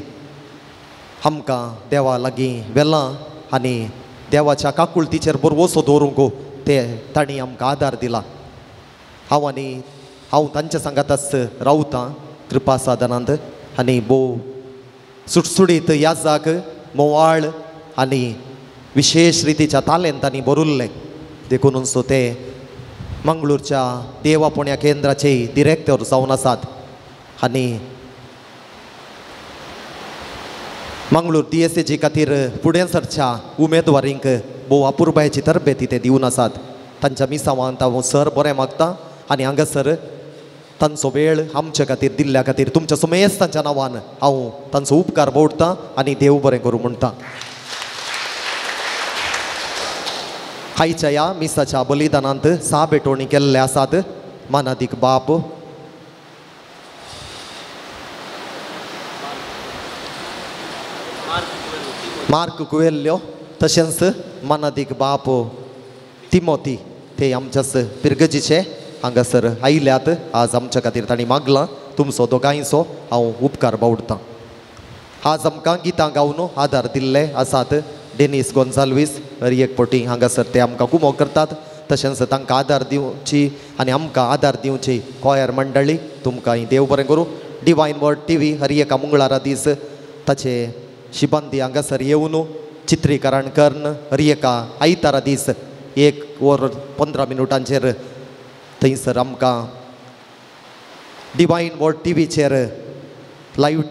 आमकां देवा लागीं व्हेलां आनी देवाच्या काकुळतीचेर बरवसो दवरूंक ते तांणी आमकां आदार दिला. हांव आनी हांव तांच्या सांगाताच रावतां कृपा साधनांत आनी भोव सुटसुटीत याजाक मोवाळ आनी विशेष रितीच्या तालेंतांनी भरुल्लें. देखून सो ते मंगळूरच्या देवापुण्या केंद्राचे डिरेक्टर जावन आसात आनी मंगळूर DSAG खातीर फुडें सरच्या उमेदवारींक भोव अपुरबायेची तरबेती ते दिवन आसात. तांच्या मिसावांत हांव सर बरें मागता आनी हांगासर तांचो वेळ आमचे खातीर दिल्ल्या खातीर तुमच्या सुमेस्तांच्या नांवान हांव तांचो उपकार बोडटा आनी देव बरें करूं म्हणटा. आयच्या ह्या मिसाच्या बलिदानांत सा भेटवणी केल्ले आसात. मानादीक बाप मार्क कुवेल्यो तशेंच मानादीक बाप तिमोती ते आमच्याच पिरगजीचे हांगासर आयल्यात. आज आमच्या खातीर तांणी मागलां. तुमचो दोगांयचो हांव उपकार बावडटां. आज आमकां गितां गावन आदार दिल्ले आसात डेनीस गोन्साल्वीस हर एक पटी हांगासर ते आमकां कुमो करतात. तशेंच तांकां आदार दिवची आनी आमकां आदार दिवची कॉयर मंडळी तुमकां देव बरें करूं. डिवायन वर्ड टी व्ही हर एका मंगळारा दीस ताचे शिबंदी हांगासर येवन चित्रीकरण करून हर एका आयतारा दीस 1:15 मिनटांचेर थंयसर आमकां divine word T व्हीचेर live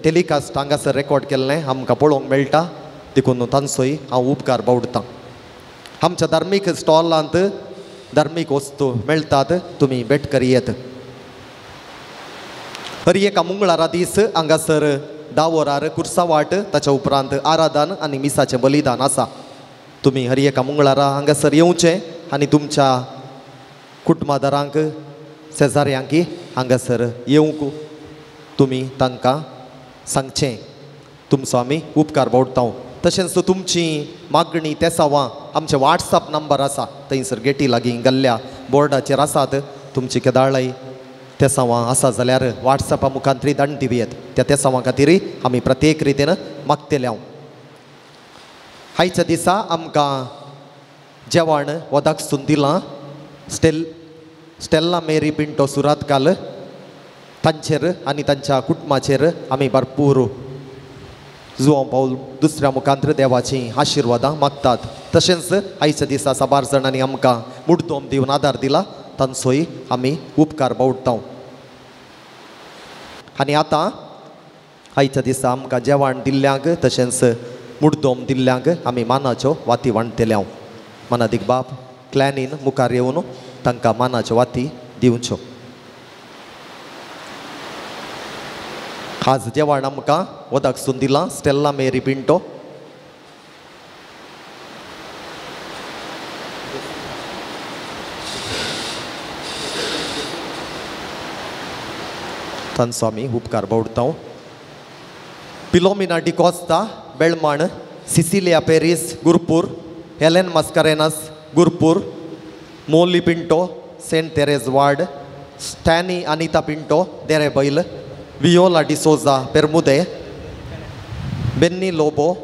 telecast हांगासर रेकॉर्ड केल्लें आमकां पळोवंक मेळटा. देखून तांचोय हांव उपकार बावडटां. आमच्या धार्मीक स्टॉलांत धार्मीक वस्तू मेळटात, तुमी भेट करयेत. हर एका मंगळारा दीस हांगासर 10 वरार कुर्सावाट, ताच्या उपरांत आराधन आनी मिसाचें बलिदान आसा. तुमी हर एका मंगळारा हांगासर येवचें आनी तुमच्या कुटुंबादारांक शेजाऱ्यांक हांगासर येवंक तुमी तांकां सांगचें. तुमचो आमी उपकार बावडटा. तशेंच तुमची मागणी तेसावां आमचे वॉट्सएप नंबर आसा थंयसर गेटी लागीं घाल्ल्या बोर्डाचेर आसात. तुमची केदाळाय तेसावां आसा जाल्यार वॉट्सएपा मुखांतरी धाडून दिवयेत. त्या तेसावां खातीर आमी प्रत्येक रितीन मागतले. हांव आयच्या दिसा आमकां जेवण वदाक दिलां स्टेल्ला मेरी पिंटो सुरातकाल तांचेर आनी तांच्या कुटुंबाचेर आमी भरपूर जुवां पावल दुसऱ्या मुखांतर देवाची आशिर्वादां मागतात. तशेंच आयच्या दिसा साबार जाणांनी आमकां मुड्डोम दिवन आदार दिला तांचोय आमी उपकार बावडटा. आनी आतां आयच्या दिसा आमकां जेवण दिल्ल्यांक तशेंच मुड्डोम दिल्ल्यांक आमी मानाच्यो वाती वांटतले. हांव मानादीक बाप क्लॅनीन मुखार येवन तांकां मानाच्यो वाती दिवच्यो. आज जेवण आमकां वदाक सून दिलां स्टेल्ला मेरी पिंटो. तांचो आमी उपकार बावडटा. Philomena D'Costa Belman, Cecilia Paris Gurpur, Helen Mascarenhas Gurpur, Molly Pinto Saint Therese ward, Stany Anita Pinto Derebail, Viola D'Souza Permude, Benny Lobo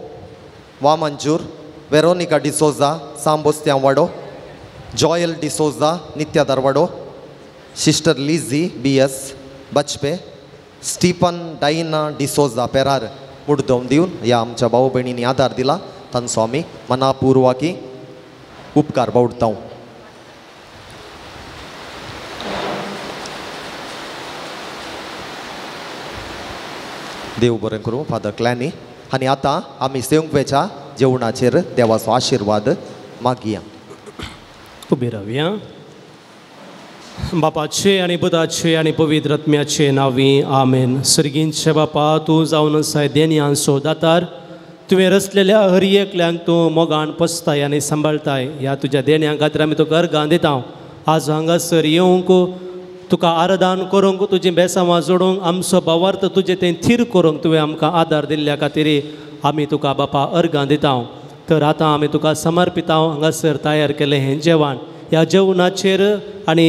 Vamanjoor, Veronica D'Souza Sambostyam Wado, Joel D'Souza Nitya Dharwado, sister Lizzy B S Bajpe, Stephen Diana D'Souza Perar मुड्डोम दिवन ह्या आमच्या भाव भयणींनी आदार दिला तांचो आमी मनापुर्वाकी उपकार बावडटा. देव बरें करूं फादर क्लॅनी. आनी आतां आमी सेवंकवेच्या जेवणाचेर देवाचो आशिर्वाद मागया. उबी रावया. बापाचे आनी पुताचे आनी पवित्र आत्म्याचे नांवी आमेन. सर्गींचे बापा, तूं जावन आसाय देणयांचो दातार. तुवें रचलेल्या हर एकल्यांक तूं मोगान पोसताय आनी सांबाळटाय. ह्या तुज्या देण्यां खातीर आमी तुका अर्गां दिता. आज हांगासर येवंक तुका आराधन करूंक, तुजी बेसांवां जोडूंक, आमचो भावार्थ तुजें तें थीर करूंक तुवें आमकां आदार दिल्ल्या खातीर आमी तुका बापा अर्गां दिता. तर आतां आमी तुका समर्पिता हांगासर तयार केलें हें जेवण. ह्या जेवणाचेर आनी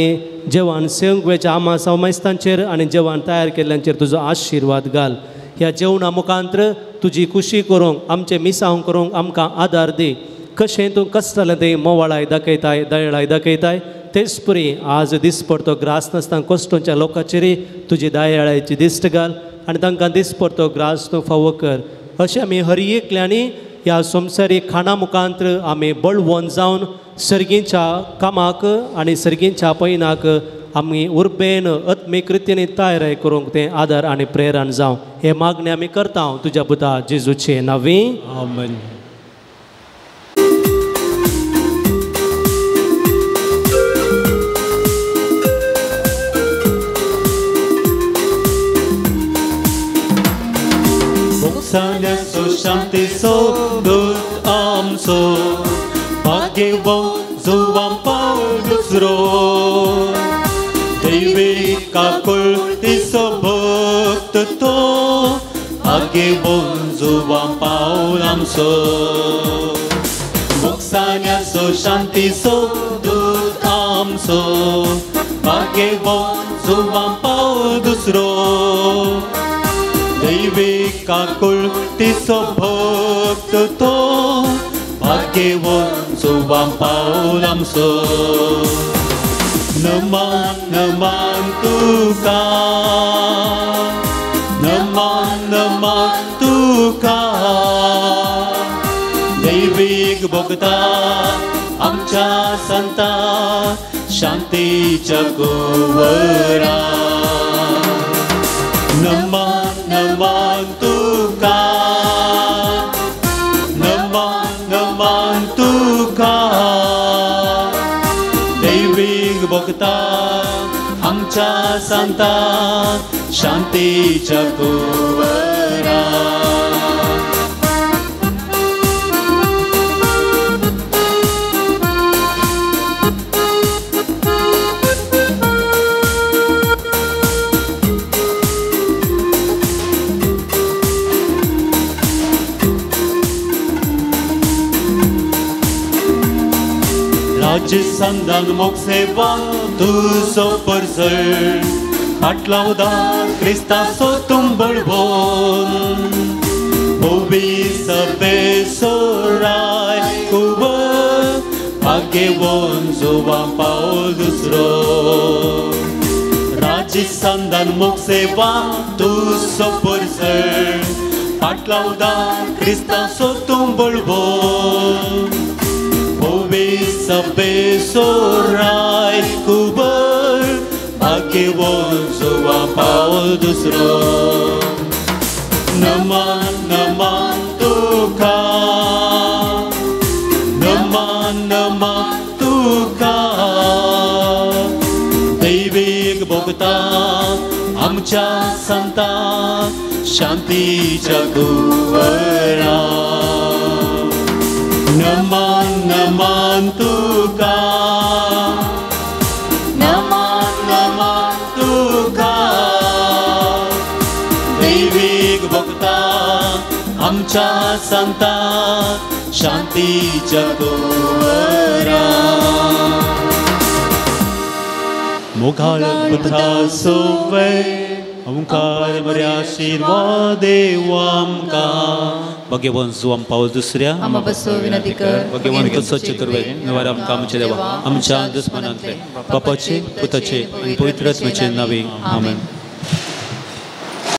जेवण सेवंकवेच्या आमा सावमेस्तांचेर आनी जेवण तयार केल्ल्यांचेर तुजो आशिर्वाद घाल. ह्या जेवणा मुखांत्र तुजी खुशी करूंक, आमचें मिसांव करूंक आमकां आदार दी. कशें तूं कशें जालें तें मोवाळाय दाखयताय, दयळाय दाखयताय, तेच परी आज दिसपडतो ग्रास नासतना कोश्टोंच्या लोकांचेर तुजी दयाळायची दिश्ट घाल आनी तांकां दिसपडतो ग्रास तूं फावो कर. अशें आमी हर एकल्यांनी ह्या संवसारीक खाणा मुखांत्र आमी बळवंत जावन सर्गींच्या कामाक आनी सर्गींच्या पयनाक आमी उर्बेन आत्मीक रितीन तयार करूंक तें आदार आनी प्रेरण जावं हे मागणें आमी करता तुज्या पुता जेजूचे नांवी आमेन. मोगसाण्याचो शांतीचो दूत आमचो भाग्यवंत जुवां पावल दुसरो दैवी काकुळतीचो भक्त तो भाग्यवंत जुवां पावल आमचो. मोगसाण्याचो शांतीचो दूत आमचो भाग्यवंत जुवान पावल दुसरो दैवीक काकुळटीचो भक्त तो भाग्यवंत जुवान पावल आमचो नमन नमन तुका नमन नमन तुका दैवीक भोगता आमच्या संता शांतीच्या कुंवरा नमन नमन तुका नमन नमन तुका दैवीक भोगता आमच्या संता शांतीच्या कुंवरा राजस्थान मोक्षेवा तुजो परजळ पाटलावदा क्रिस्ताचो तुंबळवोन भोवी सभेचो राय कुंवर भाग्यवंत जुवान पावल दुसरो राजस्थान मोक्षेवा तुजो परजळ पाटलावदा क्रिस्ताचो तुंबळवोन सभेचो राय कुंवर भाग्यवंत जुवान पावल दुसरो नमन नमन तुका नमन नमन तुका दैवीक भोगता आमच्या संता शांतीच्या कुंवरा नमन नमन तुका नमन नमन तुका दैवीक भोगता आमच्या संता शांतीच्या कुंवरा मोगाळ पुत्राचो ओंकार बऱ्या आशिर्वाद देव आमकां भाग्यवंत जुवान पावल दुसऱ्या आमा बसो विनंती कर भाग्यवंत सच्च करवे निवार आमकां आमच्या देवा आमच्या दुस्मनांतले बापाचे पुताचे आनी पवित्र आत्म्याचे नावे आमेन.